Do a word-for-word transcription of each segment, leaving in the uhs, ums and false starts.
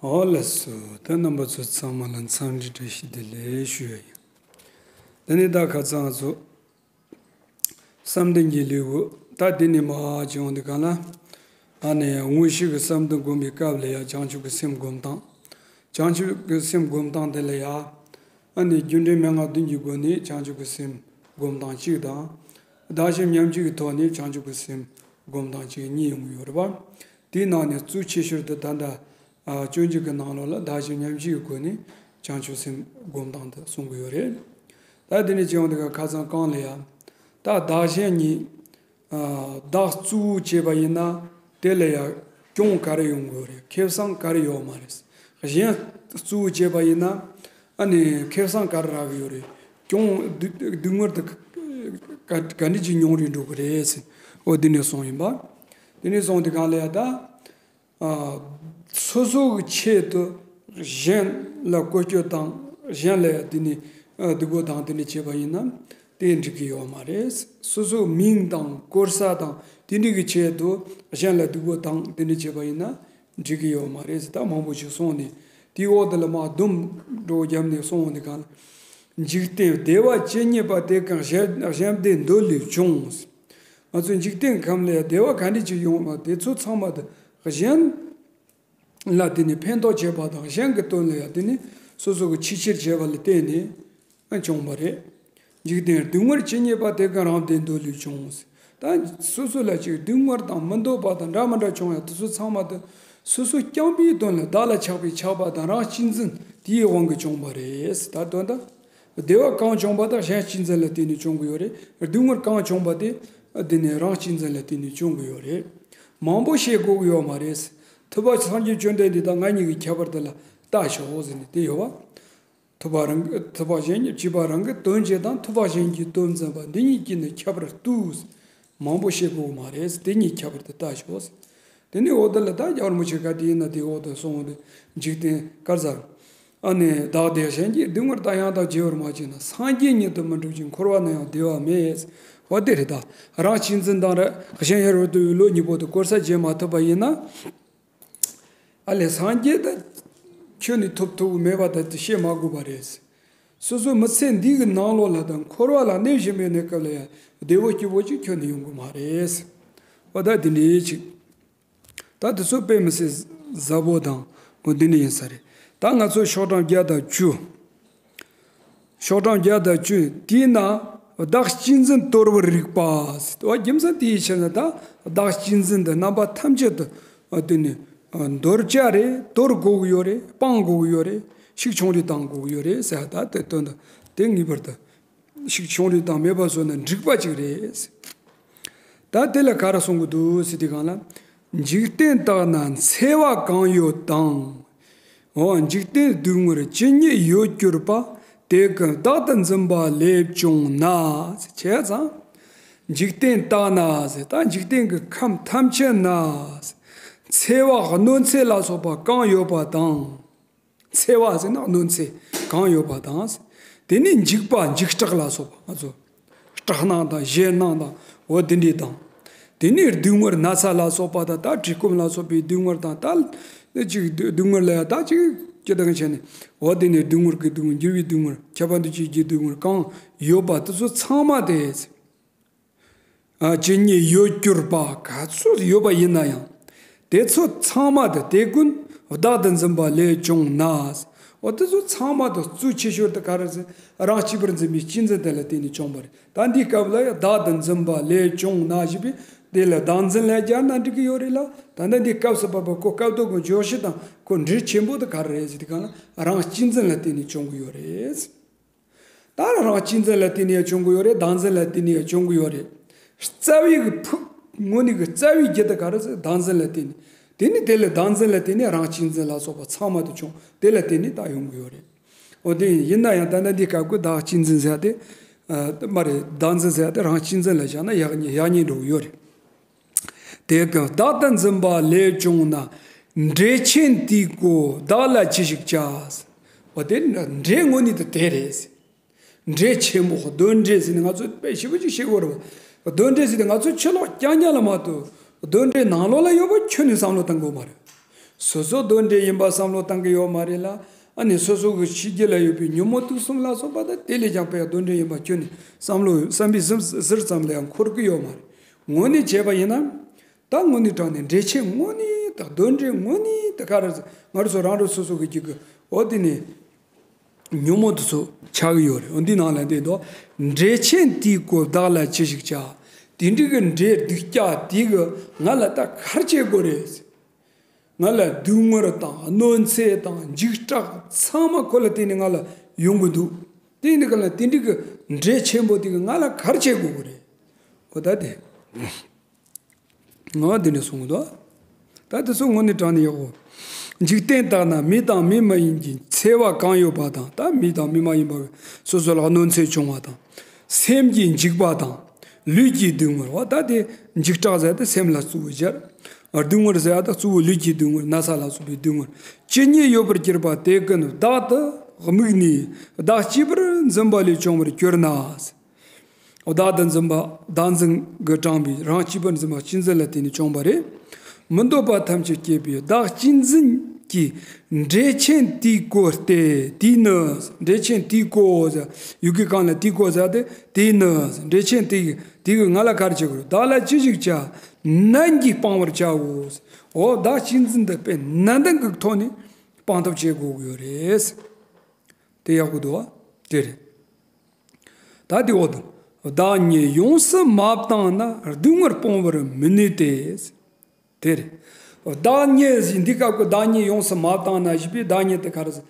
ཨོ་ལགས་སོ། ད་རྣམ་པ་ཚོ་ཚང་མ་ལ་འཚམས་འདྲི་བཀྲ་ཤིས་བདེ་ལེགས་ཞུ་ཡ་ཡིན། དེ་ནས་ད་ཁ་སང་ང་ཚོ་བསམ་གཏན་གྱི་ལེའུ་ད་འདི་ནས་མར་བྱུང་འདི་ག་ལ། ཨ་ནི་དངོས་གཞི་གི་བསམ་གཏན་སྒོམ་པའི་སྐབས་ལ་ཡ་བྱང་ཆུབ་ཀྱི་སེམས་སྒོམ་སྟངས། བྱང་ཆུབ་ཀྱི་སེམས་སྒོམ་སྟངས་དེ་ལ་ཡ། ཨ་ནི་རྒྱུ་འབྲས་མན་ངག་བདུན་གྱི་སྒོ་ནས་བྱང་ཆུབ་ཀྱི་སེམས་སྒོམ་སྟངས་གཅིག་དང་། བདག་གཞན་མཉམ་བརྗེ་གི་ཐོག་ནས་བྱང་ཆུབ་ཀྱི་སེམས་སྒོམ་སྟངས་གཅིག་གཉིས་ཡོང་གི་ཡོད་རེད་པ། དེའི་ནང་ནས་གཙོ་ཆེ་ཤོས་དེ་ད་ལྟ་ཨ་སྤྱོད་འཇུག་གི་ནང་ལོགས་ལ་བདག་གཞན་མཉམ་བརྗེའི་སྒོ་ནས་བྱང་ཆུབ་སེམས་སྒོམ་སྟངས་དེ་གསུང་གི་ཡོད་རེད། ད་དེ་ནས་བྱས་ཡོང་དུས་ཁ་སང་གོང་ལ་ཡ། ད་བདག་གཞན་གཉིས། ཨ་བདག་གཙོ་བོ་བྱས་པ་ཡིན་ན་དེ་ལ་ཡ་གྱོང་ག་རེ་ཡོང་གི་ཡོད་རེད། ཁེ་བཟང་ག་རེ་ཡོད་མ་རེད། གཞན་གཙོ་བོ་བྱས་པ་ཡིན་ན་ཨ་ནི་ཁེ་བཟང་ག་རེ་རག་གི་ཡོད་རེད། གྱོང་སྡུག་སྡུག་བསྔལ་དེ་ག་ག་འདྲ་ཅིག་མྱོང་རེ་འགྲོ་གི་རེད་ཟེར། འོ་འདི་ནས་གསུངས་ཡིན་པ། འདི་ནས་གསུངས་དུས་གོང་ལ་ཡ་ད། ཨ་སོ་སོ་གི་ཆེད་དུ་གཞན་ལ་བཀོལ་སྤྱོད་དང་གཞན་ལ་དེ་ནི་ཨ་སྡུག་པོ་དང་དེ་འདྲ་བྱས་པ་ཡིན་ན་དེ་འགྲིག་གི་ཡོད་མ་རེད། སོ་སོའི་མིང་དང་དཀོན་ས་དང་དེ་འདྲ་གི་ཆེད་དུ་གཞན་ལ་སྡུག་པོ་དང་དེ་འདྲ་བྱས་པ་ཡིན་ན་འགྲིག་གི་ཡོད་མ་རེད་ཟེར། ད་མང་པོ་ཞིག་གསུངས་ནས་དེའི་འོག་དེ་ལ་མར་སྡོམ་འགྲོ་བརྒྱབ་ནས་གསུངས་འོང་དུས་གོང་ལ། འཇིག་རྟེན་བདེ་བ་ཇི་སྙེད་པ་དེ་ཀུན་གཞན་གཞན་བདེ་འདོད་ལས་བྱུང་། ང་ཚོའི་འཇིག་རྟེན་ཁམས་ལ་བདེ་བ་ག་འདྲ་ཅིག་ཡོང་བ་དེ་ཚོ་ཚང་མ་དེ་གཞན་ལ་དེ་ནི་ཕན་ཐོགས་བྱས་པ་དང་གཞན་གྱི་དོན་ལ་ཡང་དེ་ནི་སོ་སོ་གི་ཆེས་ཆེར་བྱས་པ་ལ་བརྟེན་ནས་བྱུང་བ་རེད། འཇིག་རྟེན་སྡུག་བསྔལ་ཇི་སྙེད་པ་དེ་ཀུན་རང་བདེ་འདོད་ལས་བྱུང་། ད་སོ་སོ་ལ་ཅིག་སྡུག་བསྔལ་དང་མི་འདོད་པ་དང་འདྲ་མི་འདྲ་བྱུང་ཡང་དེ་ཚོ་ཚང་མ་དེ་སོ་སོ་རྐྱང་པའི་དོན་ལ་བདག་ལ་ཆགས་པའི་ཆགས་པ་དང་རང་གཅེས་འཛིན་དེའི་དབང་གིས་བྱུང་བ་རེད། ད་དོན་དག་བདེ་བ་གང་བྱུང་བ་དག་གཞན་གཅེས་འཛིན་ལ་བརྟེན་ནས་བྱུང་གི་ཡོད་རེད། སྡུག་བསྔལ་གང་བྱུང་བ་དེ་དེ་ནི་རང་གཅེས་འཛིན་ལ་བརྟེན་ནས་བྱུང་གི་ཡོད་རེད། མང་པོ་བཤད་དགོས་ཀྱི་ཡོད་མ་རེད། ཐུབ་པ་སངས་རྒྱས་བཅོམ་ལྡན་འདས་དང་ང་གཉིས་ཀྱི་ཁྱད་པར་དེ་ལ་ལྟ་ཞོག་ཟེར་ནས་དེ་ཡོད་བ། ཐུབ་པ་རང་གི་ཐུབ་པ་གཞན་གྱི་བྱིས་པ་རང་གི་དོན་བྱེད་དང་ཐུབ་པ་གཞན་གྱི་དོན་འཛིན་པ་འདི་གཉིས་ཀྱི་ནི་ཁྱད་པར་ལྟོས། མང་པོ་བཤད་དགོས་མ་རེད། དེ་གཉིས་ཁྱད་པར་དུ་ལྟ་ཞོག། དེ་ནས་འོག་དེ་ལ་ད་རྒྱལ་བ་རིན་པོ་ཆེ་ག་དེ་ཡིན་ན་དེའི་འོག་ཏུ་གསུངས་འོང་དུས་འཇིག་རྟེན་དཀར་ཟར། ཨ་ནི་བདག་བདེ་གཞན་གྱི་སྡུག་བསྔལ་དང་ཡང་དག་བརྗེ་བར་མ་བྱས་ན་སངས་རྒྱས་ཉིད་དུ་མི་འགྲུབ་ཅིང་འཁོར་བ་ན་ཡང་བདེ་བ་མེད། འོ་དེ་རེད་ད། རང་གཅེས་འཛིན་དང་ར་གཞན་ཡར་བར་དུ་བློ་གཉིས་པོ་དེ་བཀོལ་ས་བྱེད་མ་ཐུབ་པ་ཡིན་ན། ཨ་ལས་སངས་རྒྱས་ད་ཁྱོན་ནས་ཐོབ་ཐུབ་མེད་པ་ད་དེ་བཤད་མ་དགོས་པ་རེད། སོ་སོའི་མི་ཚེ་འདི་གི་ནང་ལོགས་ལ་དང་འཁོར་བ་ལ་གནས་བཞིན་པའི་གནས་སྐབས་ལ་ཡང་བདེ་བོ་སྐྱིད་པོ་ཅིག་ཁྱོན་ནས་ཡོང་གི་མ་རེད། འོ་ད་འདི་འདྲའི་ཅིག་ད་དེ་ཚོ་དཔེ་མི་སྲིད་ཟབ་པོ་དང་འོ་འདི་འདྲ་ཡིན་ས་རེད། ད་ང་ཚོ་ཤོག་གྲངས་བརྒྱ་དང་བཅུ། ཤོག་གྲངས་བརྒྱ་དང་བཅུ་དེའི་ནང་བདག་གཅེས་འཛིན་དོར་བར་རིགས་པ་ཟེར། འོ་རྒྱུ་མཚན་དེའི་ཕྱིར་ན་ད་བདག་གཅེས་འཛིན་འདི་རྣམ་པ་ཐམས་ཅད་དུ་འོ་དེ་ནི་འོ་འདོར་བྱ་རེད། དོར་དགོས་ཀྱི་ཡོད་རེད། སྤང་དགོས་ཀྱི་ཡོད་རེད། ཤུགས་ཆུང་རུ་བཏང་དགོས་ཀྱི་ཡོད་རེད་ཟེར། ད་དེ་དོན་དུ་དེ་ངེས་པར་དུ་ཤུགས་ཆུང་རུ་བཏང་མེད་པ་བཟོས་ན་འགྲིག་པ་ཅིག་རེད། ད་དེ་ལ་ག་རེ་གསུང་གི་འདུག་ཟེར་དུས་གང་ལ། འཇིག་རྟེན་དག་ན་འཚེ་བ་གང་ཡོད་དང་། འོ་འཇིག་རྟེན་སྡུག་བསྔལ་ཇི་སྙེད་ཡོད་གྱུར་པ། དེ་ཀུན་བདག་ཏུ་འཛིན་པ་ལས་བྱུང་ན། བྱས་ཙང་། འཇིག་རྟེན་དག་ན་ཟེར། ད་འཇིག་རྟེན་གྱི་ཁམས་ཐམས་ཅད་ན། འཚེ་བ་གནོད་འཚེ་ལ་སོགས་པ་གང་ཡོད་པ་དང་། འཚེ་བ་ཟེར་ན་གནོད་འཚེ་གང་ཡོད་པ་དང་། དེ་ནས་འཇིགས་པ་འཇིགས་སྐྲག་ལ་སོགས་པ་ང་ཚོ་སྐྲག་སྣང་དང་ཞེད་སྣང་དང་འོ་དེ་འདྲ་དང་། དེ་ནས་སྡུག་བསྔལ་ན་ཚ་ལ་སོགས་པ་དང་ད་བཀྲེས་སྐོམ་ལ་སོགས་པའི་སྡུག་བསྔལ་དང་ད་ཅིག་སྡུག་བསྔལ་ལ་ཡང་ད་ཅིག་ཅི་དང་བྱས་ནས་འོ་དེ་ནས་སྡུག་བསྔལ་གྱི་སྡུག་བསྔལ་འགྱུར་བའི་སྡུག་བསྔལ་ཁྱབ་པ་འདུ་བྱེད་ཀྱི་སྡུག་བསྔལ་གང་ཡོད་པ་དེ་ཚོ་ཚང་མ་དེ། ཨ་ཇི་སྙེད་ཡོད་གྱུར་པ་ག་ཚོད་ཡོད་པ་ཡིན་ན་ཡང་། དེ་ཚོ་ཚང་མ་དེ་དེ་ཀུན་བདག་ཏུ་འཛིན་པ་ལས་བྱུང་ན། འོ་དེ་ཚོ་ཚང་མ་དེ་གཙོ་ཆེ་ཤོས་དེ་ག་རེ་ཟེར། རང་གཅེས་པར་འཛིན་པའི་གཅེས་འཛིན་དེ་ལ་བརྟེན་ནས་བྱུང་བ་རེད། ད་འདིའི་སྐབས་ལ་ཡང་བདག་ཏུ་འཛིན་པ་ལས་བྱུང་ན་ཞེས་པས་དེ་ལ་བདག་འཛིན་ལ་སྦྱར་ན་འགྲིག་གི་ཡོད་རེད་ལ། ད་ལྟ་འདིའི་སྐབས་སུ་བབ་པ་ཁོ་སྐབས་ཐོག་གི་བརྗོད་གཞི་དང་ཁོ་འབྲེལ་ཆེན་པོ་དེ་ག་རེ་རེད་ཟེར་དུས་གང་ལ་རང་གཅེས་འཛིན་ལ་བརྟེན་ནས་བྱུང་གི་ཡོད་རེད། ད་རང་གཅེས་འཛིན་ལ་བརྟེན་ནས་ཡང་བྱུང་གི་ཡོད་རེད། བདག་འཛིན་ལ་བརྟེན་ནས་ཡང་བྱུང་གི་ཡོད་རེད། རྩ་བའི་གི་ཕུགས་དངོས་གནས་ཀྱི་རྩ་བའི་རྒྱུ་དེ་ག་རེ་ཟེར། བདག་འཛིན་ལ་བརྟེན་ནས། དེ་ནི་དེ་ལས་བདག་འཛིན་ལ་བརྟེན་ནས་རང་གཅེས་འཛིན་ལ་སོགས་པ་ཚང་མ་དེ་བྱུང་། དེ་ལ་བརྟེན་ནས་ད་ཡོང་གི་ཡོད་རེད། འོ་དེ་ཡིན་ན་ཡང་ད་ལྟ་འདི་སྐབས་ཀྱི་བདག་གཅེས་འཛིན་ཟེར་ཡ་དེ། ཨ་མ་རེད། བདག་འཛིན་ཟེར་ཡ་དེ་རང་གཅེས་འཛིན་ལ་བཞག་ན་ཡག་ཉེས་ཡག་ཉེས་འགྲོ་གི་ཡོད་རེད། དེ་ཀུན་བདག་ཏུ་འཛིན་པ་ལས་བྱུང་ན། འབྲས་ཆེན་དེའི་གོ་བདག་ལ་ཅི་ཞིག་བྱ། འོ་དེ་འབྲས་དངོས་གནས་དེ་དེ་རེད། འབྲས་ཆེན་པོ་གདོན་འདྲེ་ཟེར་ནས་ང་ཚོ་དཔེ་ཞིབ་པོ་ཅིག་ཤེས་དགོས་རེད་པ། གདོན་འདྲེ་ཟེར་ནས་ང་ཚོ་ཕྱི་ལོགས་རྐྱང་རྐྱང་ལ་མ་གཏོགས་གདོན་འདྲེ་ནང་ལོགས་ལ་ཡོད་པ་ཁྱོན་ནས་བསམ་བློ་གཏང་དགོས་མ་རེད། སོ་སོ་གདོན་འདྲེ་ཡིན་པ་བསམ་བློ་བཏང་གི་ཡོད་མ་རེད་ལ། ཨ་ནི་སོ་སོ་གི་ཕྱི་རྒྱུད་ལ་ཡོད་པའི་ཉོན་མོངས་དུག་གསུམ་ལ་སོགས་པ་དང་དེ་ལས་ཀྱང་དཔེ་གདོན་འདྲེ་ཡིན་པ་ཁྱོན་ནས་བསམ་བློ་བསམ་པའི་ཟུར་ཟུར་ཙམ་ལ་ཡང་འཁོར་གི་ཡོད་མ་རེད། དངོས་གནས་བྱས་པ་ཡིན་ན། ད་དངོས་གནས་དྲང་གནས་འདྲེ་ཆེན་དངོས་གནས་དང་གདོན་འདྲེ་དངོས་གནས་དང་ག་རེ་ཟེར། ང་རང་ཚོ་རང་རང་སོ་སོ་གི་རྒྱུད་ཀྱི་འོ་དེ་ནས་ཉོན་མོངས་དེ་ཚོ་ཆགས་ཀྱི་ཡོད་རེད། འོ་འདི་ནང་ལ་འདི་འདུག་འདྲེ་ཆེན་དེའི་སྐོར་བདག་ལ་ཅི་ཞིག་བྱ། དེ་འདྲའི་གི་འདྲེ་སྡུག་ཅག་དེ་གི་ང་ལ་ད་ག་རེ་བྱེད་དགོས་རེད། ང་ལ་སྡུག་བསྔལ་དང་གནོད་འཚེ་དང་འཇིགས་སྐྲག་ཚང་མ་ཁོ་ལ་བརྟེན་ནས་ང་ལ་ཡོང་གི་འདུག་དེ་འདི་ག་ལ་དེ་འདྲའི་གི་འདྲེ་ཆེན་པོ་དེ་གི་ང་ལ་ག་རེ་བྱེད་དགོས་ཀྱི་རེད། འོ་ད་དེ། ང་འདི་འདྲ་གསུང་གི་འདུག་ད་དེ་ཚོ་དངོས་གནས་དྲང་གནས་ཡག་པོ། འཇིག་རྟེན་དག་ན་མི་དང་མི་མ་ཡིན་གྱི་འཚེ་བ་གང་ཡོད་པ་དང་། ད་མི་དང་མི་མ་ཡིན་པ་སོ་སོ་ལ་གནོད་འཚེ་བྱུང་བ་དང་། སེམས་ཀྱི་འཇིགས་པ་དང་། ལུས་ཀྱི་སྡུག་བསྔལ་བ། ད་དེ་འཇིགས་སྐྲག་ཟེར་ཏེ་སེམས་ལ་གཙོ་བོ་སྦྱར། སྡུག་བསྔལ་ཟེར་ཡ་ད་གཙོ་བོ་ལུས་ཀྱི་སྡུག་བསྔལ། ན་ཚ་ལ་སོགས་པའི་སྡུག་བསྔལ་ཇི་སྙེད་ཡོད་པར་གྱུར་པ་དེ་ཀུན་བདག་ཏུ་དམིགས་ནས་བདག་གཅེས་པར་འཛིན་པ་ལས་བྱུང་བར་གྱུར་ན། བདག་ཏུ་འཛིན་པ་བདག་འཛིན་གྱིས་དྲངས་པའི་རང་གཅེས་པར་འཛིན་པ་གཅེས་འཛིན་ལ་བརྟེན་ནས་བྱུང་བ་རེད། མི་འདོད་པ་ཐམས་ཅད་སྐྱེད་པའི་བདག་གཅེས་འཛིན་གྱི་འདྲེ་ཆེན་དེའི་སྐོར་ཏེ། དེས་ནི། འདྲེ་ཆེན་དེའི་སྐོར་ཟེར། ཡི་གེ་གང་ལ་དེའི་སྐོར་ཟེར་ཏེ། དེས་ནི། འདྲེ་ཆེན་དེ་དེ་གིས་ང་ལ་ག་རེ་བྱེད་དགོས་རེད། བདག་ལ་ཅི་ཞིག་བྱ། ནན་གྱིས་སྤང་བར་བྱའོ། འོ་བདག་གཅེས་འཛིན་འདི་དཔེ་ནན་ཏན་གྱི་ཐོག་ནས་སྤང་ཐབས་བྱེད་དགོས་ཀྱི་ཡོད་རེད། དེ་ཡག་པོ་འདུག་བ། དེ་རེད། ད་དེ་འོག་ཏུ། བདག་ཉིད་ཡོངས་སུ་མ་བཏང་ན་སྡུག་བསྔལ་སྤོང་བར་མི་ནུས་ཏེ། དེ་རེད། བདག་ཉིད་ཟེར་འདི་སྐབས་ཀྱི་བདག་ཉིད་ཡོངས་སུ་མ་བཏང་ན་ཞེས་པའི་བདག་ཉིད་དེ་ག་རེ་ཟེར།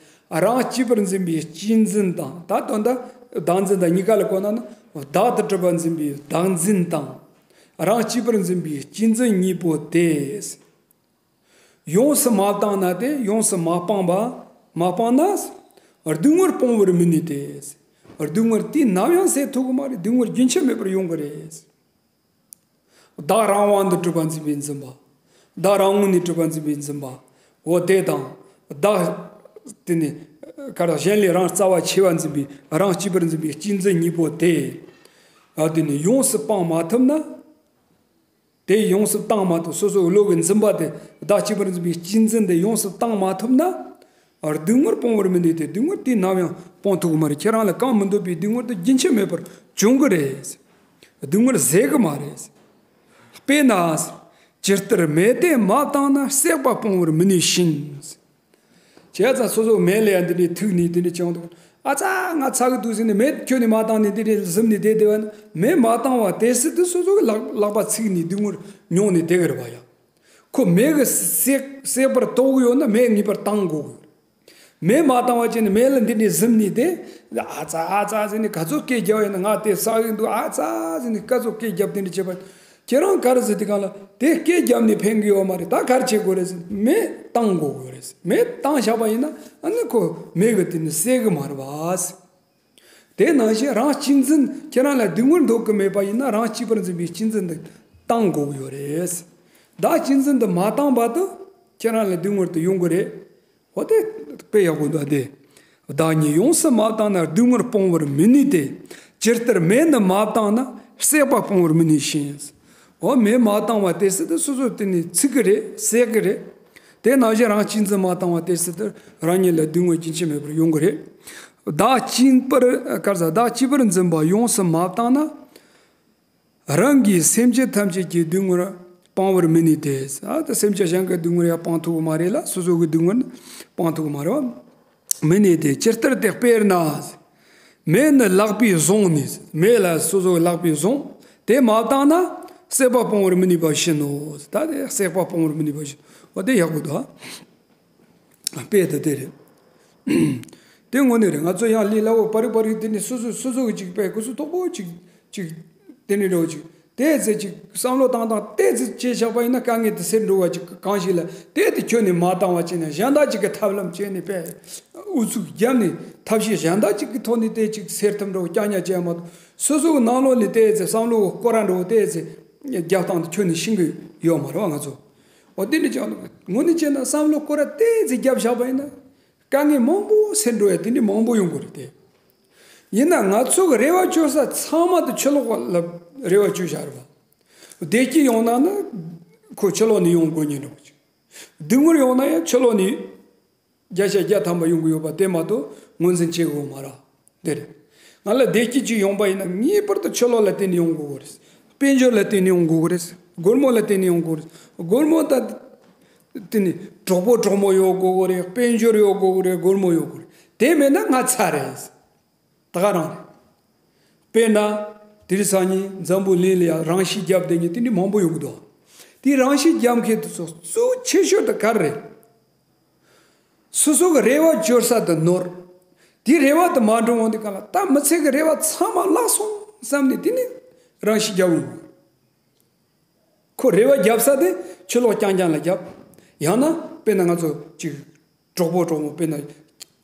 རང་གཅེས་པར་འཛིན་པའི་གཅེས་འཛིན་དང་། ད་དོན་དག་བདག་འཛིན་དང་གཉིས་ཀ་ལ་གོ་ན་ནི། བདག་ཏུ་གྲུབ་པར་འཛིན་པའི་བདག་འཛིན་དང་། རང་གཅེས་པར་འཛིན་པའི་གཅེས་འཛིན་གཉིས་པོ་དེ། ཡོངས་སུ་མ་བཏང་ན་སྟེ། ཡོངས་སུ་མ་སྤངས་པ། མ་སྤངས་ན། སྡུག་བསྔལ་སྤོང་བར་མི་ནུས་ཏེ། སྡུག་བསྔལ་དེ་ནམ་ཡང་སེལ་ཐུབ་ཀྱི་མ་རེད། སྡུག་བསྔལ་རྒྱུན་ཆད་མེད་པར་ཡོང་གི་རེད། བདག་རང་དབང་དུ་གྲུབ་པར་འཛིན་པའི་འཛིན་པ། བདག་རང་ངོས་ནས་གྲུབ་པར་འཛིན་པའི་འཛིན་པ། འོ་དེ་དང་། བདག་དེ་ནི་ག་རེ། གཞན་ལས་རང་རྩ་བ་ཆེ་བར་འཛིན་པའི་རང་གཅེས་པར་འཛིན་པའི་གཅེས་འཛིན་གཉིས་པོ་དེ། ཨ་དེ་ནི་ཡོངས་སུ་སྤང་མ་ཐུབ་ན། དེ་ཡོངས་སུ་བཏང་མ་ཐུབ། སོ་སོའི་བློ་གི་འཛིན་པ་དེ། བདག་གཅེས་པར་འཛིན་པའི་གཅེས་འཛིན་དེ་ཡོངས་སུ་བཏང་མ་ཐུབ་ན། སྡུག་བསྔལ་སྤོང་བར་མི་ནུས་ཏེ། སྡུག་བསྔལ་དེ་ནམ་ཡང་སྤོང་ཐུབ་ཀྱི་མ་རེད། ཁྱེད་རང་ལ་གང་མི་འདོད་པའི་སྡུག་བསྔལ་དེ་རྒྱུན་ཆད་མེད་པར་འབྱུང་གི་རེད། སྡུག་བསྔལ་ཟད་ཀྱི་མ་རེད། དཔེར་ན། ཇི་ལྟར་མེ་དེ་མ་བཏང་ན་བསྲེགས་པ་སྤོང་བར་མི་ནུས་ཤིང་། བྱས་ཙང་སོ་སོ་མེ་ལ་ཡང་འདི་འདྲའི་ཐུག་ནས་འདི་འདྲའི་བྱུང་འདུག་ཨ་ཙ་ང་ཚ་གི་འདུག་ཟེར་ནས་མེ་ཁྱོན་ནས་མ་བཏང་ནས་འདི་འདྲའི་ཟིམ་ནས་བསྡད་བསྡད་པ་ནི། མེ་མ་བཏང་བ་དེ་སྲིད་དུ་སོ་སོ་གི་ལག་ལག་པ་ཚིག་ནས་སྡུག་བསྔལ་མྱོང་ནས་བསྡད་གི་རེད་པ་ཡ། ཁོ་མེ་གིས་བསྲེག་བསྲེག་པར་དོགས་ཡོད་ན་མེ་ངེས་པར་བཏང་དགོས་གི། མེ་མ་བཏང་བ་བྱས་ནས་མེ་ལ་འདི་འདྲའི་ཟིམ་ནས་དེ། ཨ་ཙ་ཨ་ཙ་ཟེར་ནས་ག་ཚོད་སྐད་རྒྱབ་ཡིན་ན། ང་དེ་ཟ་གི་འདུག་ཨ་ཙ་ཟེར་ནས་ག་ཚོད་སྐད་རྒྱབ་དེ་འདྲ་བྱེད་པ། ཁྱེད་རང་ག་རེ་ཟེར། དེ་གང་ལ་དེ་སྐད་རྒྱབ་ནས་ཕན་གི་ཡོད་མ་རེད། ད་ག་རེ་བྱེད་དགོས་རེད་ཟེར། མེ་བཏང་དགོས་གི་རེད་ཟེར། མེ་བཏང་བཞག་པ་ཡིན་ན་ཨ་ནི་ཁོ་མེ་གིས་དེ་ནི་བསད་གི་མ་རེད་པ། དེ་ནང་བཞིན་རང་གཅེས་འཛིན། ཁྱེད་རང་ལ་སྡུག་བསྔལ་འདོད་ཀྱི་མེད་པ་ཡིན་ན་རང་གཅེས་པར་འཛིན་པའི་གཅེས་འཛིན་འདི་བཏང་དགོས་ཀྱི་ཡོད་རེད། བདག་གཅེས་འཛིན་འདི་མ་བཏང་བར་དུ་ཁྱེད་རང་ལ་སྡུག་བསྔལ་དེ་ཡོང་གི་རེད། འོ་དེ་དཔེ་ཡག་པོ་འདུག་སྟེ། བདག་ཉིད་ཡོངས་སུ་མ་བཏང་ན་སྡུག་བསྔལ་སྤོང་བར་མི་ནུས་ཏེ། ཇི་ལྟར་མེ་ནི་མ་བཏང་ན་བསྲེགས་པ་སྤོང་བར་མི་ནུས་ཤིང་། འོ་མེ་མ་བཏང་བ་དེ་སྲིད་དུ་སོ་སོ་དེ་ནི་ཚིག་གི་རེད། བསྲེག་གི་རེད། དེ་ནང་བཞིན་རང་གཅེས་འཛིན་མ་བཏང་བ་དེ་སྲིད་དུ་རང་ཉིད་ལ་སྡུག་བསྔལ་རྒྱུན་ཆད་མེད་པར་ཡོང་གི་རེད། བདག་གཅེས་པར་ག་རེ་ཟ། བདག་གཅེས་པར་འཛིན་པ་ཡོངས་སུ་མ་བཏང་ན། རང་གིས་སེམས་ཅན་ཐམས་ཅད་ཀྱི་སྡུག་བསྔལ་སྤང་བར་མི་ནུས་ཏེ། ཨ་ད་སེམས་ཅན་གཞན་གྱི་སྡུག་བསྔལ་ཡང་སྤང་ཐུབ་ཀྱི་མ་རེད་ལ། སོ་སོ་གི་སྡུག་བསྔལ་སྤང་ཐུབ་ཀྱི་མ་རེད་པ། མི་ནུས་ཏེ། ཇི་ལྟར་དེ་དཔེར་ན། མེ་ནི་ལག་པས་བཟུང་ནས། མེ་ལ་སོ་སོ་གི་ལག་པས་བཟུང་། དེ་མ་བཏང་ན་བསྲེགས་པ་སྤོང་བར་མི་ནུས་པ་བཞིན་ནོ། ད་དེ་བསྲེགས་པ་སྤོང་བར་མི་ནུས་པ་བཞིན། འོ་དེ་ཡག་པོ་འདུག་དཔེ་དེ་དེ་རེད། དེ་དངོས་གནས་རེད། ང་ཚོ་ཡང་ལས་སླ་བོ་པ་རིག་པ་རིག་དེ་ནི་སོ་སོ་སོ་སོ་གི་ཅིག་དཔེ་གོ་ཚུལ་དོག་པོ་ཅིག་ཅིག་དེ་ནི་འགྲོ་ཅིག་དེ་ཚེ་ཅིག་བསམ་བློ་བཏང་སྟངས་དེ་ཚེ་བྱས་བཞག་པ་ཡིན་ན་དཀའ་ངལ་དེ་སེལ་འགྲོ་བ་ཅིག་གང་ཞིག་ལ། དེ་དེ་ཁྱོན་ནས་མ་བཏང་བ་བྱས་ནས་གཞན་དག་ཅིག་གི་ཐབས་ལམ་བྱས་ནས་དཔེ་ཨུ་ཚུགས་བརྒྱབ་ནས་ཐབས་ཤེས་གཞན་དག་ཅིག་གི་ཐོག་ནས་དེ་ཅིག་སེལ་ཐབས་འགྲོ་རྐྱང་ཉག་བྱས་མ་གཏོགས། སོ་སོ་གི་ནང་ལོགས་ནས་དེ་ཚེ་བསམ་བློ་སྐོར་ར་འགྲོ་དེ་ཚེ་རྒྱབ་སྟངས་དེ་ཁྱོན་ནས་ཤེས་གི་ཡོད་མ་རེད་པ། ང་ཚོ་འོ་དེ་འདྲ་ཅིག་དངོས་གནས་བྱས་ན་བསམ་བློ་སྐོར་ར་དེ་ཚེ་བརྒྱབ་བཞག་པ་ཡིན་ན། དཀའ་ངལ་མང་པོ་སེལ་འགྲོ་ཡ་དེ་འདྲ་མང་པོ་ཡོང་གི་རེད་དེ། ཡིན་ན་ང་ཚོ་གི་རེ་བ་བཅོལ་ས་ཚང་མ་དེ་ཕྱི་ལོགས་ལ་རེ་བ་བཅོལ་བཞག་རེད་པ། བདེ་སྐྱིད་ཡོང་ན་ནི་ཁོ་ཕྱི་ལོགས་ནས་ཡོང་དགོས་ཉེན་འགྲོ་གི། སྡུག་བསྔལ་ཡོང་ན་ཡང་ཕྱི་ལོགས་ནས་བརྒྱ་ཆ་བརྒྱ་ཐམ་པ་ཡོང་གི་ཡོད་པ་དེ་མ་གཏོགས་ངོས་འཛིན་བྱེད་དགོས་མ་རེད། དེ་རེད། ང་ལ་བདེ་སྐྱིད་ཅིག་ཡོང་པ་ཡིན་ན་ངེས་པར་དུ་ཕྱི་ལོགས་ལ་བརྟེན་ནས་ཡོང་དགོས་གི་རེད། དཔལ་འབྱོར་ལ་བརྟེན་ནས་ཡོང་དགོས་གི་རེད། སྒོར་མོ་ལ་བརྟེན་ནས་ཡོང་དགོས་རེད། སྒོར་མོ་ད་དེ་ནི་གྲོགས་པོ་གྲོགས་མོ་ཡོད་དགོས་གི་རེད། དཔལ་འབྱོར་ཡོད་དགོས་གི་རེད། སྒོར་མོ་ཡོད་དགོས་རེད། དེ་མེད་ན་ང་ཚར་རེད། ད་ག་རང་རེད། དཔེར་ན། དེ་རིང་སང་ཉིན་འཛམ་བུ་གླིང་ལ་ཡང་རང་ཤི་བརྒྱབ་བསྡད་མཁན་དེ་འདྲ་མང་པོ་ཡོང་གི་འདུག་དེ་རང་ཤི་བརྒྱབ་མཁན་དེ་ཚོ་གཙོ་ཆེ་ཤོས་དེ་ག་རེ་རེད། སོ་སོ་གི་རེ་བ་འབྱོར་ས་དེ་ནོར། དེ་རེ་བ་དེ་མ་འགྲུབ་འོང་དུས་གང་ལ་ད་མི་ཚེ་གི་རེ་བ་ཚང་མ་བརླག་སོང་བསམ་ནས་དེ་ནས་རང་ཤི་བརྒྱབ་འོང་། ཁོ་རེ་བ་བརྒྱབ་ས་དེ་ཕྱི་ལོགས་རྐྱང་རྐྱང་ལ་བརྒྱབ། ཡང་ན་དཔེར་ན་ང་ཚོ་ཅིག་གྲོགས་པོ་གྲོགས་མོ་དཔེར་ན་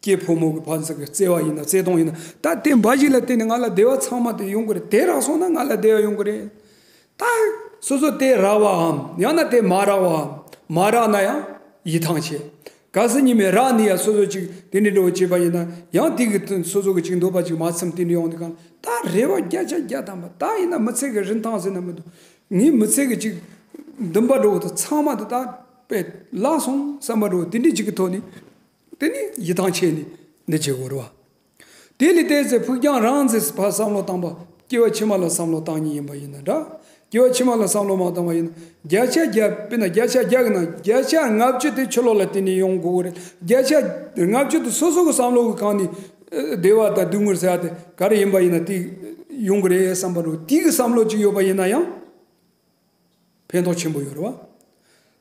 སྐྱེས་ཕོ་མོ་གི་ཕན་ཚུན་གི་བརྩེ་བ་ཡིན་ན་བརྩེ་དུང་ཡིན་ན་ད་དེ་འབའ་ཞིག་ལ་བརྟེན་ནས་ང་ལ་བདེ་བ་ཚང་མ་དེ་ཡོང་གི་རེད། དེ་རག་སོང་ན་ང་ལ་བདེ་བ་ཡོང་གི་རེད། ད་སོ་སོ་དེ་རག་པའམ་ཡང་ན་དེ་མ་རག་པའམ་མ་རག་ན་ཡང་ཡིད་ཐང་ཆད། གལ་སྲིད་ཉི་མས་རག་ནས་ཡང་སོ་སོ་ཅིག་དེ་འདྲའི་འགྲོ་བྱེད་པ་ཡིན་ན་ཡང་དེ་གི་སོ་སོ་གི་ཅིག་འདོད་པ་ཅིག་མ་ཚིམ་དེ་འདྲ་ཡོང་དུས་གང་ད་རེ་བ་བརྒྱ་ཆ་བརྒྱ་ཐམ་པ་ད་ཡིན་ན་མི་ཚེ་གི་རིན་ཐང་ཟེར་ན་མི་འདུག་ངའི་མི་ཚེ་གི་ཅིག་འདུན་པ་འགྲོ་བ་དང་ཚང་མ་དེ་ད་དཔེ་བརླག་སོང་བསམ་པ་འགྲོ་བ་དེ་འདྲའི་ཅིག་གི་ཐོག་ནས་དེ་ནི་ཡིད་ཐང་ཆད་ནས་འདི་བྱེད་དགོས་རེད་བ། དེ་ལས་བལྟས་ཚེ་ཕུགས་རྒྱང་རིང་ཙམ་ཕར་བསམ་བློ་བཏང་པ་སྐྱེ་བ་ཕྱི་མ་ལ་བསམ་བློ་བཏང་མཁན་ཡིན་པ་ཡིན་ན་འདྲ། སྐྱེ་བ་ཕྱི་མ་ལ་བསམ་བློ་མ་བཏང་བ་ཡིན་ན་བརྒྱ་ཆ་བརྒྱ་དཔེར་ན་བརྒྱ་ཆ་བརྒྱ་གི་ནང་བརྒྱ་ཆ་ལྔ་བཅུ་དེ་ཕྱི་ལོགས་ལ་བརྟེན་ནས་ཡོང་དགོས་རེད། བརྒྱ་ཆ་ལྔ་བཅུ་དེ་སོ་སོ་གི་བསམ་བློ་གི་སྒང་ནས་བདེ་བ་དང་སྡུག་བསྔལ་ཟེར་ཡ་དེ་ག་རེ་ཡིན་པ་ཡིན་ན་དེ་ཡོང་གི་རེད་བསམ་པ་འགྲོ་དེ་གི་བསམ་བློ་ཅིག་ཡོད་པ་ཡིན་ན་ཡང་། ཕན་ཐོགས་ཆེན་པོ་ཡོད་རེད་བ།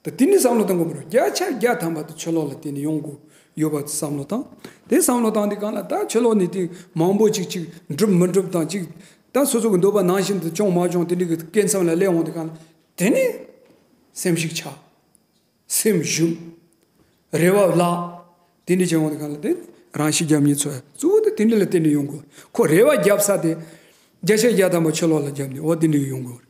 ད་དེ་ནི་བསམ་བློ་གཏོང་དགོས་པ་རེད། བརྒྱ་ཆ་བརྒྱ་ཐམ་པ་དེ་ཕྱི་ལོགས་ལ་བརྟེན་ནས་ཡོང་དགོས་ཡོད་པ་བསམ་བློ་བཏང་། དེ་བསམ་བློ་བཏང་དུས་གང་ལ་ད་ཕྱི་ལོགས་ནས་དེ་མང་པོ་ཅིག་ཅིག་འགྲུབ་མི་འགྲུབ་དང་ཅིག་ད་སོ་སོ་གི་འདོད་པ་ནང་བཞིན་དུ་བྱུང་མ་བྱུང་དེ་འདྲའི་གི་སྐད་མཚམས་ལ་སླེབས་འོང་དུས་གང་ལ་དེ་ནི་སེམས་ཤུགས་ཆག་སེམས་ཞུམ། རེ་བ་བརླག་དེ་འདྲ་བྱེད་འོང་དུས་གང་ལ་དེ་རང་ཤི་རྒྱབ་མཁན་ཚོ་གཙོ་བོ་དེ་དེ་འདྲ་ལ་བརྟེན་ནས་ཡོང་དགོས། ཁོ་རེ་བ་བརྒྱབ་ས་དེ་བརྒྱ་ཆ་བརྒྱ་ཐམ་པ་ཕྱི་ལོགས་ལ་བརྒྱབ་ནས་འོ་དེ་འདྲ་ཡོང་དགོས།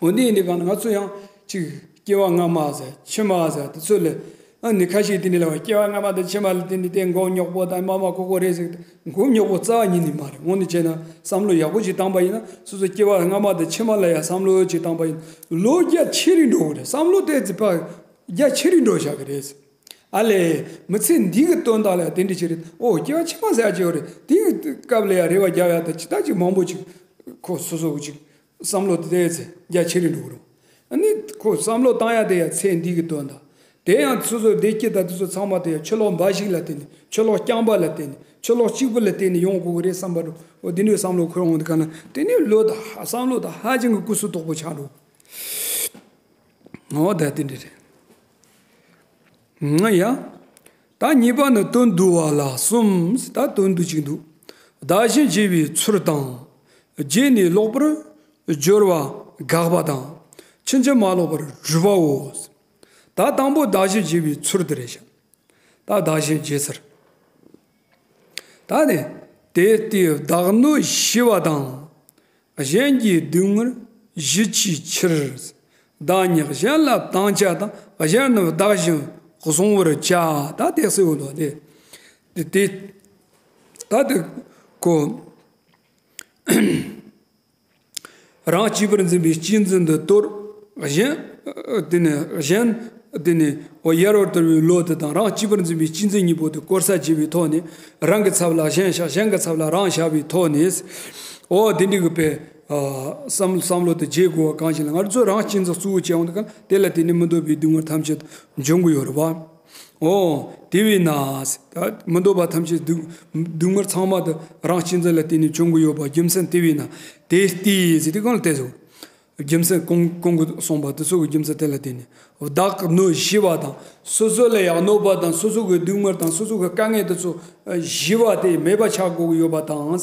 འོ་འདི་ཡིན་དུས་གང་ལ་ང་ཚོ་ཡང་ཅིག་སྐྱེ་བ་སྔ་མ་ཟེར་ཕྱི་མ་ཟེར་དེ་ཚོ་ལས་ཨ་ནི་ཁ་ཤས་དེ་འདྲ་ལ་བ་སྐྱེ་བ་སྔ་མ་དང་ཕྱི་མ་ལ་བརྟེན་ནས་དེ་མགོ་རྙོག་པོ་དང་མ་མ་ཁོ་ཁོ་རེད་ཟེར་མགོ་རྙོག་པོ་རྩ་བ་ཉིད་ནས་མ་རེད། འོ་འདི་བྱས་ན་བསམ་བློ་ཡག་པོ་ཅིག་བཏང་པ་ཡིན་ན་སོ་སོ་སྐྱེ་བ་སྔ་མ་དང་ཕྱི་མ་ལ་ཡང་བསམ་བློ་ཅིག་བཏང་པ་ཡིན་ན་ལོ་རྒྱ་ཆེ་རིང་འགྲོ་གི་རེད། བསམ་བློ་དེ་ཚེ་ཕ་རྒྱ་ཆེ་རིང་འགྲོ་བཞག་གི་རེད། ཨ་ལས། མི་ཚེ་འདི་གི་དོན་དག་ལ་དེ་འདྲ་ཅིག་རེད། ཨོ་སྐྱེ་བ་ཕྱི་མ་ཟེར་ཡ་ཅིག་ཡོད་རེད། དེ་གི་སྐབས་ལ་ཡ་རེ་བ་རྒྱག་ཡ་དང་ཇི་ལྟར་ཅིག་མང་པོ་ཅིག་ཁོ་སོ་སོ་གི་ཅིག་བསམ་བློ་དེ་ཚེ་རྒྱ་ཆེ་རིང་འགྲོ་གི་རེད། ཨ་ནི་ཁོ་བསམ་བློ་བཏང་ཡ་དེ་ཡ་ཚེ་འདི་གི་དོན་དག་དེ་ཡང་སོ་སོའི་བདེ་སྐྱིད་དང་དེ་ཚོ་ཚང་མ་དེ་ཡང་ཕྱི་ལོགས་འབའ་ཞིག་ལ་བརྟེན་ནས་ཕྱི་ལོགས་རྐྱང་པ་ལ་བརྟེན་ནས་ཕྱི་ལོགས་གཅིག་པུ་ལ་བརྟེན་ནས་ཡོང་དགོས་ཀྱི་རེད་བསམ་པ་འགྲོ། འོ་དེ་འདྲའི་བསམ་བློ་འཁོར་འོང་དུས་ག་ན་དེ་ནས་བློ་དང་བསམ་བློ་དང་ཧ་ཅང་གི་སྐུ་གཟུགས་དོག་པོ་ཆགས་འགྲོ། འོ་ད་དེ་འདྲ་རེད། ང་ཡ། ད་གཉིས་པ་ནི་དོན་བསྡུ་བ་ལ་གསུམ། ད་དོན་བསྡུ་གཅིག་འདུག་བདག་གཞན་བརྗེ་བའི་ཚུལ་དང་། བརྗེས་ནས་ལོག་པར་སྦྱོར་བ་དགག་པ་དང་། ཕྱིན་ཅི་མ་ལོག་པར་སྒྲུབ་པའོ། ད་དང་པོ་བདག་གཞན་བརྗེ་བའི་ཚུལ་དེ་རེད་ཤག་ད་བདག་གཞན་བརྗེ་ཚུལ། ད་ནི། དེ་ལྟའི་བདག་གནོད་ཞི་བ་དང་། གཞན་གྱི་སྡུག་བསྔལ་ཞི་བྱའི་ཕྱིར། བདག་ཉིད་གཞན་ལ་བཏང་བྱ་དང་། གཞན་རྣམས་བདག་བཞིན་བཟུང་བར་བྱ། ད་དེ་གསལ་བོ་འདུག་སྟེ། དེ་དེ། ད་དེ་ཁོ། རང་གཅེས་པར་འཛིན་པའི་གཅེས་འཛིན་དུ་དོར། གཞན། དེ་ནི་གཞན། དེ་ནི་འོ་ཡལ་བར་དོར་བའི་བློ་དེ་དང་རང་གཅེས་པར་འཛིན་པའི་གཅེས་འཛིན་གཉིས་པོ་དེ་བཀོལ་ས་བྱས་པའི་ཐོག་ནས་རང་གི་ཚབ་ལ་གཞན་བཞག་གཞན་གྱི་ཚབ་ལ་རང་བཞག་པའི་ཐོག་ནས། འོ་དེ་འདྲ་གི་པའི་བསམ་བསམ་བློ་དེ་བརྗེ་དགོས་པ་གང་ཞིག་ལ་ང་ཚོ་རང་གཅེས་འཛིན་གཙོ་བོ་བྱས་ཡོང་དུས་གང་དེ་ལ་བརྟེན་ནས་མི་འདོད་པའི་སྡུག་བསྔལ་ཐམས་ཅད་འབྱུང་གི་ཡོད་རེད་བ། འོ། དེ་བས་ན། ད་མི་འདོད་པ་ཐམས་ཅད་སྡུག་སྡུག་བསྔལ་ཚང་མ་དེ་རང་གཅེས་འཛིན་ལ་བརྟེན་ནས་བྱུང་གི་ཡོད་པ་རྒྱུ་མཚན་དེ་བས་ན། དེ་ལྟས་ཟེར་དེ་གང་ལ་བལྟས་སོ། རྒྱུ་མཚན་གོང་གོང་གི་གསུངས་པ་དེ་ཚོ་གི་རྒྱུ་མཚན་དེ་ལ་བརྟེན་ནས། བདག་གི་གནོད་ཞི་བ་དང་སོ་སོ་ལ་ཡང་གནོད་པ་དང་སོ་སོ་གི་སྡུག་བསྔལ་དང་སོ་སོ་གི་དཀའ་ངལ་དེ་ཚོ་ཞི་བ་དེ་མེད་པ་ཆགས་དགོས་ཀྱི་ཡོད་པ་དང་།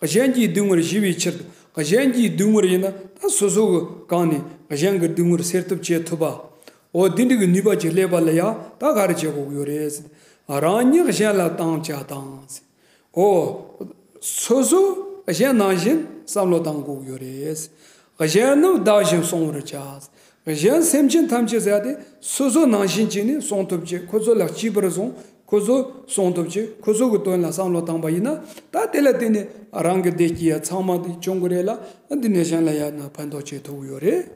གཞན་གྱི་སྡུག་བསྔལ་ཞི་བའི་ཕྱིར། གཞན་གྱི་སྡུག་བསྔལ་ཡིན་ན་ད་སོ་སོ་གི་གང་ནས་གཞན་གྱི་སྡུག་བསྔལ་སེལ་ཐབས་བྱེད་ཐུབ་པ། འོ་དེ་འདྲ་གི་ནུས་པ་ཅིག་སླེབས་པ་ལ་ཡང་ད་ག་རེ་བྱེད་དགོས་ཀྱི་ཡོད་རེད། རང་ཉིད་གཞན་ལ་བཏང་བྱ་དང་། འོ། སོ་སོ་གཞན་ནང་བཞིན་བསམ་བློ་བཏང་དགོས་ཀྱི་ཡོད་རེད། གཞན་རྣམས་བདག་བཞིན་བསྲུང་བར་བྱ། གཞན་སེམས་ཅན་ཐམས་ཅད་ཟེར་ཏེ་སོ་སོ་ནང་བཞིན་བྱས་ནས་བསྲུང་ཐུབ་ཅིག་ཁོ་ཚོ་ལ་གཅེས་པར་བཟུང་། ཁོ་ཚོ་བསྲུང་ཐུབ་ཅིག་ཁོ་ཚོ་གི་དོན་ལ་བསམ་བློ་བཏང་པ་ཡིན་ན་ད་དེ་ལ་བརྟེན་ནས་རང་གི་བདེ་སྐྱིད་ཡ་ཚང་མ་དེ་བྱུང་གི་རེད་ལ་འདི་ནས་གཞན་ལ་ཡང་ན་ཕན་ཐོགས་བྱེད་ཐུབ་ཀྱི་ཡོད་རེད།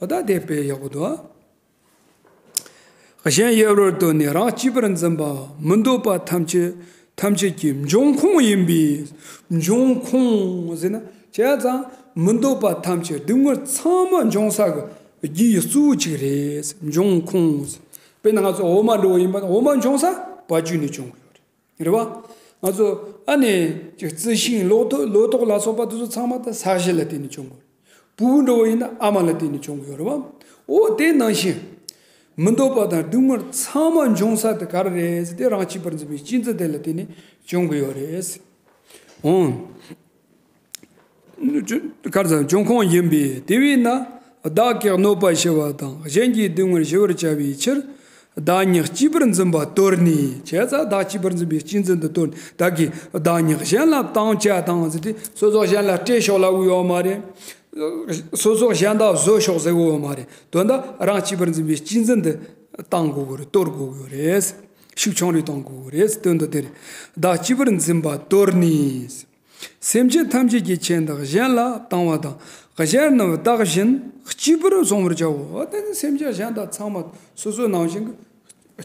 འོ་ད་དེ་དཔེ་ཡག་པོ་འདུག་ཨ། གཞན་ཡལ་བར་དོར་ནས་རང་གཅེས་པར་འཛིན་པ་མི་འདོད་པ་ཐམས་ཅད་ཐམས་ཅད་ཀྱི་འབྱུང་ཁུངས་ཡིན་པས། འབྱུང་ཁུངས་ཟེར་ན་བྱས་ཙང་མི་འདོད་པ་ཐམས་ཅད་སྡུག་བསྔལ་ཚང་མ་འབྱུང་ས་གི་རྒྱུ་ཡི་གཙོ་བོ་གཅིག་རེད། འབྱུང་ཁུངས། དཔེར་ན་ང་ཚོ་འོ་མ་འདྲ་བོ་ཡིན་པ་ན་འོ་མ་འབྱུང་ས་བ་སྤྱོད་ནས་བྱུང་གི་ཡོད་རེད། རེད་བ། ང་ཚོ་ཨ་ནི་ཅིག་རྩི་ཤིང་ལོ་ཏོག་ལོ་ཏོག་ལ་སོགས་པ་དེ་ཚོ་ཚང་མ་ད་ས་གཞི་ལ་བརྟེན་ནས་བྱུང་དགོས། ཕྲུ་གུ་འདྲ་བོ་ཡིན་ན་ཨ་མ་ལ་བརྟེན་ནས་བྱུང་གི་ཡོད་རེད་བ། འོ་དེ་ནང་བཞིན་མི་འདོད་པ་དང་སྡུག་བསྔལ་ཚང་མ་འབྱུང་ས་དེ་ག་རེ་རེད་ཟེར་ཏེ་རང་གཅེས་པར་འཛིན་པའི་གཅེས་འཛིན་དེ་ལ་བརྟེན་ནས་བྱུང་གི་ཡོད་རེད། འོང་། གར་ཟ་འབྱུང་ཁུངས་ཡིན་པས། དེ་བས་ན་བདག་གིས་གནོད་པ་ཞི་བ་དང་གཞན་གྱི་སྡུག་བསྔལ་ཞི་བར་བྱ་བའི་ཕྱིར། བདག་ཉིད་གཅེས་པར་འཛིན་པ་དོར་ནས། བྱས་ཙང་བདག་གཅེས་པར་འཛིན་པའི་གཅེས་འཛིན་དུ་དོར་ནས། བདག་གིས་བདག་ཉིད་གཞན་ལ་བཏང་བྱ་དང་ཟེར་ཏེ་སོ་སོ་གཞན་ལ་སྤྲད་ཤོག་ལབ་ཀྱི་ཡོད་མ་རེད། སོ་སོ་གཞན་དག་བཟོ་ཤོག་ཟེར་གྱི་ཡོད་མ་རེད། དོན་དག་རང་གཅེས་པར་འཛིན་པའི་གཅེས་འཛིན་དུ་བཏང་དགོས་ཀྱི་རེད། དོར་དགོས་ཀྱི་རེད། ཤུགས་ཆུང་རུ་གཏོང་དགོས་ཀྱི་རེད། དོན་དུ་དེ་རེད། བདག་གཅེས་པར་འཛིན་པ་དོར་ནས། སེམས་ཅན་ཐམས་ཅད་ཀྱི་ཆེད་དུ་གཞན་ལ་བཏང་བ་དང་། གཞན་ནི་བདག་བཞིན་གཅེས་པར་བཟུང་བར་བྱའོ། དེ་ནི་སེམས་ཅན་གཞན་དག་ཚང་མ་སོ་སོ་ནང་བཞིན་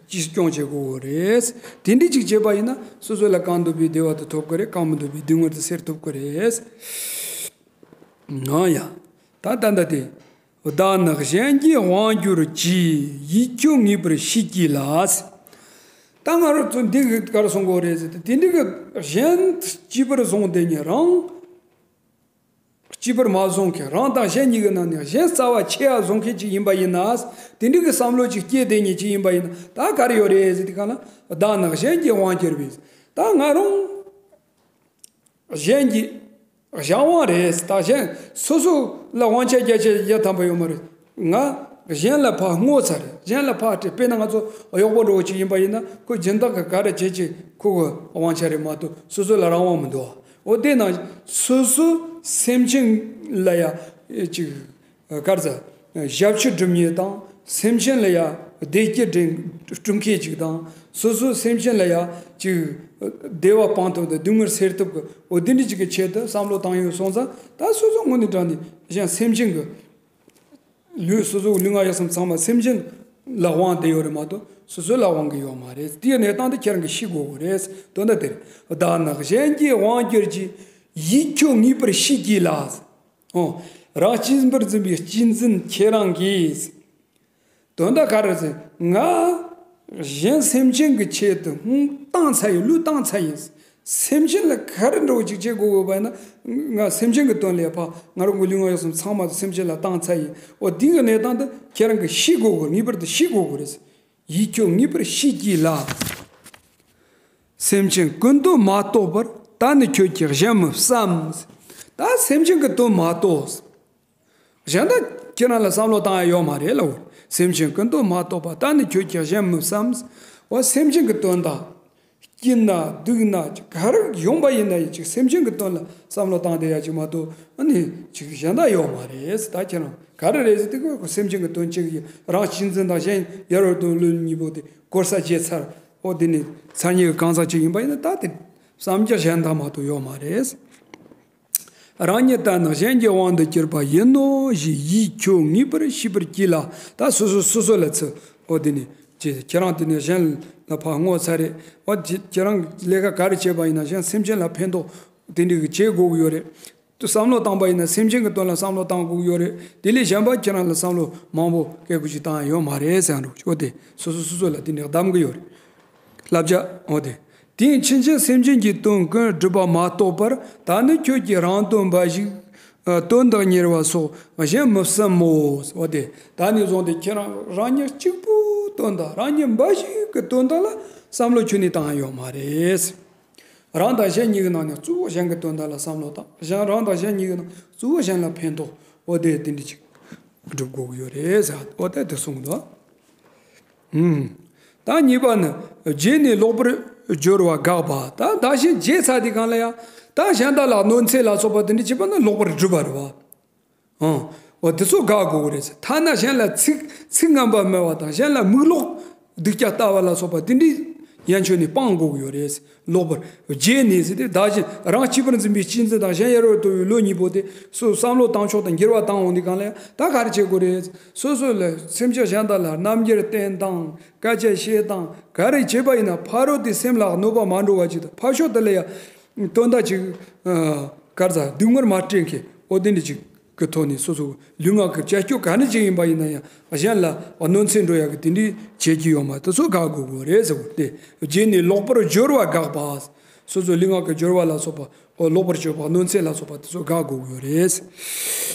གྱི་གཅེས་སྐྱོང་བྱེད་དགོས་རེད། དེ་འདྲ་ཅིག་བྱས་པ་ཡིན་ན་སོ་སོ་ལ་གང་འདོད་པའི་བདེ་བ་དེ་ཐོབ་ཀྱི་རེད། གང་མི་འདོད་པའི་སྡུག་བསྔལ་དེ་སེལ་ཐུབ་ཀྱི་རེད། ང་ཡ། ད་ད་ད་དེ། བདག་ནི་གཞན་གྱི་དབང་གྱུར་གྱི། ཡིད་ཁྱོད་ངེས་པར་ཤེས་གྱིས་ལ། ད་ང་རང་ཚོ་འདི་གི་ག་རེ་གསུང་གི་ཡོད་རེད་ཟེར་ཏེ། དེ་འདྲ་གི་གཞན་གཅེས་པར་བཟུང་དེ་ཉིད་རང་གཅེས་པར་མ་བཟུང་མཁན། རང་དང་གཞན་གཉིས་ཀྱི་ནང་ནས་གཞན་རྩ་བ་ཆེ་ཡ་བཟུང་མཁན་ཅིག་ཡིན་པ་ཡིན་ན། དེ་འདྲ་གི་བསམ་བློ་ཅིག་སྐྱེས་དེ་ཉིད་ཅིག་ཡིན་པ་ཡིན་ན། ད་ག་རེ་ཡོད་རེད་ཟེར་ཏེ་གང་ལ། བདག་ནི་གཞན་གྱི་དབང་གྱུར་པས། ད་ང་རང་གཞན་གྱི་གཞན་དབང་རེད། ད་གཞན་སོ་སོ་ལ་དབང་ཆ་བརྒྱ་ཆ་བརྒྱ་ཐམ་པ་ཡོད་མ་རེད། ང་གཞན་ལ་ཕར་བསྔོ་ཚར་རེད། གཞན་ལ་ཕར་སྤྲད། དཔེར་ན་ང་ཚོ་གཡོག་པོ་འདྲ་བོ་ཅིག་ཡིན་པ་ཡིན་ན། ཁོ་སྦྱིན་བདག་གི་ག་རེ་བྱེད་ཅིག་ཁོ་གི་དབང་ཆ་རེད་མ་གཏོགས་སོ་སོ་ལ་རང་དབང་མི་འདུག་འོ་དེ་ནང་སོ་སོ་སེམས་ཅན་ལ་ཡ་ཅིག་གར་ཟ། ཞབས་ཕྱི་སྒྲུབ་མཁན་དང་། སེམས་ཅན་ལ་ཡ་བདེ་སྐྱིད་སྒྲིང་སྒྲུབ་མཁན་ཅིག་དང་། སོ་སོའི་སེམས་ཅན་ལ་ཡ་ཅིག་བདེ་བ་སྤང་ཐུབ་དང་སྡུག་བསྔལ་སེལ་ཐུབ་ཀྱི། འོ་དེ་འདྲ་ཅིག་གི་ཆེད་དུ་བསམ་བློ་བཏང་ཡོད་སོང་ཙང་། ད་སོ་སོ་དངོས་གནས་དྲང་ནས་གཞན་སེམས་ཅན་གྱི་ལུས། སོ་སོའི་ལུས་ངག་ཡིད་གསུམ་ཚང་མ་སེམས་ཅན་ལ་དབང་བསྡད་ཡོད་རེད་མ་གཏོགས་སོ་སོ་ལ་དབང་གི་ཡོད་མ་རེད། དེའི་གནས་སྟངས་དེ་ཁྱེད་རང་གིས་ཤེས་དགོས་ཀྱི་རེད། དོན་དག་དེ་རེད། བདག་ནི་གཞན་གྱི་དབང་གྱུར་གྱི། ཡིད་ཁྱོད་ངེས་པར་ཤེས་གྱིས་ལ། ཨོ། རང་གཅེས་པར་འཛིན་པའི་གཅེས་འཛིན་ཁྱེད་རང་གིས། དོན་དག་ག་རེ་ཟེར། ང་གཞན་སེམས་ཅན་གྱི་ཆེད་དུ་བཏང་ཚར་ཡིན། བློས་བཏང་ཚར་ཡིན། སེམས་ཅན་ལ་ག་རེ་འདྲ་བོ་ཅིག་བྱེད་དགོས་དགོས་པ་ཡིན་ན། ང་སེམས་ཅན་གྱི་དོན་ལ་ཕར་ང་རང་གི་ལུས་ངག་ཡིད་གསུམ་ཚང་མ་སེམས་ཅན་ལ་བཏང་ཚར་ཡིན། འོ་དེ་གི་གནས་སྟངས་དེ་ཁྱེད་རང་གིས་ཤེས་དགོས་དགོས། ངེས་པར་དུ་ཤེས་དགོས་དགོས་རེད། ཡིད་ཁྱོད་ངེས་པར་ཤེས་གྱིས་ལ། སེམས་ཅན་ཀུན་དོན་མ་རྟོགས་པར། ད་ནི་ཁྱོད་ཀྱིས་གཞན་མི་བསམ། ད་སེམས་ཅན་གྱི་དོན་མ་རྟོགས། གཞན་དག་ཁྱེད་རང་ལ་བསམ་བློ་བཏང་ཡ་ཡོད་མ་རེད་ལ། འོ། སེམས་ཅན་ཀུན་དོན་མ་རྟོགས་པར། ད་ནི་ཁྱོད་ཀྱིས་གཞན་མི་བསམ། འོ་སེམས་ཅན་གྱི་དོན་དག་སྐྱིད་ན་སྡུག་ན་ག་རེ་ཡོང་པ་ཡིན་ན་ཡང་ཅིག་སེམས་ཅན་གྱི་དོན་ལ་བསམ་བློ་བཏང་བསྡད་ཡ་ཅིག་མ་གཏོགས་ཨ་ནི་ཅིག་གཞན་དག་ཡོད་མ་རེད། ད་ཁྱེད་རང་ག་རེ་རེད་ཟེར་དུས་ཁོ་སེམས་ཅན་གྱི་དོན་གཅིག་ཡིན། རང་གཅེས་འཛིན་དང་གཞན་ཡལ་བར་དོར་ལུགས་གཉིས་པོ་དེ་གོལ་ས་བརྗེད་ཚར། འོ་དེ་ནི་མཚན་ཉིད་ཀྱི་གང་ཟག་ཅིག་ཡིན་པ་ཡིན་ན་ད་དེ་བསམ་རྒྱུ་གཞན་དག་མ་གཏོགས་ཡོད་མ་རེད། རང་ཉིད་ལྟར་ན་གཞན་གྱི་དབང་དུ་གྱུར་པ་ཡིན་ནོ་ཞེས་ཡིད་ཁྱོད་ངེས་པར་ཤེས་པར་གྱིས་ལ། ད་སོ་སོ་སོ་སོ་ལ་ཚུར་འོ་དེ་ནི་ཁྱེད་ཁྱེད་རང་དེ་ནས་གཞན་ལ་ཕར་བསྔོ་ཚར་རེད། འོ་ཁྱེད་ཁྱེད་རང་ལས་ཀ་ག་རེ་བྱས་པ་ཡིན་ན་གཞན་སེམས་ཅན་ལ་ཕན་ཐོགས་དེ་འདྲ་གི་བྱེད་དགོས་ཀྱི་ཡོད་རེད། དུ་བསམ་བློ་བཏང་པ་ཡིན་ན་སེམས་ཅན་གྱི་དོན་ལ་བསམ་བློ་བཏང་དགོས་ཀྱི་ཡོད་རེད། དེ་ལས་གཞན་པ་ཁྱེད་རང་ལ་བསམ་བློ་མང་པོ་སྐད་དགོས་ཀྱི་བཏང་ཡ་ཡོད་མ་རེད་ཟེར་འགྲོ། འོ་དེ་སོ་སོ་སོ་སོ་ལ་དེ་འདྲ་གདམ་གྱི་ཡོད་རེད། བསླབ་བྱ། འོ་དེ། དེ་ཡང་ཕྱིན་ཆད་སེམས་ཅན་གྱི་དོན་ཀུན་སྒྲུབ་པ་མ་རྟོགས་པར། ད་ནི་ཁྱོད་ཀྱིས་རང་དོན་འབའ་ཞིག་ཨ་དོན་དག་གཉེར་བ་སོགས་གཞན་མི་བསམ་མོ། འོ་དེ། ད་ནི་བཟུང་སྟེ་ཁྱེད་རང་རང་ཉིད་གཅིག་པུའི་དོན་དག་རང་ཉིད་འབའ་ཞིག་གི་དོན་དག་ལ་བསམ་བློ་ཁྱོན་ནས་བཏང་ཡ་ཡོད་མ་རེད། རང་དང་གཞན་གཉིས་ཀྱི་ནང་ནས་གཙོ་བོ་གཞན་གྱི་དོན་དག་ལ་བསམ་བློ་བཏང་། གཞན་རང་དང་གཞན་གཉིས་ཀྱི་ནང་གཙོ་བོ་གཞན་ལ་ཕན་ཐོགས། འོ་དེ་དེ་འདྲ་ཅིག་སྒྲུབ་དགོས་ཀྱི་ཡོད་རེད་ཟེར། འོ་དེ་དེ་གསུངས་འདུག་ཨུམ། ད་གཉིས་པ་ནི། བརྗེད་ནས་ལོག་པར་སྦྱོར་བ་དགག་པ། ད་བདག་གཞན་བརྗེད་ཚར་དུས་སྒང་ལ་ཡང་ད་གཞན་དག་ལ་གནོད་འཚེ་ལ་སོགས་པ་དེ་འདྲ་བྱེད་པ་ནི་ལོག་པར་སྒྲུབ་པ་རེད་བ། ཨང་། འོ་དེ་ཚོ་དགག་དགོས་ཀྱི་རེད་ཟེར། ཐ་ན་གཞན་ལ་ཚིག་ཚིག་ངན་པ་སྨྲ་བ་དང་གཞན་ལ་མིག་ལོག་སྡུག་ཅག་ལྟ་བ་ལ་སོགས་པ་དེ་འདྲའི་ ཡན་ཆོད་ནས་སྤང་དགོས་ཀྱི་ཡོད་རེད། ལོག་པར་བརྗེད་ནས་ཟེར་ཏེ་བདག་གཞན་རང་གཅེས་པར་འཛིན་པའི་གཅེས་འཛིན་དང་གཞན་ཡལ་བར་དོར་བའི་བློ་གཉིས་པོ་དེ་སོ་བསམ་བློ་བཏང་ཕྱོགས་དང་འགྱུར་བ་བཏང་འོང་དུས་གང་ལ་ཡང་ད་ག་རེ་བྱེད་དགོས་རེད། སོ་སོ་ལ་སེམས་ཅན་གཞན་དག་ལ་རྣམ་འགྱུར་བསྟན་སྟངས་སྐད་ཆ་བཤད་སྟངས་ག་རེ་བྱེད་པ་ཡིན་ན་ཕ་རོལ་ཏེ་སེམས་ལ་གནོད་པ་མ་འགྲོ་བ་ཅིག་དང་ཕར་ཕྱོགས་དེ་ལ་ཡང་དོན་དག་ཅིག་གར་ཟ་སྡུག་བསྔལ་མ་སྤྲད་མཁན་འོ་དེ་འདྲ་ཅིག་གི་ཐོག་ནས་སོ་སོ་ལུས་ངག་གི་བྱ་སྤྱོད་ག་འདྲ་ཅིག་ཡིན་པ་ཡིན་ན་ཡང་གཞན་ལ་གནོད་འཚེ་འགྲོ་ཡག་གི་དེ་འདྲའི་བྱེད་ཀྱི་ཡོད་མ་དེ་ཚོ་དགག་དགོས་དགོས་རེད་ཟེར་བ་སྟེ། རྗེས་ནས་ལོག་པར་སྦྱོར་བ་དགག་པ། སོ་སོའི་ལུས་ངག་གི་སྦྱོར་བ་ལ་སོགས་པ་ཨོ་ལོག་པར་སྤྱོད་པ་གནོད་འཚེ་ལ་སོགས་པ་དེ་ཚོ་དགག་དགོས་ཀྱི་ཡོད་རེད།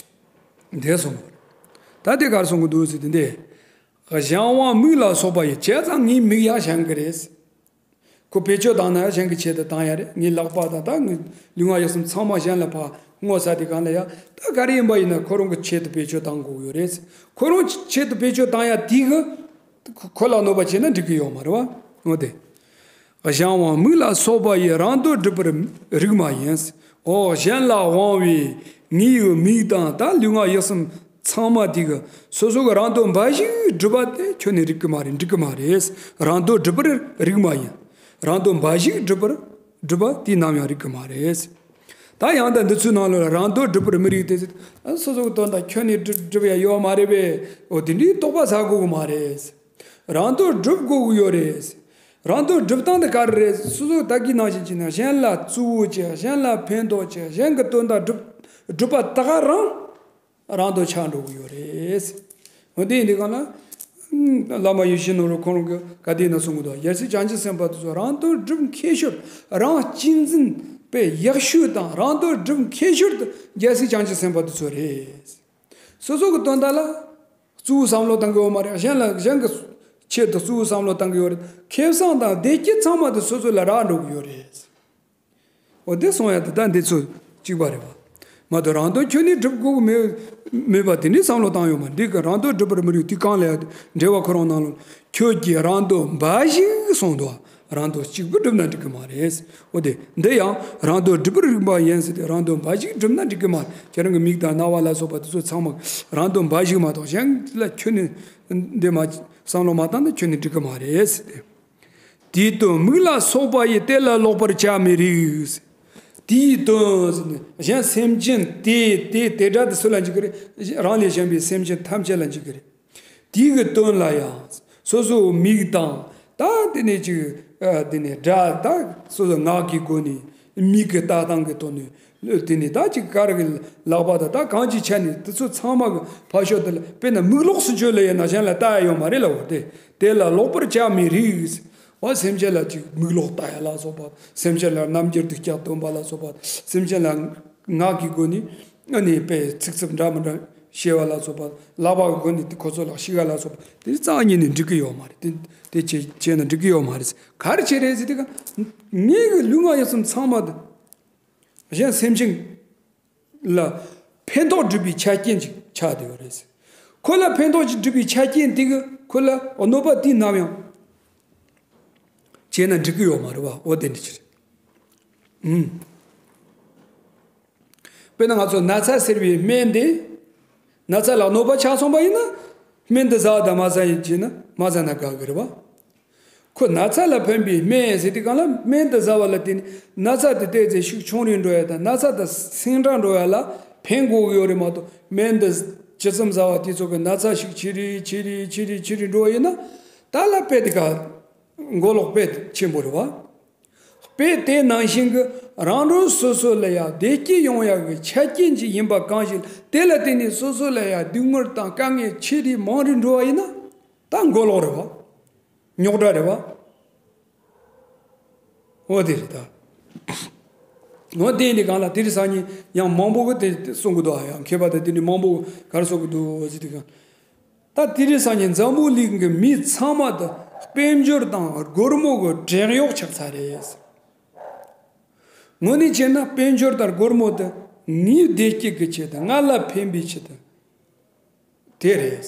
འདས་སོང་། ད་དེ་གར་སོང་གི་འདུག་ཟེར་དེ་འདས། གཞན་དབང་མིག་ལ་སོགས་པ་ཡི་བྱས་ཙང་ངའི་མིག་ཡང་གཞན་གྱི་རེད། ཁོ་བེད་སྤྱོད་བཏང་ན་ཡང་གཞན་གྱི་ཆེད་དུ་བཏང་ཡ་རེད། ངའི་ལག་པ་དང་ད་ངའི་ལུས་ངག་ཡིད་གསུམ་ཚང་མ་གཞན་ལ་ཕར་བསྔོ་ས་དེ་གང་ལ་ཡ་ད་ག་རེ་ཡིན་པ་ཡིན་ན་ཁོ་རང་གི་ཆེད་དུ་བེད་སྤྱོད་བཏང་དགོས་ཡོད་རེད། ཁོ་རང་ཆེད་དུ་བེད་སྤྱོད་བཏང་ཡ་དེ་གི་ཁོ་ལ་གནོད་པ་བྱས་ན་འགྲིག་གི་ཡོད་མ་རེད་བ། འོ་དེ། གཞན་དབང་མིག་ལ་སོགས་པ་ཡི་རང་དོན་སྒྲུབ་པར་རིགས་མ་ཡིན། འོ་གཞན་ལ་དབང་བའི་ངའི་མིག་དང་ད་ལུས་ངག་ཡིད་གསུམ་ཚང་མ་དེ་གི་སོ་སོ་གི་རང་དོན་འབའ་ཞིག་སྒྲུབ་པ་དེ་ཁྱོན་ནས་རིགས་ཀྱི་མ་རེད། འགྲིག་གི་མ་རེད། རང་དོན་སྒྲུབ་པར་རིགས་མ་ཡིན། རང་དོན་འབའ་ཞིག་སྒྲུབ་པར་སྒྲུབ་པ་དེ་ནམ་ཡང་རིགས་ཀྱི་མ་རེད། ད་ཡང་ད་འདི་ཚོའི་ནང་ལ་རང་དོན་སྒྲུབ་པར་མི་རིགས་ཏེ། སོ་སོ་གི་དོན་དག་ཁྱོན་ནས་སྒྲུབ་སྒྲུབ་ཡ་ཡོད་མ་རེད་པས། འོ་དེ་འདྲའི་རྟོག་པ་ཟ་དགོས་གི་མ་རེད། རང་དོན་སྒྲུབ་དགོས་གི་ཡོད་རེད། རང་དོན་སྒྲུབ་སྟངས་དེ་ག་རེ་རེད། སོ་སོ་ད་གིན་ནང་བཞིན་བྱས་ན་གཞན་ལ་གཙོ་བོ་བྱས། གཞན་ལ་ཕན་ཐོགས་བྱས། གཞན་གྱི་དོན་དག་སྒྲུབ་སྒྲུབ་པ་ད་ག་རང་རང་དོན་ཆགས་འགྲོ་གི་ཡོད་རེད། འོ་དེ་ཡིན་དུས་གང་ལ། བླ་མ་ཡིད་བཞིན་ནོར་བུ་ཁོང་རང་གི་ག་དེ་ན་གསུང་གི་འདུག་རྒྱལ་སྲས་བྱང་ཆུབ་སེམས་དཔའ་དེ་ཚོ་རང་དོན་སྒྲུབ་མཁས་ཤོས། རང་གཅེས་འཛིན་པའི་ཡག་ཤོས་དང་རང་དོན་སྒྲུབ་མཁས་ཤོས་དེ་རྒྱལ་སྲས་བྱང་ཆུབ་སེམས་དཔའ་དེ་ཚོ་རེད། སོ་སོ་གི་དོན་དག་ལ་གཙོ་བོ་བསམ་བློ་བཏང་གི་ཡོད་མ་རེད། གཞན་ལ་གཞན་གྱི་ཆེད་དུ་གཙོ་བོ་བསམ་བློ་བཏང་གི་ཡོད་རེད། ཁེ་བཟང་དང་བདེ་སྐྱིད་ཚང་མ་དེ་སོ་སོ་ལ་རག་འགྲོ་གི་ཡོད་རེད། འོ་དེ་སོང་ཡ་དེ་ད་འདི་ཚོ་གཅིག་པ་རེད་བ། མ་གཏོགས་རང་དོན་ཁྱོན་ནས་སྒྲུབ་དགོས་ཀྱི་མེད་མེད་པ་དེ་འདྲའི་བསམ་བློ་བཏང་ཡོད་མ་རེད། འདི་ག་རང་དོན་སྒྲུབ་པར་མི་རིགས་དེ་གང་ལ་ཡ་འགྲེལ་བ་ཁོ་རང་ནང་ལ་ཁྱོད་ཀྱིས་རང་དོན་འབའ་ཞིག་གསུངས་འདུག་རང་དོན་གཅིག་པུ་སྒྲུབ་ན་འགྲིག་གི་མ་རེད། འོ་དེ་འདི་ཡང་རང་དོན་སྒྲུབ་པར་རིགས་པ་ཡིན་ཟེར་ཏེ་རང་དོན་འབའ་ཞིག་སྒྲུབ་ན་འགྲིག་གི་མ་རེད། ཁྱེད་རང་གི་མིག་དང་རྣ་བ་ལ་སོགས་པ་དེ་ཚོ་ཚང་མ་རང་དོན་འབའ་ཞིག་མ་གཏོགས་གཞན་ལ་ཁྱོན་ནས་འདི་མ་བསམ་བློ་མ་བཏང་ན་ཁྱོན་ནས་འགྲིག་གི་མ་རེད་ཟེར་ཏེ། དེའི་དོན་མིག་ལ་སོགས་པ་ཡིས་དེ་ལ་ལོག་པར་བྱ་མི་རིགས། དེའི་དོན་ཟེར་ནས་གཞན་སེམས་ཅན་དེ་དེ་དེ་སྒྲ་དེ་སུ་ལ་འཇུག་གི་རེད། རང་ལས་གཞན་པའི་སེམས་ཅན་ཐམས་ཅད་ལ་འཇུག་གི་རེད། དེའི་གི་དོན་ལ་ཡང་སོ་སོའི་མིག་དང་ད་དེ་ནས་ཅིག་དེ་ནས་སྒྲ་ད་སོ་སོ་ངག་གི་སྒོ་ནས་མིག་གི་ལྟ་སྟངས་ཀྱི་ཐོག་ནས། དེ་ནི་ད་ཅིག་གར་གི་ལག་པ་དང་ད་གང་ཅིའི་ཆ་ནས་དེ་ཚོ་ཚང་མ་གི་ཕ་ཤོ་དེ་ལ་དཔེར་ན་མིག་ལོག་སུ་ཆོད་ལ་ཡིན་ན་གཞན་ལ་ལྟ་ཡ་ཡོད་མ་རེད་ལ། འོ་དེ་དེ་ལ་ལོག་པར་བྱ་མི་རིགས། འོ་སེམས་ཅན་ལ་ཅིག་མིག་ལོག་ལྟ་ཡ་ལ་སོགས་པ། སེམས་ཅན་ལ་རྣམ་འགྱུར་སྡུག་ཅག་སྟོན་པ་ལ་སོགས་པ། སེམས་ཅན་ལ་ངག་གི་སྒོ་ནས་ཨ་ནི་དཔེ་ཚིག་རྩུབ་འདྲ་མི་འདྲ་བཤད་པ་ལ་སོགས་པ། ལག་པ་གི་སྒོ་ནས་དེ་ཁོ་ཚོ་ལ་ཤི་ག་ལ་སོགས་པ་དེ་རྩ་བ་ཉིད་ནས་འགྲིག་གི་ཡོད་མ་རེད། དེ་དེ་བྱས་བྱས་ན་འགྲིག་གི་ཡོད་མ་རེད། ག་རེ་བྱས་རེད་ཟེར་དུས་ཀ་ངའི་གི་ལུས་ངག་ཡིད་གསུམ་ཚང་མ་དེ། གཞན་སེམས་ཅན་ལ་ཕན་ཐོགས་སྒྲུབ་པའི་ཆ་རྐྱེན་ཅིག་ཆགས་བསྡད་ཡོད་རེད། ཁོ་ལ་ཕན་ཐོགས་ཅིག་སྒྲུབ་པའི་ཆ་རྐྱེན་དེ་གི་ཁོ་ལ་གནོད་པ་དེ་ནམ་ཡང་བྱས་ན་འགྲིག་གི་ཡོད་མ་རེད་བ། འོ་དེ་འདྲ་ཅིག་རེད། ཨུམ། དཔེར་ན་ང་ཚོ་ན་ཚ་ཟེར་བའི་སྨན་དེ་ན་ཚ་ལ་གནོད་པ་ཆགས་སོང་པ་ཡིན་ན་སྨན་དེ་ཟ་བ་དང་མ་ཟ་ཡིན་བྱས་ན་མ་ཟ་ན་དགའ་གི་རེད་བ། ཁོ་ན་ཚ་ལ་ཕན་པའི་སྨན་ཟེར་དུས་གང་ལ་སྨན་དེ་ཟ་བ་ལ་བརྟེན་ནས་ན་ཚ་དེ་ཏོག་ཙམ་ཤུགས་ཆུང་རུ་འགྲོ་ཡ་དང་ན་ཚ་དེ་སེང་དྲག་འགྲོ་ཡ་ལ་ཕན་དགོས་ཀྱི་ཡོད་རེད་མ་གཏོགས་སྨན་དེ་ཇི་ཙམ་ཟ་བ་དེ་ཚོ་གི་ན་ཚ་ཤུགས་ཆེ་རེ་ཆེ་རེ་ཆེ་རེ་ཆེ་རེ་འགྲོ་བ་ཡིན་ན་ད་ལ་དཔེ་དེ་ག་མགོ་ལོག་དཔེ་ཆེན་པོ་རེད་བ། དཔེ་དེ་ནང་བཞིན་གྱི་རང་རང་སོ་སོ་ལ་ཡང་བདེ་སྐྱིད་ཡོང་ཡག་གི་ཆ་རྐྱེན་ཅིག་ཡིན་པ་གང་ཞིག་དེ་ལ་བརྟེན་ནས་སོ་སོ་ལ་ཡང་སྡུག་བསྔལ་དང་དཀའ་ངལ་ཆེ་རེ་མང་རེ་འགྲོ་བ་ཡིན་ན་ད་མགོ་ལོག་རེད་བ། རྙོག་དྲ་རེད་བ། འོ་དེ་རེད་ད། འོ་དེ་འདི་གང་ལ་དེ་རིང་སང་ཉིན་ཡང་མང་པོ་གི་དེ་གསུང་གི་འདུག་ཨ་ཡང་མཁས་པ་དང་དེ་འདྲའི་མང་པོ་ག་རེ་གསུང་གི་འདུག་ཟེར་དུས་གང་། ད་དེ་རིང་སང་ཉིན་འཛམ་བུ་གླིང་གི་མི་ཚང་མ་དང་དཔལ་འབྱོར་དང་སྒོར་མོ་གི་བྲན་གཡོག་ཆགས་ཚར་རེད། དངོས་གནས་བྱས་ན་དཔལ་འབྱོར་དང་སྒོར་མོ་དེ་ངའི་བདེ་སྐྱིད་ཀྱི་ཆེད་དུ་ང་ལ་ཕན་པའི་ཆེད་དུ་དེ་རེད།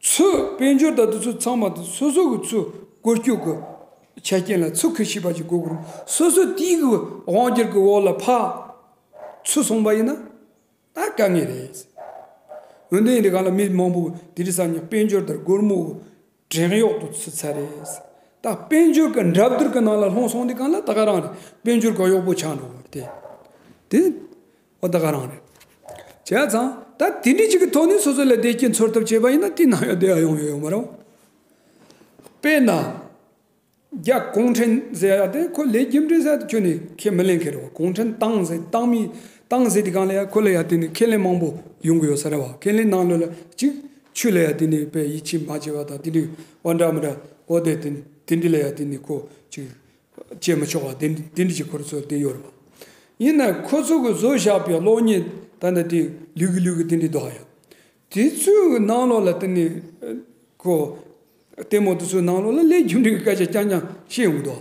ཚུར་དཔལ་འབྱོར་དང་དེ་ཚོ་ཚང་མ་དེ་སོ་སོ་གི་ཚུར་བཀོལ་སྤྱོད་ཀྱི་ཆ་རྐྱེན་ལ་ཚུར་ཁུ་ཤེས་པ་ཅིག་དགོས་ཀྱི་རེད། སོ་སོ་དེའི་གི་དབང་སྒྱུར་གྱི་འོག་ལ་ཕར་ཚུར་སོང་པ་ཡིན་ན། ད་དཀའ་ངལ་རེད། འོན་ཏེ་ཡིན་དུས་གང་ལ་མི་མང་པོ་དེ་རིང་སང་ཉིན་དཔལ་འབྱོར་དང་སྒོར་མོ་བྲན་གཡོག་ཏུ་ཚུད་ཚར་རེད། ད་དཔལ་འབྱོར་གྱི་འགྲན་བསྡུར་གྱི་ནང་ལ་ལྷུང་སོང་དུས་གང་ལ་ད་ག་རང་རེད། དཔལ་འབྱོར་གྱི་གཡོག་པོ་ཆགས་འགྲོ་བ་རེད་དེ། དེ་འོ་ད་ག་རང་རེད། བྱས་ཙང་ད་དེ་འདྲའི་ཅིག་གི་ཐོག་ནས་སོ་སོ་ལ་བདེ་སྐྱིད་འཚོལ་ཐབས་བྱས་པ་ཡིན་ན་དེའི་ནང་ཡང་བདེ་བ་ཡོང་ཡོད་ཡོད་མ་རེད། དཔེར་ན། རྒྱ་གུང་ཁྲན་ཟེར་ཡ་དེ་ཁོ་ལས་རྒྱུ་འབྲས་ཟེར་ཡ་དེ་ཁྱོན་ནས་ཁས་མི་ལེན་མཁན་རེད་བ། གུང་ཁྲན་ཏང་ཟེར་ཏང་མི་ཏང་ཟེར་དེ་གང་ལ་ཡ་ཁོ་ལ་ཡ་དེ་ནས་ཁས་ལེན་མང་པོ་ཡོང་གི་ཡོད་ས་རེད་བ། ཁས་ལེན་ནང་ལོགས་ལ་གཅིག་ཆོས་ལ་ཡ་དེ་ནས་དཔེ་ཡིད་ཆེས་མ་བྱས་པ་དང་དེ་འདྲའི་འོ་འདྲ་མི་འདྲ་འོ་དེ་དེ་དེ་འདྲ་ལ་ཡ་དེ་ནས་ཁོ་གཅིག་བྱེད་མི་ཆོག་པ་དེ་འདྲ་དེ་འདྲ་ཅིག་ཁོ་རང་ཚོ་དེ་ཡོད་རེད་བ། ཡིན་ན་ཁོ་ཚོ་གི་བཟོ་བཞག་པའི་གློག་བརྙན་ད་ནི་དེ་ལུས་གི་ལུས་གི་དེ་འདྲ་འདུག་ཡ། དེ་ཚོའི་ནང་ལོགས་ལ་དེ་ནས་ཁོ་ལྟད་མོ་དེ་ཚོའི་ནང་ལོགས་ལ་ལས་རྒྱུ་འབྲས་ཀྱི་སྐད་ཆ་རྐྱང་རྐྱང་བཤད་ཡོང་གི་འདུག་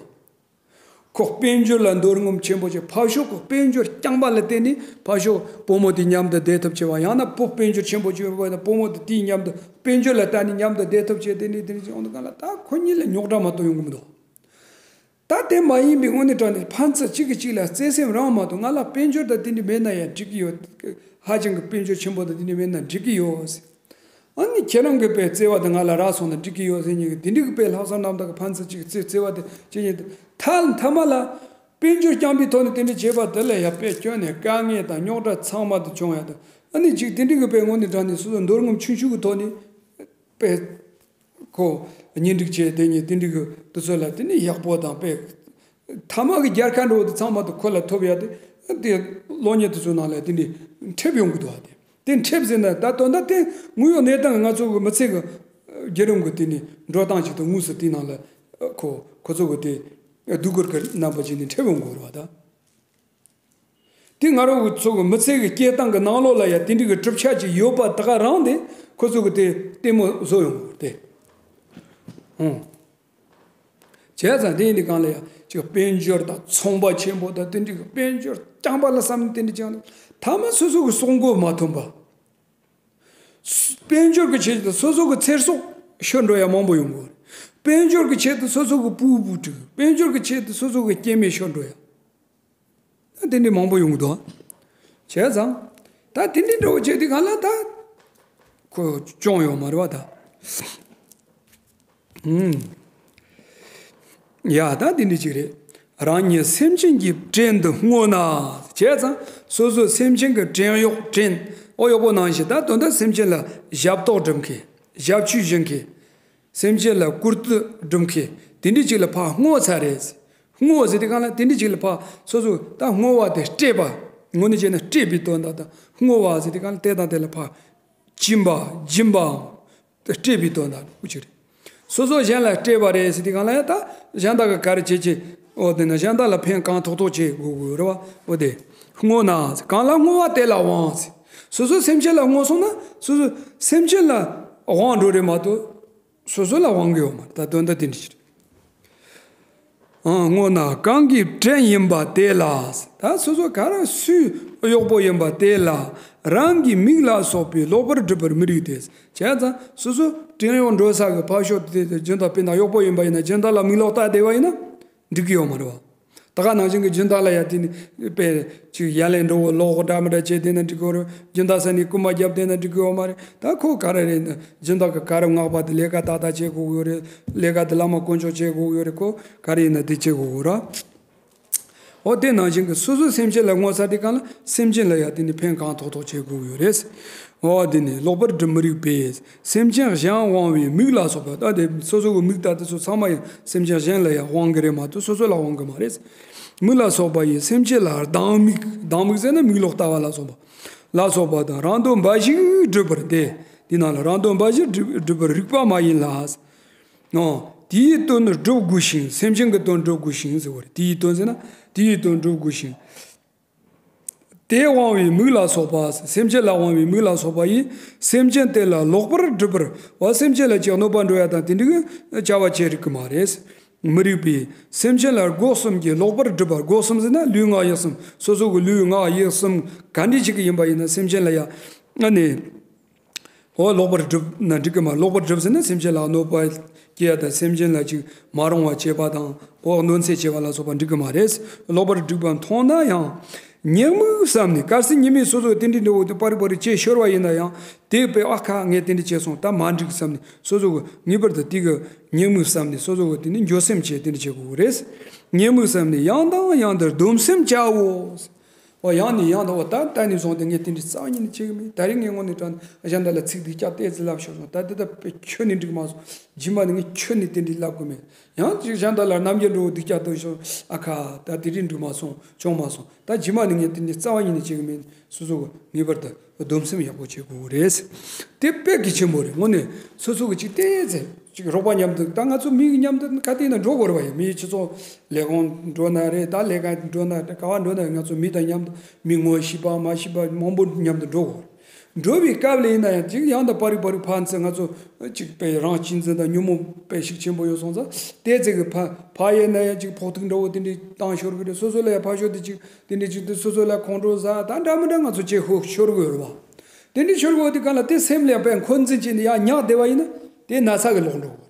ཁོ་དཔལ་འབྱོར་ལ་འདོད་རྔམ་ཆེན་པོ་བྱས། ཕར་ཕྱོགས་ཁོ་དཔལ་འབྱོར་རྐྱང་པ་ལ་བརྟེན་ནས་ཕར་ཕྱོགས་བུ་མོ་དེ་མཉམ་དུ་བསྡད་ཐབས་བྱས་པ། ཡང་ན་བུ་དཔལ་འབྱོར་ཆེན་པོ་བྱས་པ་དང་བུ་མོ་དེ་དེའི་མཉམ་དུ་དཔལ་འབྱོར་ལ་བརྟེན་ནས་མཉམ་དུ་བསྡད་ཐབས་བྱས། དེ་ནས་དེ་ནས་ཅིག་ཡོང་དུས་གང་ལ་ད་ཁོ་གཉིས་ལ་རྙོག་དྲ་མ་གཏོགས་ཡོང་གི་མི་འདུག་ད་དེ་མ་ཡིན་པའི་དངོས་གནས་དྲང་གནས་ཕན་ཚུན་གཅིག་གིས་གཅིག་ལ་བརྩེ་སེམས་རང་མ་གཏོགས། ང་ལ་དཔལ་འབྱོར་དང་དེ་འདྲ་མེད་ན་ཡང་འགྲིག་གི་ཡོད། ཧ་ཅང་གི་དཔལ་འབྱོར་ཆེན་པོ་དང་དེ་འདྲ་མེད་ན་འགྲིག་གི་ཡོད། ཨ་ནི་ཁྱེད་རང་གི་དཔེ་བརྩེ་བ་དེ་ང་ལ་རག་སོང་ན་འགྲིག་གི་ཡོད་ཟེར་མཁན་གྱི་དེ་འདྲ་གི་དཔེ་ལྷག་བསམ་རྣམ་དག་གི་ཕན་ཚུན་གཅིག་བརྩེ་བརྩེ་བ་དེ་བྱེད་མཁན་དེ། མཐའ་མཐའ་མ་ལ་དཔལ་འབྱོར་རྐྱང་པའི་ཐོག་ནས་དེ་འདྲ་བྱས་པ་དེ་ལ་ཡང་དཔེ་སྐྱོན་ནས་དཀའ་ངལ་དང་རྙོག་དྲ་ཚང་མ་དེ་བྱུང་ཡ་དང་། ཨ་ནི་གཅིག་དེ་འདྲ་གི་དཔེ་དངོས་གནས་དྲང་གནས་སོ་སོ་འདོད་རྔམ་ཆུང་ཆུང་གི་ཐོག་ནས་དཔེ། ཁོ་གཉེན་སྒྲིག་བྱས། དེ་ཉིད་དེ་འདྲའི་གི་དུས་ཚོད་ལ་དེ་ནི་ཡག་པོ་དང་དཔེ། ཐ་མག་གི་རྒྱལ་ཁ་འགྲོ་བ་དེ་ཚང་མ་དེ་ཁོ་ལ་ཐོབ་ཡ་དེ། དེ་གློག་བརྙན་དེ་ཚོའི་ནང་ལ་དེ་འདྲའི་འཁྲབ་ཡོང་གི་འདུག་བ། དེ་དེ་འཁྲབ་ཟེར་ན་ད་དོན་དག་དེ་དངོས་ཡོད་གནས་སྟངས་ང་ཚོ་གི་མི་ཚེ་གི་བརྒྱུད་རིམ་གི་དེ་ནི་འགྲོ་སྟངས་ཅིག་དང་། དངོས་སུ་དེའི་ནང་ལ་ཁོ་ཁོ་ཚོ་གི་དེ་སྡུག་སྐུལ་གི་རྣམ་པ་ཅིག་ནི་འཁྲབ་ཡོང་གི་རེད་བ་ད། དེ་ང་རང་ཚོ་གི་མི་ཚེ་གི་སྐྱེལ་སྟངས་ཀྱི་ནང་ལོགས་ལ་ཡང་དེ་འདྲའི་གི་གྲུབ་ཆ་ཅིག་ཡོད་པ་ད་ག་རང་དེ་ཁོ་ཚོ་གི་དེ་ལྟད་མོ་བཟོ་ཡོང་གི་རེད་དེ། ཨང་། བྱས་ཙང་དེ་ཡིན་དུས་གང་ལ་ཡང་ཅིག་དཔལ་འབྱོར་དང་ཚོང་པ་ཆེན་པོ་དང་དེ་འདྲའི་གི་དཔལ་འབྱོར་རྐྱང་པ་ལ་བསམ་ནས་དེ་འདྲ་ཅིག་ཡང་མཐའ་མ་སོ་སོ་གི་སྲོག་མགོ་མ་ཐོན་པ། དཔལ་འབྱོར་གྱི་ཆེད་དུ་སོ་སོ་གི་ཚེ་སྲོག་ཤོར་འགྲོ་ཡ་མང་པོ་ཡོང་གི་རེད། དཔལ་འབྱོར་གྱི་ཆེད་དུ་སོ་སོ་གི་སྤུ་གུ་སྤུ་གྲི། དཔལ་འབྱོར་གྱི་ཆེད་དུ་སོ་སོ་གི་སྐྱེ་དམན་ཤོར་འགྲོ་ཡ། དེ་འདྲ་མང་པོ་ཡོང་གི་འདུག་བྱས་ཙང་ད་དེ་འདྲ་འདྲ་བོ་བྱས་དུས་གང་ལ་ད་ཁོ་སྐྱོན་ཡོད་མ་རེད་བ་ད། ཨུམ། ཡ་ད་དེ་འདྲ་ཅིག་རེད། རང་ཉིད་སེམས་ཅན་གྱི་བྲན་དུ་བསྔོས་ན། བྱས་ཙང་སོ་སོ་སེམས་ཅན་གྱི་བྲན་གཡོག་བྲན་ཨོ་གཡོག་པོ་ནང་བཞིན་ད་དོན་དག་སེམས་ཅན་ལ་ཞབས་ཏོག་སྒྲུབ་མཁན། ཞབས་ཕྱི་ཞུ་མཁན། སེམས་ཅན་ལ་བཀུར་སྟི་སྒྲུབ་མཁན་དེ་འདྲ་ཅིག་ལ་ཕར་བསྔོས་ཚར་རེད། བསྔོས་ཟེར་དུས་གང་ལ་དེ་འདྲ་ཅིག་ལ་ཕར་སོ་སོ་ད་བསྔོ་བ་དེ་སྤྲད་པ། དངོས་གནས་བྱས་ན་སྤྲད་པའི་དོན་དག་དང་། བསྔོ་བ་ཟེར་དུས་གང་ལ་དེ་དང་དེ་ལ་ཕར་སྦྱིན་པ་སྦྱིན་པའམ་སྤྲད་པའི་དོན་དག་ཅིག་རེད། སོ་སོ་གཞན་ལ་སྤྲད་པ་རེད་ཟེར་དུས་གང་ལ་ཡང་ད་གཞན་དག་གི་ག་རེ་བྱེད་ཀྱི། འོ་དེ་ན་གཞན་དག་ལ་ཕན་གང་ཐོགས་ཐོགས་བྱེད་དགོས་དགོས་རེད་བ། འོ་དེ་བསྔོས་ན་གང་ལ་བསྔོ་བ་དེ་ལ་དབང་ཟེར། སོ་སོ་སེམས་ཅན་ལ་བསྔོས་སོང་ན་སོ་སོ་སེམས་ཅན་ལ་དབང་འགྲོ་རེད་མ་གཏོགས། སོ་སོ་ལ་དབང་གི་ཡོད་མ་རེད། ད་དོན་དག་དེ་འདྲ་ཞིག་རེད། ཨང་། བསྔོས་ན་གང་གི་བྲན་ཡིན་པ་དེ་ལ། ད་སོ་སོ་ག་རེ་སུའི་གཡོག་པོ་ཡིན་པ་དེ་ལ་རང་གི་མིག་ལ་སོགས་པས་ལོག་པར་སྒྲུབ་པར་མི་རིགས་ཏེ། བྱས་ཙང་སོ་སོ་བྲན་གཡོག་འགྲོ་ས་གི་ཕར་ཕྱོགས་དེ་སྦྱིན་བདག་དཔེར་ན་གཡོག་པོ་ཡིན་པ་ཡིན་ན་སྦྱིན་བདག་ལ་མིག་ལོག་ལྟ་བསྡད་པ་ཡིན་ན་འགྲིག་གི་ཡོད་མ་རེད་བ། ད་ག་ནང་བཞིན་གྱི་སྦྱིན་བདག་ལ་ཡ་དེ་ནི་དཔེ་ཅིག་ཡ་ལན་འགྲོ་བོ་ལོག་འདྲ་མི་འདྲ་བྱས་བསྡད་ན་འགྲིག་གི་ཡོད་རེད། སྦྱིན་བདག་ས་ནས་རྐུན་མ་བརྒྱབ་བསྡད་ན་འགྲིག་གི་ཡོད་མ་རེད། ད་ཁོ་ག་རེ་རེད་ན་སྦྱིན་བདག་གི་ག་རེ་མངགས་པ་དེ་ལས་ཀ་ཏག་ཏག་བྱེད་དགོས་ཀྱི་ཡོད་རེད། ལས་ཀ་དེ་བླ་མ་དཀོན་མཆོག་བྱེད་དགོས་ཀྱི་ཡོད་རེད། ཁོ་ག་རེ་ཡིན་ན་དེ་བྱེད་དགོས་ཀྱི་ཡོད་རེད། འོ་དེ་ནང་བཞིན་གྱི་སོ་སོའི་སེམས་ཅན་ལ་བསྔོ་ས་དེ་གང་ལ་སེམས་ཅན་ལ་ཡ་དེ་ནི་ཕན་གང་ཐོགས་ཐོགས་བྱེད་དགོས་ཀྱི་ཡོད་རེད། འོ་དེ་ནི་ལོག་པར་སྒྲུབ་མི་རིགས་པས། སེམས་ཅན་གཞན་དབང་བའི་མིག་ལ་སོགས་པ། ད་དེ་སོ་སོ་གི་མིག་ལྟ་དེ་ཚོ་ཚང་མ་ཡང་སེམས་ཅན་གཞན་ལ་ཡང་དབང་གི་རེད་མ་གཏོགས་སོ་སོ་ལ་དབང་གི་མ་རེད། མིག་ལ་སོགས་པ་ཡིས་སེམས་ཅན་ལ་སྡང་མིག་སྡང་མིག་ཟེར་ན་མིག་ལོག་ལྟ་བ་ལ་སོགས་པ། ལ་སོགས་པ་དང་རང་དོན་འབའ་ཞིག་སྒྲུབ་པར་འདོད། དེ་ནང་ལ་རང་དོན་འབའ་ཞིག་སྒྲུབ་སྒྲུབ་པར་རིགས་པ་མ་ཡིན་ལ། ཨོ། དེའི་དོན་སྒྲུབ་དགོས་ཤིང་། སེམས་ཅན་གྱི་དོན་སྒྲུབ་དགོས་ཤིང་ཟེར་བ་རེད། དེའི་དོན་ཟེར་ན་དེའི་དོན་སྒྲུབ་དགོས་ཤིང་། དེ་དབང་བའི་མིག་ལ་སོགས་པ། སེམས་ཅན་ལ་དབང་བའི་མིག་ལ་སོགས་པ་ཡིས་སེམས་ཅན་དེ་ལ་ལོག་པར་སྒྲུབ་པར། འོ་སེམས་ཅན་ལ་ཅིག་གནོད་པ་འགྲོ་ཡ་དང་དེ་འདྲའི་བྱ་བ་བྱེད་རིགས་ཀྱི་མ་རེད། མི་རིགས་པས་སེམས་ཅན་ལ་སྒོ་གསུམ་གྱིས་ལོག་པར་སྒྲུབ་པ། སྒོ་གསུམ་ཟེར་ན་ལུས་ངག་ཡིད་གསུམ། སོ་སོ་གི་ལུས་ངག་ཡིད་གསུམ་ག་འདྲ་ཞིག་གི་ཡིན་པ་ཡིན་ན་སེམས་ཅན་ལ་ཡ་ཨ་ནི། འོ་ལོག་པར་སྒྲུབ་ན་འགྲིག་གི་མ། ལོག་པར་སྒྲུབ་ཟེར་ན་སེམས་ཅན་ལ་གནོད་པ་སྐྱེལ་ཡ་དང་སེམས་ཅན་ལ་ཅིག་མ་རུང་བ་བྱེད་པ་དང་། འོ་གནོད་འཚེ་བྱེད་པ་ལ་སོགས་པ་འགྲིག་གི་མ་རེད། ལོག་པར་སྒྲུབ་པ་མཐོང་ན་ཡང་ ཉེས་དམིགས་བསམ་ནས། གལ་སྲིད་ཉེས་དམིགས་སོ་སོ་དེ་འདྲའི་འདྲ་བོ་དེ་པར་རིས་པར་རིས་བྱས་ཤོར་བ་ཡིན་ན་ཡང་། དེ་དཔེ་ཨ་ཁ་ངས་དེ་འདྲ་བྱས་སོང་། ད་མ་འགྲིག་བསམ་ནས་སོ་སོ་གི་ངེས་པར་དུ་དེ་གི་ཉེས་དམིགས་བསམ་ནས་སོ་སོ་གི་དེ་ནི་འགྱོད་སེམས་བྱས་དེ་འདྲ་བྱེད་དགོས་གི་རེད། ཉེས་དམིགས་བསམ་ནས་ཡང་དང་ཡང་དུ་སྡོམ་སེམས་བྱའོ། འོ་ཡང་ནས་ཡང་དུ། འོ་ད་ད་ནས་བཟུང་སྟེ་ངས་དེ་འདྲ་རྩ་བ་ཉིད་ནས་བྱེད་གི་མེད། ད་རིང་ངས་དངོས་གནས་དྲང་གནས་གཞན་དག་ལ་ཚིག་སྡུག་ཅག་ཏོག་ཙམ་ལབ་ཤོར་སོང་། ད་དེ་ད་དཔེ་ཁྱོན་ནས་འགྲིག་མ་སོང་། རྗེས་མ་ནས་ངས་ཁྱོན་ནས་དེ་འདྲ་ལབ་གི་མེད། ཡང་ཅིག་གཞན་དག་ལ་རྣམ་འགྱུར་འདྲ་བོ་སྡུག་ཅག་ཏོག་ཙམ། ཨ་ཁ། ད་དེ་རིང་འགྲིག་མ་སོང་། བྱུང་མ་སོང་། ད་རྗེས་མ་ནས་ངས་དེ་འདྲ་རྩ་བ་ཉིད་ནས་བྱེད་གི་མེད། སོ་སོ་གི་ངེས་པར་དུ་སྡོམ་སེམས་ཡག་པོ་བྱེད་དགོས་རེད། དེ་དཔེ་གལ་ཆེན་པོ་རེད། དངོས་གནས་སོ་སོ་གི་ཅིག་ཏོག་ཙམ་ཅིག་རོགས་པ་མཉམ་དུ། ད་ང་ཚོ་མི་གི་མཉམ་དུ་ག་དུས་ཡིན་ན་འགྲོ་དགོས་རེད་པ། ཡ་མི་སྤྱི་ཚོགས་ལས་ཁུངས་འགྲོ་ན་རེད། ད་ལས་ཀ་འགྲོ་ན་རེད། ག་པར་འགྲོ་ན་ང་ཚོ་མི་དང་མཉམ་དུ་མི་ངོ་ཤེས་པ་མ་ཤེས་པ་མང་པོ་མཉམ་དུ་འགྲོ་དགོས་རེད། འགྲོ་བའི་སྐབས་ལ་ཡིན་ན་ཡང་ཅིག་ཡང་དུ་པར་རིས་པར་རིས་ཕར་ཚུར་ང་ཚོ་ཅིག་དཔེ་རང་གཅེས་འཛིན་དང་ཉོན་མོངས་དཔེ་ཤུགས་ཆེན་པོ་ཡོད་སོང་ཙང་། ཏོག་ཙམ་གི་ཕ་ཕ་ཡིན་ན་ཡང་ཅིག་ཕོག་ཐུག་འདྲ་བོ་དེ་འདྲ་བཏང་ཤོར་གི་རེད། སོ་སོ་ལ་ཡང་ཕར་ཞོག་དེ་ཅིག་དེ་འདྲ་ཅིག་དེ་སོ་སོ་ལ་ཁོང་ཁྲོ་ཟ་ད་འདྲ་མི་འདྲ་ང་ཚོ་བྱེད་ཤོར་གི་ཡོད་རེད་པ། དེ་འདྲ་ཤོར་གི་ཡོད་དུས་གང་ལ་དེ་སེམས་ལ་ཡང་དཔེ་འཁོན་འཛིན་བྱས་ནས་ཡང་ཉག་བསྡད་པ་ཡིན་ན་དེ་ན་ཚ་གི་ལོག་འགྲོ་གི་རེད།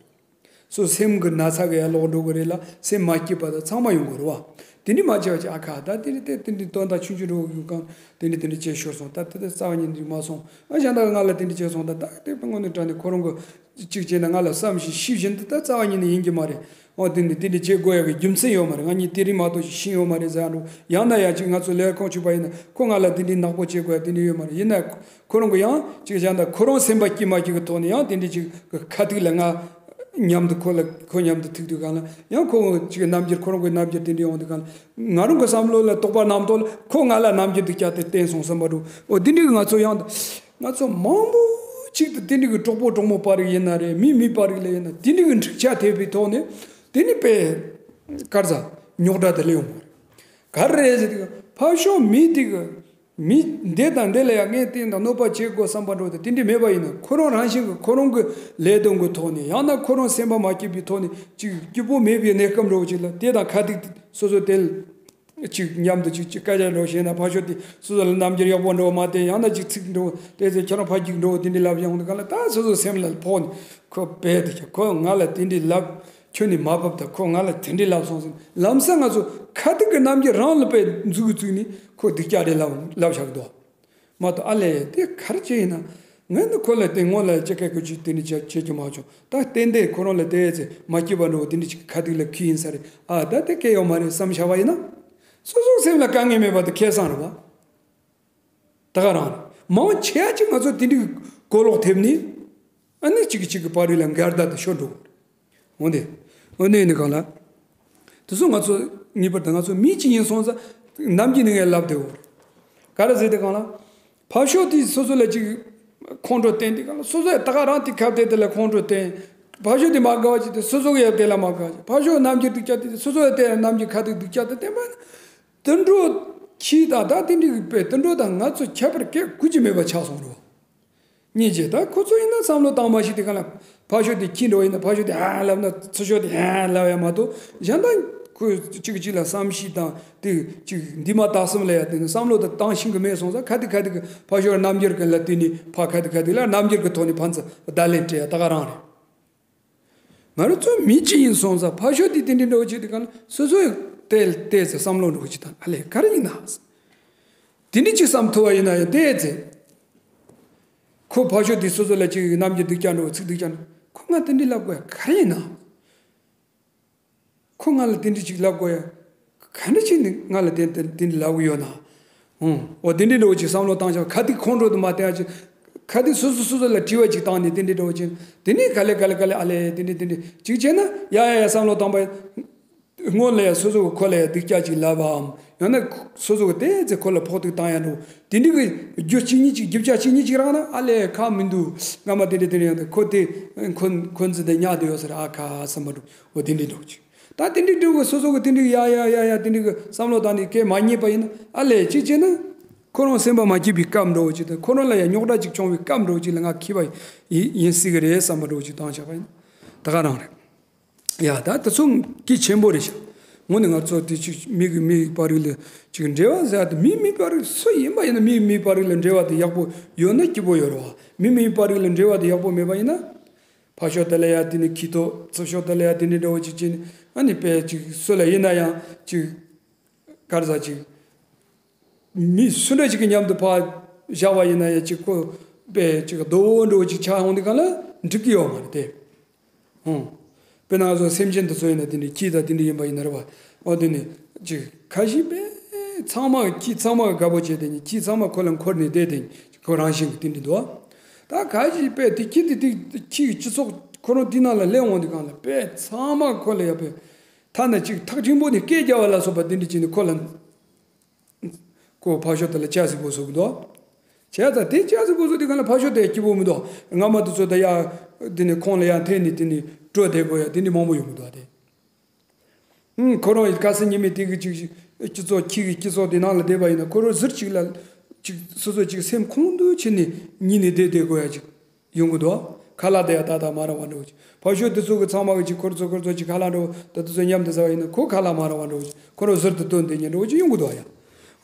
སོ་སེམས་ཀྱི་ན་ཚ་གི་ཡར་ལོག་འགྲོ་གི་རེད་ལ། སེམས་མ་སྐྱིད་པ་དང་ཚང་མ་ཡོང་གི་རེད་པ། དེ་འདྲ་མ་བྱས་པ་ཅིག་ཨ་ཁ། ད་དེ་འདྲ་དེ་དེ་འདྲ་དོན་དག་ཆུང་ཆུང་འགྲོ་གི་ཡོད་གང་། དེ་འདྲ་དེ་འདྲ་བྱས་ཤོར་སོང་། ད་དེ་དེ་རྩ་བ་ཉིད་འགྲིག་མ་སོང་། ཨ་གཞན་དག་ང་ལ་དེ་འདྲ་བྱས་སོང་། ད་ད་དེ་དངོས་གནས་དྲང་གནས་ཁོ་རང་གི་གཅིག་བྱས་ན་ང་ལ་བསམ་བཞིན་ཤེས་བཞིན་དུ་ད་རྩ་བ་ཉིད་ནས་ཡིན་གྱི་མ་རེད། འོ་དེ་འདྲ་དེ་འདྲ་བྱེད་དགོས་ཡག་གི་རྒྱུ་མཚན་ཡོད་མ་རེད། ང་གཉིས་དེ་རིང་མ་གཏོགས་ཤིག་ཤེས་ཡོད་མ་རེད་ཟེར་ཡག་འགྲོ། ཡང་ན་ཡང་ཅིག་ང་ཚོ་ལས་ཁུངས་ཆུང་བ་ཡིན་ན་ཁོ་ང་ལ་དེ་འདྲའི་ནག་པོ་བྱེད་དགོས་ཡག་དེ་འདྲ་ཡོད་མ་རེད། ཡིན་ན་ཁོ་རང་གི་ཡང་ཅིག་གཞན་དག་ཁོ་རང་སེམས་པ་སྐྱིད་མ་སྐྱིད་གི་ཐོག་ནས་ཡང་དེ་འདྲ་ཅིག་གི་ཁ་ཐུག་ལ་ང་མཉམ་དུ་ཁོ་ལ་ཁོ་མཉམ་དུ་ཐུག་དུས་གང་ལ་ཡང་ཁོ་ཅིག་རྣམ་འགྱུར་ཁོ་རང་གི་རྣམ་འགྱུར་དེ་འདྲ་ཡོང་དུས་གང་ལ་ང་རང་གི་བསམ་བློ་ལ་དོགས་པ་རྣམ་རྟོག་ལ་ཁོ་ང་ལ་རྣམ་འགྱུར་སྡུག་ཅག་དེ་བསྟན་སོང་བསམ་པ་འགྲོ། འོ་དེ་འདྲའི་ང་ཚོ་ཡང་ང་ཚོ་མང་པོ་ཅིག་ཏུ་དེ་འདྲའི་གི་གྲོགས་པོ་གྲོགས་མོ་པར་རིས་ཡིན་ན་རེད། མི་མི་པར་རིས་ལ་ཡིན་ན་དེ་འདྲའི་གི་འཁྲུག་ཆ་ཐེབས་པའི་ཐོག་ནས་དེ་ནི་དཔེ་ག་རེ་ཟ་རྙོག་དྲ་དེ་སླེབས་ཡོང་བ་རེད། ག་རེ་རེད་ཟེར་དུས་ཕར་ཕྱོགས་མི་དེ་གི་མི་འདི་དང་འདི་ལ་ཡང་ངས་བསྟན་དང་གནོད་པ་བྱེད་དགོས་བསམ་པ་འགྲོ་དེ་དེ་འདྲ་མེད་པ་ཡིན་ན། ཁོ་རང་རང་བཞིན་གྱི་ཁོ་རང་གི་ལས་དོན་གྱི་ཐོག་ནས་ཡང་ན་ཁོ་རང་སེམས་པ་མ་སྐྱིད་པའི་ཐོག་ནས་ཅིག་སྐྱིད་པོ་མེད་པའི་གནས་སྐབས་འགྲོ་བ་ཅིག་ལ་དེ་དང་ཁ་ཐུག་སོ་སོ་དེ་ཅིག་མཉམ་དུ་ཅིག་ཅིག་སྐད་ཆ་འགྲོ་བཤད་ན་ཕར་ཕྱོགས་དེ་སོ་སོ་ལ་རྣམ་འགྱུར་ཡག་པོ་འགྲོ་མ་བསྟན། ཡང་ན་ཅིག་ཚིག་འགྲོ་དེ་ཚེ་ཁྱོད་རང་ཕར་རྒྱུག་འགྲོ་དེ་འདྲ་ལབ་ཡོང་དུས་གང་ལ་ད་སོ་སོ་སེམས་ལ་ཕོག་ནས་ཁོ་རྦད་དེ་ཁོ་ང་ལ་དེ་འདྲ་ལབ། ཁྱོད་ནི་མ་བབས་དང་ཁོ་ང་ལ་དེ་འདྲ་ལབ་སོང་ཟེར་ལམ་སང་ང་ཚོ་ཁ་ཐུག་གི་རྣམ་འགྱུར་རང་ལ་དཔེ་འཛུགས་བཙུགས་ནས་ཁོ་སྡུག་ཅག་རེད་ལབ་ལབ་བཞག་གི་འདུག་མ་གཏོགས། ཨ་ལས་དེ་ག་རེ་བྱས་ཡིན་ན་ངས་ནི་ཁོ་ལ་དེ་སྔོན་ལ་ཅི་སྐད་ཁོ་ཅིག་དེ་འདྲ་བྱ་བྱེད་རྒྱུ་མ་བྱུང་། ད་ཏན་ཏན་ཁོ་རང་ལ་དེ་ཚེ་མ་སྐྱིད་པ་འགྲོ་དེ་འདྲ་ཅིག་ཁ་ཐུག་ལ་ཁུལ་ཡིན་ས་རེད། ཨ་ད་དེ་སྐད་ཡོད་མ་རེད་བསམ་བཞག་པ་ཡིན་ན། སོ་སོའི་སེམས་ལ་དཀའ་ངལ་མེད་པ་དེ་ཁེ་བཟང་རེད་བ། ད་ག་རང་རེད། མང་ཆེ་བ་ཅིག་ང་ཚོ་དེ་འདྲའི་གོ་ལོག་ཐེབས་ནས། ཨ་ནི་གཅིག་གིས་གཅིག་གི་བར་རིས་ལ་འགལ་ཟླ་དེ་ཤོར་འགྲོ་གི་རེད། འོན་ཏེ། འོན་ཏེ་ཡིན་ནི་གང་ལ། དེ་ཚོ་ང་ཚོ་ངེས་པར་དུ་ང་ཚོ་མི་གཅིག་ཡིན་སོང་ཙང་ནམ་རྒྱུན་ནས་ངས་ལབ་བསྡད་ཡོད་རེད། ག་རེ་ཟེར་དེ་གང་ལ། ཕར་ཕྱོགས་དེས་སོ་སོ་ལ་ཅིག་ཁོང་ཁྲོ་བསྟན་དེ་གང་ལ་སོ་སོ་ཡང་ད་ག་རང་དེ་ཁ་བརྡས་དེ་ལ་ཁོང་ཁྲོ་བསྟན། ཕར་ཕྱོགས་དེ་མ་དགའ་བ་ཅིག་དེ་སོ་སོ་གི་ཡང་དེ་ལ་མ་དགའ་ཅིག་ཕར་ཕྱོགས་རྣམ་འགྱུར་སྡུག་ཅག་དེ་སོ་སོ་ཡང་དེ་ལ་རྣམ་འགྱུར་ཁ་ཐུག་སྡུག་ཅག་དེ་བསྟན་པ་ན། དུད་འགྲོ་ཁྱི་དང་ད་དེ་འདྲའི་གི་དཔེ་དུད་འགྲོ་དང་ང་ཚོ་ཁྱད་པར་གེ་ཁུ་ཅི་མེད་པ་ཆགས་སོང་རེད་བ། སྙིང་རྗེ་ད་ཁོ་ཚོ་ཡིན་ན་བསམ་བློ་བཏང་མ་ཤེས་དེ་ག་ལ་ཕར་ཕྱོགས་དེ་ཁྱི་འགྲོ་ཡིན་ན་ཕར་ཕྱོགས་དེ་ཧ་ལབ་ན་ཚུར་ཕྱོགས་དེ་ཧ་ལབ་ཡ་མ་གཏོགས་གཞན་དག་ཁོ་གཅིག་གཅིག་ལ་བསམ་ཤེས་དང་དེ་གཅིག་འདི་མ་བཏགས་སམ་ལ་ཡ་དེ་ནི་བསམ་བློ་དང་བཏང་ཤེས་གི་མེད་སོང་ཙང་ཁ་ཐུག་ཁ་ཐུག་གི་ཕར་ཕྱོགས་རྣམ་འགྱུར་གི་ལ་དེ་ནི་ཕར་ཁ་ཐུག་ཁ་ཐུག་ལ་རྣམ་འགྱུར་གི་ཐོག་ནས་ཕན་ཚུན་བརྡ་ལན་སྤྲད་ཡ་ད་ག་རང་རེད། ང་རང་ཚོ་མི་གཅིག་ཡིན་སོང་ཙང་ཕར་ཕྱོགས་དེ་དེ་འདྲའི་འགྲོ་བྱེད་དུས་གང་ལ་སོ་སོ་ཡང་བལྟས་བལྟས་ཚེ་བསམ་བློ་འགྲོ་བྱེད་དང་ཨ་ལས་ག་རེ་ཡིན་ན། དེ་འདྲ་ཅིག་བསམ་ཐུབ་པ་ཡིན་ན་ཡང་བལྟས་ཚེ། ཁོ་ཕར་ཕྱོགས་དེ་སོ་སོ་ལ་ཅིག་རྣམ་འགྱུར་སྡུག་ཅག་འགྲོ་ཚིག་སྡུག་ཅག་འགྲོ་ཁོ་ང་དེ་འདྲ་ལབ་དགོས་ཡ་ག་རེ་ཡིན་ན། ཁོ་ང་ལ་དེ་འདྲ་ཅིག་ལབ་དགོས་ཡ། ག་འདྲ་ཅིག་ནི་ང་ལ་དེ་དེ་དེ་འདྲ་ལབ་གི་ཡོད་ན། ཨང་། འོ་དེ་འདྲ་འདྲ་བོ་ཅིག་བསམ་བློ་བཏང་ཤག་ཁ་ཐུག་ཁོང་ཁྲོ་དུ་མ་བསྟན་ཡ་ཅིག་ཁ་ཐུག་སོ་སོ་སོ་སོ་ལ་དྲི་བ་ཅིག་བཏང་ནས་དེ་འདྲ་འདྲ་བོ་ཅིག་དེ་ནས་ག་ལེ་ག་ལེ་ག་ལེ་ཨ་ལེ་དེ་འདྲ་དེ་འདྲ་ཅིག་བྱས་ན་ཡ་ཡ་ཡ་བསམ་བློ་བཏང་པ་ཡ། སྔོན་ལ་ཡ་སོ་སོ་གི་ཁོ་ལ་ཡ་སྡུག་ཅག་ཅིག་ལབ་པའམ་ཡང་ན་སོ་སོ་གི་དེ་ཚེ་ཁོ་ལ་ཕོག་ཐུག་བཏང་ཡ་འདྲ་བོ་དེ་འདྲ་གི་རྒྱུ་གཅིག་གཉིས་ཅིག་རྒྱུ་ཆ་གཅིག་གཉིས་ཅིག་རག་ན་ཨ་ལེ་ཁག་མི་འདུག་སྔ་མ་དེ་འདྲ་དེ་འདྲ་ཡང་དེ་ཁོ་དེ་འཁོན་འཁོན་འཛིན་དེ་ཉག་དེ་ཡོད་ཟེར་ཨ་ཁ་བསམ་པ་འདྲ་བོ་དེ་འདྲ་འདྲ་བོ་ཅིག་ད་དེ་འདྲའི་འདྲ་བོ་སོ་སོ་གི་དེ་འདྲའི་ཡ་ཡ་ཡ་ཡ་དེ་འདྲའི་གི་བསམ་བློ་བཏང་ནས་སྐད་མ་རྙེད་པ་ཡིན་ན་ཨ་ལས་ཅིག་བྱས་ན་ཁོ་རང་སེམས་པ་མ་སྐྱིད་པའི་སྐབས་འདྲ་བོ་ཅིག་དང་ཁོ་རང་ལ་ཡ་རྙོག་དྲ་ཅིག་བྱུང་བའི་སྐབས་འདྲ་བོ་ཅིག་ལ་ང་འཁྱེར་བ་ཡིན་ཡིན་སྲིད་གི་རེད་བསམ་པ་འདྲ་བོ་ཅིག་བཏང་བཞག་པ་ཡིན་ད་ག་རང་རེད། ཡ་ད་དེ་ཚོ་གལ་ཆེན་པོ་རེད་ཤག་དངོས་གནས་ང་ཚོ་དེ་ཅིག་མི་གི་མི་བར་རིགས་ལ་ཅིག་འབྲེལ་བ་ཟེར་ཡ་དེ་མི་མི་བར་རིགས་སུ་ཡིན་པ་ཡིན་ན་མི་མི་བར་རིགས་ལ་འབྲེལ་བ་དེ་ཡག་པོ་ཡོད་ན་སྐྱིད་པོ་ཡོད་རེད་བ། མི་མི་བར་རིགས་ལ་འབྲེལ་བ་དེ་ཡག་པོ་མེད་པ་ཡིན་ན། ཕར་ཕྱོགས་དེ་ལ་ཡ་དེ་ནི་ཁྱི་ཐོག་ཚུར་ཕྱོགས་དེ་ལ་ཡ་དེ་ནི་འདྲ་བོ་ཅིག་བྱས་ནས་ཨ་ནི་དཔེ་ཅིག་སུ་ལ་ཡིན་ན་ཡང་ཅིག་ག་རེ་ཟ་ཅིག་ མི་སུ་འདྲ་ཅིག་གི་མཉམ་དུ་ཕར་བཞག་པ་ཡིན་ན་ཡང་ཅིག་ཁོ་དཔེ་ཅིག་རྡོ་བོ་འདྲ་བོ་ཅིག་ཆགས་ཡོང་དུས་སྒང་ལ་འགྲིག་གི་ཡོད་མ་རེད་དེ། ཧུང་། དཔེར་ན་ང་ཚོ་སེམས་ཅན་དེ་ཚོ་ཡིན་ན་དེ་འདྲའི་ཁྱི་དང་དེ་འདྲ་ཡིན་པ་ཡིན་ན་རེད་བ། འོ་དེ་ནི་ཅིག་ཁ་ཤས་དཔེ་ཚང་མ་ཁྱི་ཚང་མ་དགའ་པོ་བྱས་དེ་ནི་ཁྱི་ཚང་མ་ཁོ་ལ་འཁོར་ནས་བསྡད་དེ་ཁོ་རང་བཞིན་གྱི་དེ་འདྲ་འདུག་ད་ཁ་ཤས་དཔེ་དེ་ཁྱི་དེ་དེ་ཁྱི་གི་སྤྱི་ཚོགས་ཁོ་རང་དེ་ནང་ལ་སླེབས་འོང་དུས་སྒང་ལ་དཔེ་ཚང་མ་ཁོ་ལ་ཡ་དཔེ་ཐ་ན་ཅིག་ཐག་ཆེན་པོ་ནས་སྐད་རྒྱག་པ་ལ་སོགས་པ་དེ་འདྲ་བྱས་ནས་ཁོ་ལ། ཁོ་ཕར་ཕྱོགས་དེ་ལ་ལྕགས་སྲེག་པོ་བཟོ་གི་འདུག་བྱས་ཙང་དེ་ལྕགས་སྲེག་པོ་བཟོ་དུས་སྒང་ལ་ཕར་ཕྱོགས་དེ་སྐྱིད་པོ་མི་འདུག་རྔ་མ་དེ་ཚོ་ད་ཡ། དེ་ནི་ཁོང་ལ་ཡ་འཐེན་ནས་དེ་ནི་བྲོས་བསྡད་དགོས་ཡ་དེ་འདྲ་མང་པོ་ཡོང་གི་འདུག་དེ། ཨུམ། ཁོ་རང་གི་དཀའ་སེམས་ཉི་མའི་སྟེང་གི་ཅིག་སྤྱི་ཚོགས་ཁྱི་གི་སྤྱི་ཚོགས་དེ་ནང་ལ་བསྡད་པ་ཡིན་ན་ཁོ་རང་ཟུར་ཅིག་ལ་ཅིག་སོ་སོ་ཅིག་སེམས་ཁོང་དུ་ཆུད་ནས་ཉིན་ནས་བསྡད་བསྡད་དགོས་ཡ་ཅིག་ཡོང་གི་འདུག་ཁ་ལག་དེ་ཡང་ཏག་ཏག་མ་རག་པ་འདྲ་བོ་ཅིག་ཕར་ཕྱོགས་དེ་ཚོ་གི་ཚང་མ་གི་ཅིག་འཁོར་ཚོ་འཁོར་ཚོ་ཅིག་ཁ་ལག་འདྲ་བོ་ད་དེ་ཚོ་མཉམ་དུ་ཟ་བ་ཡིན་ན་ཁོ་ཁ་ལག་མ་རག་པ་འདྲ་བོ་ཅིག་ཁོ་རང་ཟུར་དུ་བཏོན་དེ་ཉིན་འདྲ་བོ་ཅིག་ཡོང་གི་འདུག་ཡ།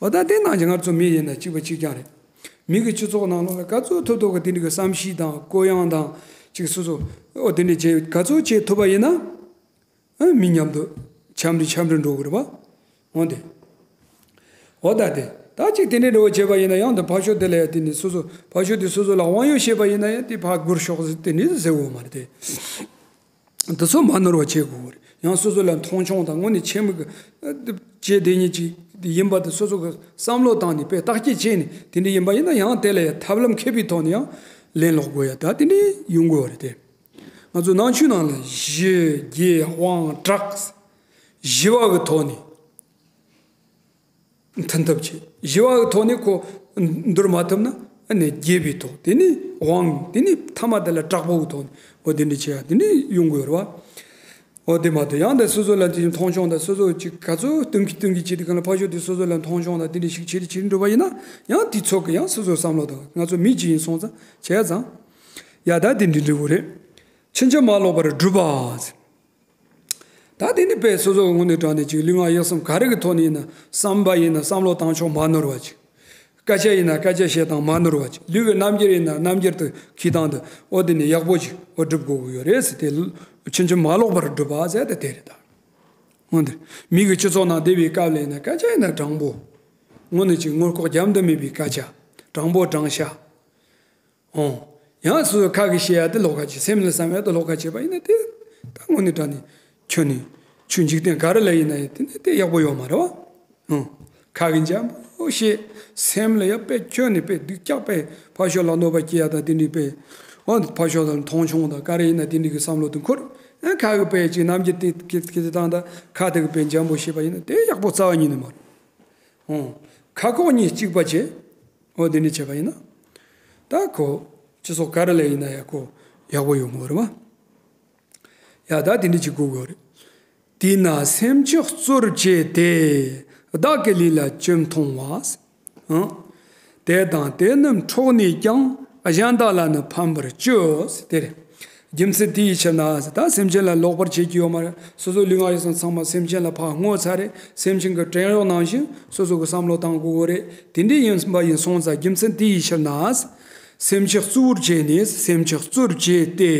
འོ་ད་དེ་ནང་བཞིན་ང་ཚོ་མི་ཡིན་ན་གཅིག་པ་གཅིག་རྐྱང་རེད། མི་གི་སྤྱི་ཚོགས་ནང་ལོགས་ལ་ག་ཚོད་ཐུབ་ཐུབ་གི་དེ་འདྲ་གི་བསམ་ཤེས་དང་གུ་ཡངས་དང་ཅིག་སོ་སོ་འོ་དེ་འདྲ་བྱེད་ག་ཚོད་བྱེད་ཐུབ་པ་ཡིན་ན། ཨ་མི་མཉམ་དུ་འཆམ་རི་འཆམ་རི་འགྲོ་དགོས་རེད་པ། འོ་དེ། འོ་ད་དེ། ད་ཅིག་དེ་འདྲའི་འགྲོ་བྱས་པ་ཡིན་ན་ཡང་དུ་ཕར་ཕྱོགས་དེ་ལ་ཡང་དེ་ནི་སོ་སོ་ཕར་ཕྱོགས་དེ་སོ་སོ་ལ་དབང་ཡོད་བྱས་པ་ཡིན་ན་ཡང་དེ་ཕར་སྒུར་ཤོག་ཟེར་དེ་འདྲའི་ཟེར་འོ་མ་རེད་དེ། འདི་ཚོ་མ་ནོར་བ་བྱེད་དགོས་རེད། ཡང་སོ་སོ་ལ་མཐོང་ཆུང་དང་དངོས་གནས་ཆེ་མི་གི་བྱེད་དེ་ཉིད་ཅིག་ཡིན་པ་དེ་སོ་སོ་གི་བསམ་བློ་བཏང་ནས་དཔེ་བརྟག་དཔྱད་བྱས་ནས་དེ་འདྲ་ཡིན་པ་ཡིན་ན་ཡང་དེ་ལ་ཡང་ཐབས་ལམ་མཁས་པའི་ཐོག་ནས་ཡང་ལན་སློག་དགོས་ཡ་ད་དེ་འདྲའི་ཡོང་དགོས་རེད་དེ། ང་ཚོ་ནང་ཆོས་ནང་ལ་ཞི་རྒྱས་དབང་དྲག་ཞི་བ་གི་ཐོག་ནས་མཐུན་ཐབས་བྱེད། ཞི་བ་གི་ཐོག་ནས་ཁོ་འདོར་མ་ཐུབ་ན་ཨ་ནི་རྒྱས་པའི་ཐོག་དེ་ནི་དབང་དེ་ནི་ཐ་མ་དེ་ལ་དྲག་པོ་གི་ཐོག་ནས་འོ་དེ་འདྲ་བྱེད་ཡ་དེ་ནི་ཡོང་དགོས་རེད་བ། འོ་དེ་མ་གཏོགས་ཡང་དེ་སོ་སོ་ལ་དེ་མཐོང་ཆུང་དང་སོ་སོ་ཅིག་ག་ཚོད་སྟོན་གི་སྟོན་གི་བྱེད་དུས་གང་ལ་ཕར་ཕྱོགས་དེ་སོ་སོ་ལ་མཐོང་ཆུང་དང་དེ་འདྲ་ཞིག་བྱེད་དུ་བྱེད་དུ་འགྲོ་བ་ཡིན་ན་ཡང་དེ་ཚོ་གི་ཡང་སོ་སོའི་བསམ་བློ་དང་ང་ཚོ་མི་གཅིག་ཡིན་སོང་ཙང་བྱས་ཙང་། ཡ་ད་དེ་འདྲ་འདྲ་བོ་རེད། ཕྱིན་ཅི་མ་ལོག་པར་སྒྲུབ་པ། ད་དེ་ནི་དཔེ་སོ་སོ་གི་ངོས་ནས་དྲངས་ནས་ཅིག་ལུས་ངག་ཡིད་གསུམ་ག་རེ་གི་ཐོག་ནས་ཡིན་ན་བསམ་པ་ཡིན་ན་བསམ་བློ་བཏང་ཕྱོགས་མ་ནོར་བ་ཅིག་སྐད་ཆ་ཡིན་ན་སྐད་ཆ་བཤད་སྟངས་མ་ནོར་བ་ཅིག་ལུས་ཀྱི་རྣམ་འགྱུར་ཡིན་ན་རྣམ་འགྱུར་དུ་འཁྱེར་སྟངས་དུ་འོ་དེ་ནི་ཡག་པོ་ཅིག་འོ་སྒྲུབ་དགོས་ཀྱི་ཡོད་རེད་ཟེར་ཏེ། ཕྱིན་ཅི་མ་ལོག་པར་སྒྲུབ་པ་ཟེར་ཏེ་དེ་རེད་ད། འོ་འདིར་མི་གི་སྤྱི་ཚོགས་ནང་བསྡད་པའི་སྐབས་ལ་ཡིན་ན་སྐད་ཆ་ཡིན་ན་དྲང་པོ། དངོས་གནས་ཅིག་ངོ་ལྐོག་རྒྱབ་འདི་མེད་པའི་སྐད་ཆ། དྲང་པོ་དྲང་བཞག་འོང་། ཡང་སོ་སོ་ཁ་གིས་བཤད་ཡ་དེ་ལོགས་ཀ་བྱེད། སེམས་ལ་བསམ་ཡ་དེ་ལོགས་ཀ་བྱེད་པ་ཡིན་ན་དེ་ད་དངོས་གནས་དྲང་ནས་ཁྱོད་ནི་ཆོས་འཇིག་རྟེན་ག་རེ་ལ་ཡིན་ན་ཡང་དེ་ནི་དེ་ཡག་པོ་ཡོད་མ་རེད་བ། འོང་། ཁ་གིས་འཇམ་པོ་བཤད། སེམས་ལ་ཡ་དཔེ་ཁྱོད་ནི་དཔེ་སྡུག་ཅག་དཔེ་ཕར་ཕྱོགས་ལ་གནོད་པ་སྐྱེལ་ཡ་དང་དེ་འདྲའི་དཔེ། འོ་ཕར་ཕྱོགས་ལ་མཐོང་ཆུང་དང་ག་རེ་ཡིན་ན་དེ་འདྲའི་གི་བསམ་བློ་དེ་འཁོར། ཡང་ཁ་གིས་དཔེ་ཅིག་རྣམ་འགྱུར་དེ་སྐད་དེ་བཏང་དང་ཁ་དེ་གིས་དཔེ་འཇམ་པོ་བཤད་པ་ཡིན་ན་དེ་ཡག་པོ་རྩ་བ་ཉིད་ནས་མ་རེད། འོང་། ཁ་ཁོག་གཉིས་གཅིག་པ་བྱེད། འོ་དེ་འདྲ་བྱས་པ་ཡིན་ན། ད་ཁོ་སྤྱི་ཚོགས་ག་རེ་ལ་ཡིན་ན་ཡང་ཁོ་ཡག་པོ་ཡོང་གི་རེད་བ། ཡ་ད་དེ་འདྲ་ཅིག་དགོས་ཀྱི་རེད། དེས་ན་སེམས་ཅན་གཙོར་བྱས་ཏེ། བདག་གི་ལུས་ལ་ཅི་མཐོང་བ། ཨང་། དེ་དང་དེ་རྣམས་འཕྲོག་ནས་ཀྱང་། གཞན་དག་ལ་ནི་ཕན་པར་སྤྱོད། དེ་རེད། རྒྱུ་མཚན་དེ་ཡི་ཕྱིར་ན། ད་སེམས་ཅན་ལ་ལོག་པར་བྱེད་ཀྱི་ཡོད་མ་རེད། སོ་སོའི་ལུས་ངག་ཡིད་གསུམ་ཚང་མ་སེམས་ཅན་ལ་ཕར་བསྔོས་ཚར་རེད། སེམས་ཅན་གྱི་བྲན་གཡོག་ནང་བཞིན་སོ་སོ་གི་བསམ་བློ་བཏང་དགོས་ཀྱི་རེད། དེ་འདྲ་ཡིན་པ་ཡིན་སོང་ཙང་རྒྱུ་མཚན་དེ་ཡི་ཕྱིར་ན། སེམས་ཅན་གཙོ་བོར་བྱས་ནས། སེམས་ཅན་གཙོར་བྱས་ཏེ།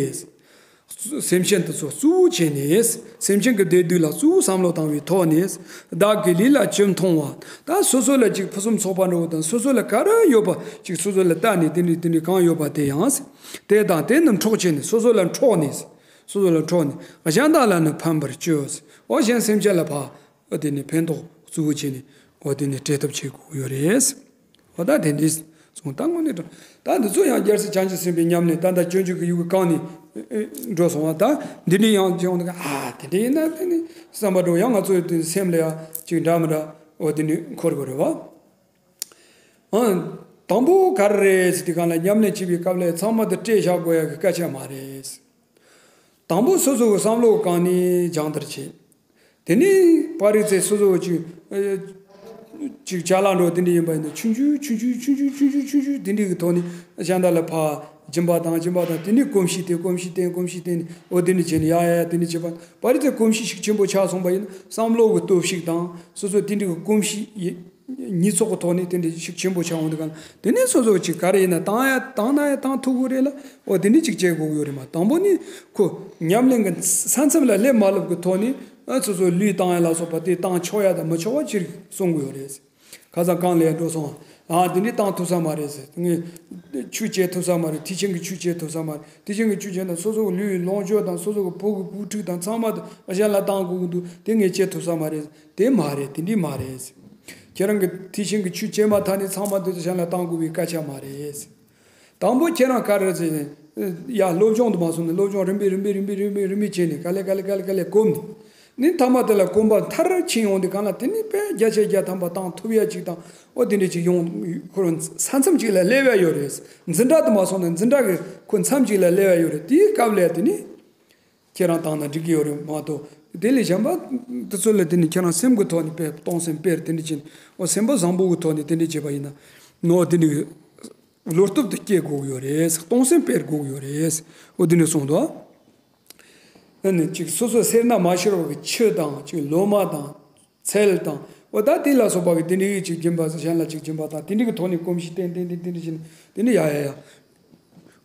སེམས་ཅན་དེ་ཚོ་གཙོ་བོ་བྱས་ནས། སེམས་ཅན་གྱི་བདེ་སྡུག་ལ་གཙོ་བོ་བསམ་བློ་བཏང་བའི་ཐོག་ནས། བདག་གི་ལུས་ལ་ཅི་མཐོང་བ། ད་སོ་སོ་ལ་ཅིག་ཕུན་སུམ་ཚོགས་པ་འདྲ་བོ་དང་སོ་སོ་ལ་ག་རེ་ཡོད་པ་ཅིག་སོ་སོ་ལ་ལྟ་ནས་དེ་འདྲ་དེ་འདྲ་གང་ཡོད་པ་དེ་ཡང་། དེ་དང་དེ་རྣམས་འཕྲོག་བྱས་ནས། སོ་སོ་ལ་འཕྲོག་ནས། སོ་སོ་ལ་འཕྲོག་ནས། གཞན་དག་ལ་ནི་ཕན་པར་སྤྱོད། འོ་གཞན་སེམས་ཅན་ལ་ཕར་འོ་དེ་ནས་ཕན་ཐོགས་གཙོ་བོ་བྱས་ནས་འོ་དེ་ནས་སྤྲད་ཐབས་བྱེད་དགོས་ཡོད་རེད། འོ་ད་དེ་འདྲའི་གསུང་ད་དངོས་གནས་དྲང་། ད་འདི་ཚོ་ཡང་རྒྱལ་སྲས་བྱང་ཆུབ་སེམས་དཔའི་ཉམས་ལེན་ད་ལྟ་སྤྱོད་འཇུག་གི་ཡུལ་གྱི་གང་ནས་འགྲོ་སོང་བ། ད་འདི་འདྲའི་ཡང་བྱུང་འདུག་ཨ་དེ་འདྲ་ཡིན་ན་དེ་ནི་བསམ་པ་འགྲོ་ཡང་ང་ཚོའི་དེ་སེམས་ལ་ཡང་ཅིག་འདྲ་མི་འདྲ་འོ་དེ་ནི་འཁོར་དགོས་རེད་བ། ཨང་། དང་པོ་ག་རེ་རེད་ཟེར་དུས་སྒང་ལ་ཉམས་ལེན་བྱེད་པའི་སྐབས་ལ་ཚང་མ་དེ་སྤྲད་བཞག་དགོས་ཡ་གི་སྐད་ཆ་མ་རེད། དང་པོ་སོ་སོ་གི་བསམ་བློ་གང་ནས་སྦྱང་བརྡར་བྱེད། དེ་ནས་པ་རི་ཚེ་སོ་སོ་ཅིག་ཨེ་ཅིག་ཅ་ལག་འགྲོ་དེ་འདྲ་ཡིན་པ་ཡིན་ན་ཆུང་ཆུང་ཆུང་ཆུང་ཆུང་ཆུང་ཆུང་ཆུང་ཆུང་དེ་འདྲ་གི་ཐོག་ནས་གཞན་དག་ལ་ཕར་སྦྱིན་པ་དང་སྦྱིན་པ་དང་དེ་ནས་གོམས་གཤིས་དེ་གོམས་གཤིས་བསྟེན་གོམས་གཤིས་བསྟེན་ནས་འོ་དེ་འདྲ་བྱས་ནས་ཡ་ཡ་ཡ་དེ་འདྲ་བྱེད་པ་པ་རི་ཚེ་གོམས་གཤིས་ཤུགས་ཆེན་པོ་ཆགས་སོང་པ་ཡིན་ན་བསམ་བློ་གི་སྟོབས་ཤུགས་དང་སོ་སོ་དེ་འདྲ་གི་གོམས་གཤིས་ཡེ་ཉིས་ཚོགས་ཀྱི་ཐོག་ནས་དེ་འདྲའི་ཤུགས་ཆེན་པོ་ཆགས་འོང་དུས་གང་དེ་ནས་སོ་སོ་ཅིག་ག་རེ་ཡིན་ན་བཏང་ཡ་བཏང་ན་ཡ་བཏང་ཐུབ་ཀྱི་རེད་ལ། འོ་དེ་འདྲ་ཅིག་བྱེད་དགོས་ཀྱི་ཡོད་རེད་མ། དང་པོ་ནི་ཁོ་ཉམས་ལེན་གྱི་ས་མཚམས་ལ་སླེབས་མ་སླེབས་ཀྱི་ཐོག་ནས་ཨ་སོ་སོ་ལུས་བཏང་ཡ་ལ་སོགས་པ་དེ་བཏང་ཆོག་ཡ་དང་མི་ཆོག་པ་ཅིག་གསུང་གི་ཡོད་རེད། ཁ་སང་གང་ལས་འགྲོ་སོང་། ཨ་དེ་འདྲའི་བཏང་ཐུབ་ས་མ་རེད་ཟེར། ངས་ཆོས་བྱེད་ཐུབ་ས་མ་རེད། ཐེག་ཆེན་གྱི་ཆོས་བྱེད་ཐུབ་ས་མ་རེད། ཐེག་ཆེན་གྱི་ཆོས་བྱེད་ན་སོ་སོ་གི་ལུས་ལོངས་སྤྱོད་དང་སོ་སོ་གི་བུ་གི་བུ་ཕྲུག་དང་ཚང་མ་དེ་གཞན་ལ་བཏང་དགོས་ཀྱི་འདུག། དེ་ངས་བྱེད་ཐུབ་ས་མ་རེད། དེ་མ་རེད། དེ་འདྲའི་མ་རེད། ཁྱེད་རང་གི་ཐེག་ཆེན་གྱི་ཆོས་བྱེད་མ་ཐག་ནས་ཚང་མ་དེ་གཞན་ལ་བཏང་དགོས་པའི་སྐད་ཆ་མ་རེད། དང་པོ་ཁྱེད་རང་ག་རེ་ཟེར་ནས། ཡ་སློབ་སྦྱོང་དུ་མ་སོང་ནས་སློབ་སྦྱོང་རིམ་པས་རིམ་པས་རིམ་པས་རིམ་པས་རིམ་པས་བྱས་ནས་ག་ལེ་ག་ལེ་ག་ལེ་ག་ལེ་གོམས་ནས། ནི་མཐའ་མ་དེ་ལ་གོམས་པ་མཐར་ཕྱིན་ཡོང་དུས་གང་ལ་དེ་ནི་དཔེ་བརྒྱ་ཆ་བརྒྱ་ཐམ་པ་བཏང་ཐུབ་ཡ་ཅིག་དང་། ཨོ་དེ་འདྲ་ཅིག་ཡོང་། ཁོ་རང་ས་མཚམས་ཅིག་ལ་སླེབས་ཡ་ཡོད་རེད། འཛིན་གྲྭ་དུ་མ་སོང་ནས་འཛིན་གྲྭ་གི་ཁོ་མཚམས་ཅིག་ལ་སླེབས་ཡ་ཡོད་རེད། དེའི་སྐབས་ལ་དེ་ནི་ཁྱེད་རང་བཏང་ན་འགྲིག་གི་ཡོད་རེད་མ་གཏོགས། དེ་ལས་གཞན་པ་དེ་ཚོ་ལ་དེ་ནི་ཁྱེད་རང་སེམས་ཀྱི་ཐོག་ནས་དཔེ་གཏོང་སེམས་དཔེར་དེ་འདྲ་བྱས་ནས། ཨོ་སེམས་པ་བཟང་པོ་གི་ཐོག་ནས་དེ་འདྲ་བྱས་པ་ཡིན་ན། ནོ་དེ་འདྲ་བློ་སྟོབས་དེ་སྐྱེ་དགོས་ཀྱི་ཡོད་རེད། གཏོང་སེམས་སྤེལ་དགོས་ཀྱི་ཡོད་རེད། འོ་དེ་འདྲ་གསུངས་འདུག། ཨ་ནི་ཅིག་སོ་སོ་སེར་སྣ་མ་ཤོར་བ་གི་ཆུ་དང་ཅིག་ལོ་མ་དང་ཚལ་དང་། འོ་ད་དེ་ལ་སོགས་པ་གི་དེ་འདྲའི་ཅིག་སྦྱིན་པ་གཞན་ལ་ཅིག་སྦྱིན་པ་དང་དེ་འདྲའི་གི་ཐོག་ནས་གོམས་གཤིས་བསྟེན་བསྟེན་བསྟེན་བསྟེན་བྱས་ནས་དེ་འདྲ་ཡ་ཡ་ཡ།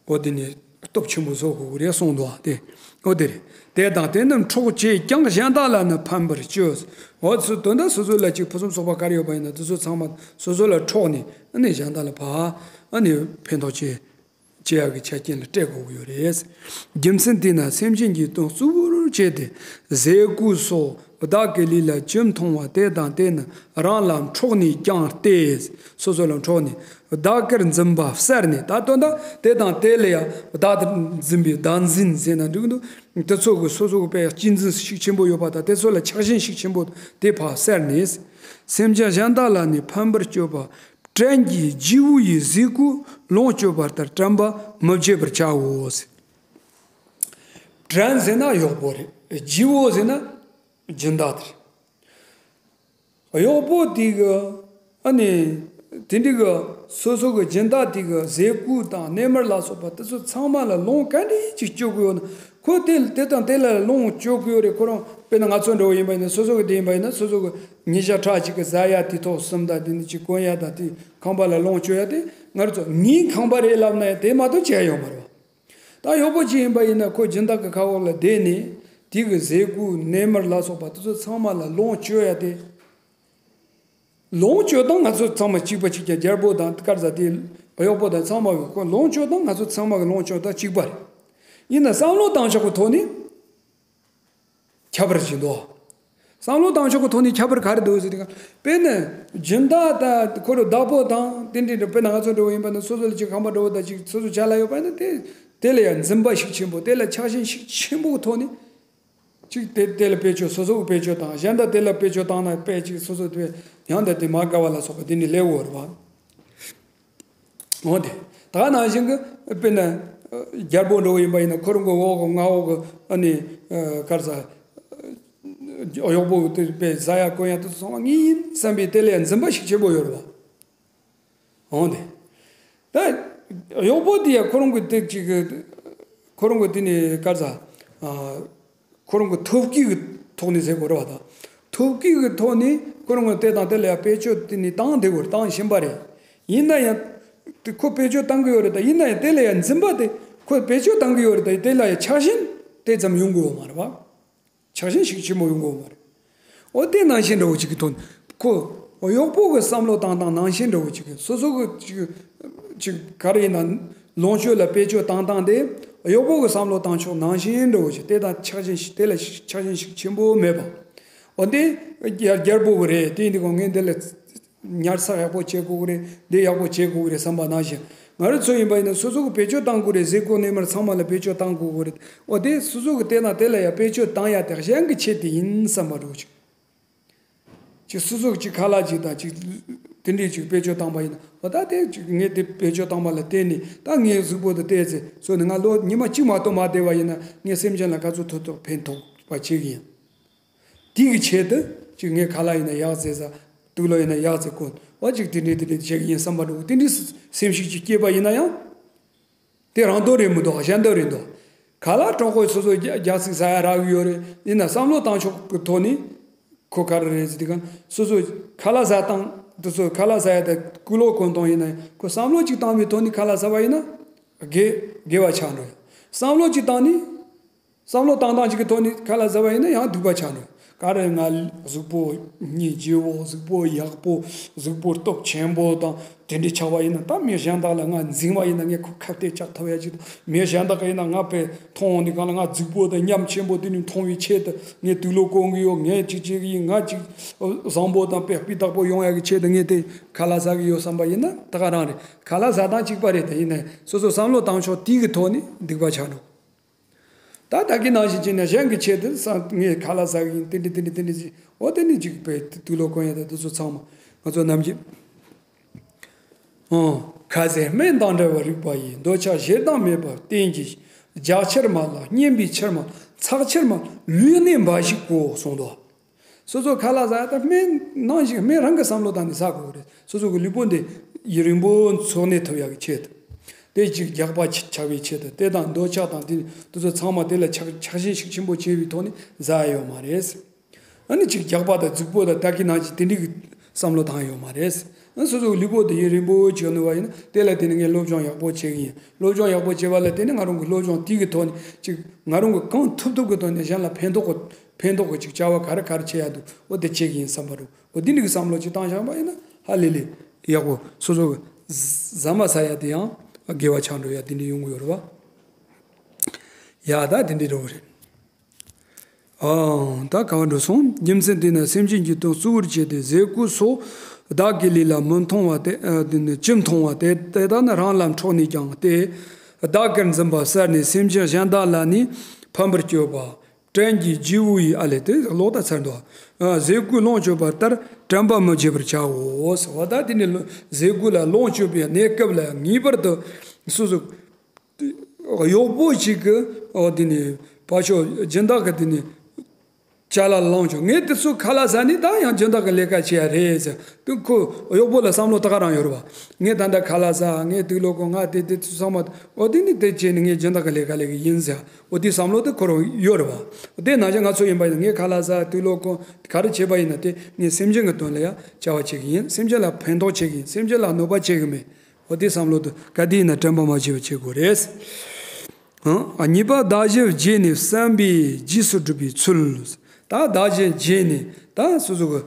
འོ་དེ་ནས་སྟོབས་ཆེན་པོ་བཟོ་དགོས་ཀྱི་རེད་གསུངས་འདུག་ཨ། དེ་འོ་དེ་རེད། དེ་དང་དེ་རྣམས་འཕྲོག་བྱས་ཀྱང་གཞན་དག་ལ་ནི་ཕན་པར་སྤྱོད། འོ་ཚོ་དོན་དག་སོ་སོ་ལ་ཅིག་ཕུན་སུམ་ཚོགས་པ་ག་རེ་ཡོད་པ་ཡིན་ན་དེ་ཚོ་ཚང་མ་སོ་སོ་ལ་འཕྲོག་ནས་ཨ་ནི་གཞན་དག་ལ་ཕ་ཨ་ནི་ཕན་ཐོགས་བྱེད་བྱེད་ཡག་གི་ཆ་རྐྱེན་ལ་སྤྲད་དགོས་ཀྱི་ཡོད་རེད། རྒྱུ་མཚན་དེས་ན་སེམས་ཅན་གྱི་དོན་གཙོ་བོར་བྱས་ཏེ་ཟས་གོས་སོགས་བདག་གི་ལུས་ལ་ཅི་མཐོང་བ་དེ་དང་དེ་ནི་རང་ལ་འཕྲོག་ནས་ཀྱང་སྟེ། སོ་སོ་ལ་འཕྲོག་ནས། བདག་གིར་འཛིན་པ་གསར་ནས། ད་དོན་དག་དེ་དང་དེ་ལ་ཡང་བདག་གིར་འཛིན་པའི་བདག་འཛིན་ཟེར་ན་འགྲིག་འདུག། དེ་ཚོ་གི་སོ་སོ་གི་དཔེ་གཅེས་འཛིན་ཤུགས་ཆེན་པོ་ཡོད་པ་དང་དེ་ཚོ་ལ་ཆགས་ཞེན་ཤུགས་ཆེན་པོ་དེ་ཕར་གསར་ནས། སེམས་ཅན་གཞན་དག་ལ་ནི་ཕན་པར་སྤྱོད་པ། བྲན་གྱི་རྗེ་བོ་ཡི་ཟས་གོས་ལོངས་སྤྱོད་པ་ལྟར་དྲན་པ་མི་བྱེད་པར་བྱའོ། བྲན་ཟེར་ན་གཡོག་པོ་རེད། རྗེ་བོ་ཟེར་ན་སྦྱིན་བདག་དེ་རེད། གཡོག་པོ་དེ་གི་ཨ་ནི་དེ་འདྲ་གི་སོ་སོ་གི་སྦྱིན་བདག་དེ་གི་ཟས་གོས་དང་གནས་མལ་ལ་སོགས་པ་དེ་ཚོ་ཚང་མ་ལ་ལོངས་ག་འདྲ་ཅིག་སྤྱོད་དགོས་ཡོད་ན། ཁོ་དེ་དེ་དང་དེ་ལ་ལོངས་སྤྱོད་དགོས་ཡོད་རེད། ཁོ་རང་དཔེར་ན་ང་ཚོ་འདྲ་བོ་ཡིན་པ་ཡིན་ན་སོ་སོ་གི་དེ་ཡིན་པ་ཡིན་ན་སོ་སོ་གི་ཉིན་ཞག་ཁྲག་གཅིག་གི་ཟ་ཡ་དེ་ཐོག་གསུམ་དང་དེ་འདྲ་ཅིག་གོན་ཡ་དང་དེ་ཁང་པ་ལ་ལོངས་སྤྱོད་ཡ་དེ་ང་རང་ཚོ་ངའི་ཁང་པ་རེད་ལབ་ན་ཡང་དེ་མ་གཏོགས་བྱས་ཡོད་མ་རེད་བ། ད་གཡོག་པོ་ཅིག་ཡིན་པ་ཡིན་ན་ཁོ་སྦྱིན་བདག་གི་ཁ་འོག་ལ་བསྡད་ནས་དེ་གི་ཟས་གོས་གནས་མལ་ལ་སོགས་པ་དེ་ཚོ་ཚང་མ་ལ་ལོངས་སྤྱོད་ཡ་དེ། ལོངས་སྤྱོད་སྟངས་ང་ཚོ་ཚང་མ་གཅིག་པ་གཅིག་རྐྱང་། རྒྱལ་པོ་དང་དཀར་ཟ་དེ་གཡོག་པོ་དང་ཚང་མ་གི་ཁོ་ལོངས་སྤྱོད་སྟངས་ང་ཚོ་ཚང་མ་གི་ལོངས་སྤྱོད་སྟངས་གཅིག་པ་རེད། ཡིན་ན་བསམ་བློ་བཏང་ཕྱོགས་ཀྱི་ཐོག་ནས་ཁྱད་པར་ཅིག་འདུག། བསམ་བློ་བཏང་ཕྱོགས་ཀྱི་ཐོག་ནས་ཁྱད་པར་ག་རེ་འདུག་ཟེར་དུས། དཔེར་ན་སྦྱིན་བདག་དང་ཁོ་རང་བདག་པོ་དང་དེ་འདྲའི་འདྲ། དཔེར་ན་ང་ཚོ་འདྲ་བོ་ཡིན་པ་ན་སོ་སོ་ལ་ཅིག་ཁང་པ་འདྲ་བོ་དང་ཅིག་སོ་སོ་ཅ་ལག་ཡོད་པ་ཡིན་ན་དེ་དེ་ལ་ཡང་འཛིན་པ་ཤུགས་ཆེན་པོ། དེ་ལ་ཆགས་ཞེན་ཤུགས་ཆེན་པོའི་ཐོག་ནས། གཅིག་དེ་དེ་ལ་བེད་སྤྱོད། སོ་སོ་གི་བེད་སྤྱོད་བཏང་། གཞན་དག་དེ་ལ་བེད་སྤྱོད་བཏང་ན་དཔེ་གཅིག་སོ་སོ་དེ་ཡང་དག་དེ་མ་དགའ་བ་ལ་སོགས་པ་དེ་ནི་སླེབས་ཡོད་རེད་བ། འོ་དེ་ད་ནང་བཞིན་གི་དཔེར་ན་རྒྱལ་པོ་འདྲ་བོ་ཡིན་པ་ཡིན་ན་ཁོ་རང་གི་འོག་གི་མངའ་འོག་གི་ཨ་ནི་ག་རེ་ཟ། གཡོག་པོ་དེ་དཔེ་ཟ་ཡ་གོན་ཡ་དེ་ཚོ་ཚང་མ་ངའི་ཡིན་བསམ་པའི་དེ་ལ་ཡང་འཛིན་པ་ཤུགས་ཆེན་པོ་ཡོད་རེད་བ། འོང་དེ། ད་གཡོག་པོ་དེ་ཡང་ཁོ་རང་གི་དེ་ཅིག་གི་ཁོ་རང་གི་དེ་ནི་ག་རེ་ཟ། ཨ། ཁོ་རང་གི་ཐོབ་སྐྱེད་ཀྱི་ཐོག་ནས་ཟེར་དགོས་རེད་བ་ད། ཐོབ་སྐྱེད་ཀྱི་ཐོག་ནས་ཁོ་རང་གི་དེ་དང་དེ་ལ་ཡང་བེད་སྤྱོད་དེ་ནི་བཏང་བསྡད་དགོས་རེད། བཏང་བཞིན་པ་རེད། ཡིན་ན་ཡང་དེ་ཁོ་བེད་སྤྱོད་བཏང་གི་ཡོད་རེད་ད། ཡིན་ན་ཡང་དེ་ལ་ཡང་འཛིན་པ་དེ་ཁོ་བེད་སྤྱོད་བཏང་གི་ཡོད་རེད་ད། དེ་ལ་ཡང་ཆགས་ཞེན་དེ་ཙམ་ཡོང་གི་ཡོད་མ་རེད་བ། ཆགས་ཞེན་ཤུགས་ཆེན་པོ་ཡོང་གི་ཡོད་མ་རེད། འོ་དེ་ནང་བཞིན་འདྲ་བོ་ཅིག་གི་དོན། ཁོ་གཡོག་པོ་གི་བསམ་བློ་བཏང་སྟངས་ནང་བཞིན་འདྲ་བོ་ཅིག་གི་སོ་སོ་གི་ཅིག་ཅིག་ག་རེ་ཡིན་ན་ལོངས་སྤྱོད་ལ་བེད་སྤྱོད་བཏང་སྟངས་དེ་གཡོག་པོ་གི་བསམ་བློ་བཏང་ཕྱོགས་ནང་བཞིན་འདྲ་བོ་ཅིག། དེ་དང་ཆགས་ཞེན་ཞིག་དེ་ལ་ཆགས་ཞེན་ཤུགས་ཆེན་པོ་མེད་པ། འོ་དེ་རྒྱལ་རྒྱལ་པོ་གི་རེད། དེ་ཡིན་དུས་ཀྱང་ངས་འདི་ལ། ཉར་ཚགས་ཡག་པོ་བྱེད་དགོས་ཀྱི་རེད། འདི་ཡག་པོ་བྱེད་དགོས་ཀྱི་རེད་བསམ་པ་ནང་བཞིན། ང་རང་ཚོ་ཡིན་པ་ཡིན་ན་སོ་སོ་གི་བེད་སྤྱོད་བཏང་དགོས་རེད། ཟས་གོས་གནས་མལ་ཚང་མ་ལ་བེད་སྤྱོད་བཏང་དགོས་ཀྱི་རེད། འོ་དེ་སོ་སོ་གི་དེ་དང་དེ་ལ་ཡང་བེད་སྤྱོད་བཏང་ཡ་དེ་གཞན་གྱི་ཆེད་དུ་ཡིན་བསམ་པ་འདྲ་བོ་ཅིག། ཅིག་སོ་སོ་གི་ཅིག་ཁ་ལག་ཅིག་དང་ཅིག་དེ་འདྲས་ཅིག་བེད་སྤྱོད་བཏང་པ་ཡིན་ན། འོ་ད་དེ་ཅིག་ངས་དེ་བེད་སྤྱོད་བཏང་པ་ལ་བརྟེན་ནས་ད་ངའི་གཟུགས་པོ་དེ་བལྟས་ཚེ་སོ་ནི་ང་ལོ་ཉི་མ་གཅིག་མ་གཏོགས་མ་བསྡད་པ་ཡིན་ན་ངས་སེམས་ཅན་ལ་ག་ཚོད་ཐུབ་ཐུབ་ཕན་ཐོགས་པ་བྱེད་ཀྱི་ཡིན། དེ་གི་ཆེད་དུ་ཅིག་ངས་ཁ་ལག་ཡིན་ན་ཡག་ཙེ་ཟ། དུག་ལོག་ཡིན་ན་ཡག་ཙེ་གོན། འོ་ཅིག་དེ་འདྲས་དེ་འདྲས་བྱེད་ཀྱི་ཡིན་བསམ་པ་འདྲ་བོ་དེ་འདྲས་སེམས་ཤུགས་ཅིག་སྐྱེས་པ་ཡིན་ན་ཡང་། དེ་རང་དོན་རེད་མི་འདུག། གཞན་དོན་རེད་འདུག། ཁ་ལག་དྲང་པོ་སོ་སོ་རྒྱག་རྒྱག་ཚིག་ཟ་ཡ་རག་གི་ཡོད་རེད། ཡིན་ན་བསམ་བློ་བཏང་ཕྱོགས་ཀྱི་ཐོག་ནས་ཁོ་ག་རེ་རེད་ཟེར་དུས་གང་སོ་སོ་ཁ་ལག་ཟ་སྟངས་དེ་ཚོ་ཁ་ལག་ཟ་ཡ་དང་དུག་ལོག་གོན་སྟངས་ཡིན་ན་ཁོ་བསམ་བློ་ཅིག་བཏང་བའི་ཐོག་ནས་ཁ་ལག་ཟ་བ་ཡིན་ན་དགེ་དགེ་བ་ཆགས་འགྲོ་ཡ། བསམ་བློ་ཅིག་བཏང་ནས། བསམ་བློ་བཏང་སྟངས་ཅིག་གི་ཐོག་ནས་ཁ་ལག་ཟ་བ་ཡིན་ན་ཡང་སྡིག་པ་ཆགས་འགྲོ། ག་རེ་ང་གཟུགས་པོ་སྙིང་རྗེ་བོ། གཟུགས་པོ་ཡག་པོ། གཟུགས་པོ་སྟོབས་ཆེན་པོ་དང་དེ་འདྲ་ཆགས་པ་ཡིན་ན། ད་མི་གཞན་དག་ལ་ང་འཛིང་བ་ཡིན་ན་ངས་ཁོ་ཁ་གཏད་བཅག་ཐུབ་ཡ་ཅིག་དང་། མི་གཞན་དག་གིས་ཡིན་ན་ང་དཔེ་མཐོང་འོང་དུས་སྒང་ལ་ང་རྫིག་པོ་དང་ཉམ་ཆེན་པོ་དེ་འདྲ་མཐོང་བའི་ཆེད་དུ། ངས་དུག་ལོག་གོན་གི་ཡོད། ངས་ཅིག་བྱེད་གི་ཡིན། ང་ཅིག་བཟང་པོ་དང་དཔེ་སྤུས་དག་པོ་ཡོང་ཡ་གི་ཆེད་དུ་ངས་དེ་ཁ་ལག་ཟ་གི་ཡོད་བསམ་པ་ཡིན་ན་ད་ག་རང་རེད། ཁ་ལག་ཟ་སྟངས་གཅིག་པ་རེད། དེ་ཡིན་ན་སོ་སོ་བསམ་བློ་བཏང་ཕྱོགས་དེ་གི་ཐོག་ནས་སྡིག་པ་ཆགས་འགྲོ། ད་ད་གིན་ནང་བཞིན་བྱས་ན་གཞན་གྱི་ཆེད་དུ་བསམ། ངས་ཁ་ལག་ཟ་གི་ཡིན། དེ་འདྲ་དེ་འདྲ་དེ་འདྲ་ཟེར། འོ་དེ་ནི་ཅིག་དཔེ་དུག་ལོག་གོན་ཡ་དང་དེ་ཚོ་ཚང་མ་ང་ཚོ་ནམ་རྒྱུན། ཨོ། ཁ་ཟས་སྨན་དང་འདྲ་བར་རིག་པ་ཡིས། འདོད་ཆགས་ཞེ་སྡང་མེད་པར་བསྟེན་གྱིས། རྒྱགས་ཕྱིར་མ་ལ་སྙན་པའི་ཕྱིར་མ། ཚགས་ཕྱིར་མ་ལུས་གནས་འབའ་ཞིག་གོ་གསུངས་འདུག། སོ་སོ་ཁ་ལག་ཟ་ཡ་ད་སྨན་ནང་བཞིན་སྨན་རང་གི་བསམ་བློ་བཏང་ནས་ཟ་དགོས་རེད། སོ་སོ་གི་ལུས་པོ་འདི་ཡུན་རིང་པོ་འཚོ་གནས་ཐུབ་ཡག་གི་ཆེད་དུ། དེ་གཅིག་རྒྱགས་པ་ཆགས་པའི་ཆེད་དུ། དེ་དང་འདོད་ཆགས་དང་དེ་དེ་ཚོ་ཚང་མ་དེ་ལ་ཆགས་ཆགས་ཞེན་ཤུགས་ཆེན་པོ་བྱས་པའི་ཐོག་ནས་ཟ་ཡ་ཡོད་མ་རེད། ཨ་ནི་གཅིག་རྒྱགས་པ་དང་རྫིག་པོ་དང་ད་གིན་ནང་བཞིན་དེ་འདྲའི་གི་བསམ་བློ་བཏང་ཡ་ཡོད་མ་རེད། ཨ་སོ་སོ་གི་ལུས་པོ་དེ་ཡུན་རིང་པོ་བྱས་ནུས་པ་ཡིན་ན་དེ་ལ་བརྟེན་ནས་ངས་སློབ་སྦྱོང་ཡག་པོ་བྱེད་གི་ཡིན། སློབ་སྦྱོང་ཡག་པོ་བྱེད་པ་ལ་བརྟེན་ནས་ང་རང་གི་སློབ་སྦྱོང་དེ་གི་ཐོག་ནས་གཅིག་ང་རང་གི་གང་ཐུབ་ཐུབ་གི་ཐོག་ནས་གཞན་ལ་ཕན་ཐོགས་གི་ཕན་ཐོགས་ཀྱི་ཅིག་བྱ་བ་ག་རེ་ག་རེ་བྱེད་ཡ་འདུག་འོ་དེ་བྱེད་ཀྱི་ཡིན་བསམ་པ་རུ། འོ་དེ་འདྲ་གི་བསམ་བློ་ཅིག་བཏང་བཞག་པ་ཡིན་ན་ཧ་ལས་ལས་ཡག་པོ། སོ་སོ་གི་ཟ་མ་ཟ་ཡ་དེ་ཡང་དགེ་བ་ཆགས་འགྲོ་ཡ་དེ་འདྲ་ཡོང་གི་ཡོད་རེད་བ། ཡ་ད་དེ་འདྲ་འགྲོ་གི་རེད། ཨང་། ད་ག་བ་འགྲོ་སོང་། རྒྱུ་མཚན་དེས་ན་སེམས་ཅན་གྱི་དོན་གཙོ་བོར་བྱས་ཏེ་ཟས་གོས་སོགས་བདག་གི་ལུས་ལ་མི་མཐོང་བ་དེ་ཨ་དེ་ནི་ཅི་མཐོང་བ་དེ་དེ་དག་ནི་རང་ལ་འཕྲོག་ནས་ཀྱང་སྟེ། བདག་གིར་འཛིན་པ་བསལ་ནས་སེམས་ཅན་གཞན་དག་ལ་ནི་ཕན་པར་སྤྱོད་པ། བྲན་གྱི་རྗེ་བོ་ཡིས། ཨ་ལས་དེ་ལོག་ལྟ་ཚར་འདུག། ཨ་ཟས་གོས་ལོངས་སྤྱོད་པ་ལྟར་དྲན་པ་མི་བརྗེད་པར་བྱའོ། འོ་ད་དེ་ནི་ཟས་གོས་ལ་ལོངས་སྤྱོད་པའི་གནས་སྐབས་ལ་ངེས་པར་དུ་སོ་སོ་གཡོག་པོ་ཞིག་གིས་འོ་དེ་ནི་ཕར་ཕྱོགས་སྦྱིན་བདག་གི་དེ་ནི་ཅ་ལག་བླངས་ཆོག། ངས་དེ་ཚོ་ཁ་ལག་ཟ་ནི་ད་ཡང་སྦྱིན་བདག་གི་ལས་ཀ་བྱེད་ཡ་རེད་ཟེར། དེ་ཁོ་གཡོག་པོ་ལ་བསམ་བློ་ད་ག་རང་ཡོད་རེད་བ། ངས་ད་ལྟ་ཁ་ལག་ཟ། ངས་དུག་ལོག་གོན། ང་དེ་དེ་ཚོ་ཚང་མ་འོ་དེ་ནི་དེ་བྱས་ནས་ངས་སྦྱིན་བདག་གི་ལས་ཀ་ལས་ཀྱི་ཡིན་ཟེར། འོ་དེ་བསམ་བློ་དེ་ཁོ་རང་ཡོད་རེད་བ། དེ་ནང་བཞིན་ང་ཚོ་ཡིན་པ་ཡིན་ན་ངས་ཁ་ལག་ཟ། དུག་ལོག་གོན། ག་རེ་བྱས་པ་ཡིན་ན་དེ་ངས་སེམས་ཅན་གྱི་དོན་ལ་ཡང་བྱ་བ་བྱེད་ཀྱི་ཡིན། སེམས་ཅན་ལ་ཕན་ཐོགས་བྱེད་ཀྱི་ཡིན། སེམས་ཅན་ལ་གནོད་པ་བྱེད་ཀྱི་མེད། འོ་དེ་བསམ་བློ་དེ་ག་དུས་ཡིན་ན་དྲན་པ་མ་བརྗེད་པ་བྱེད་དགོས་རེད། ཨང་། གཉིས་པ་བདག་གཞན་བརྗེས་ནས་བསམ་པས་རྗེས་སུ་སྒྲུབ་པའི་ཚུལ། ད་བདག་གཞན་བརྗེས་ནས་ད་སོ་སོ་གི་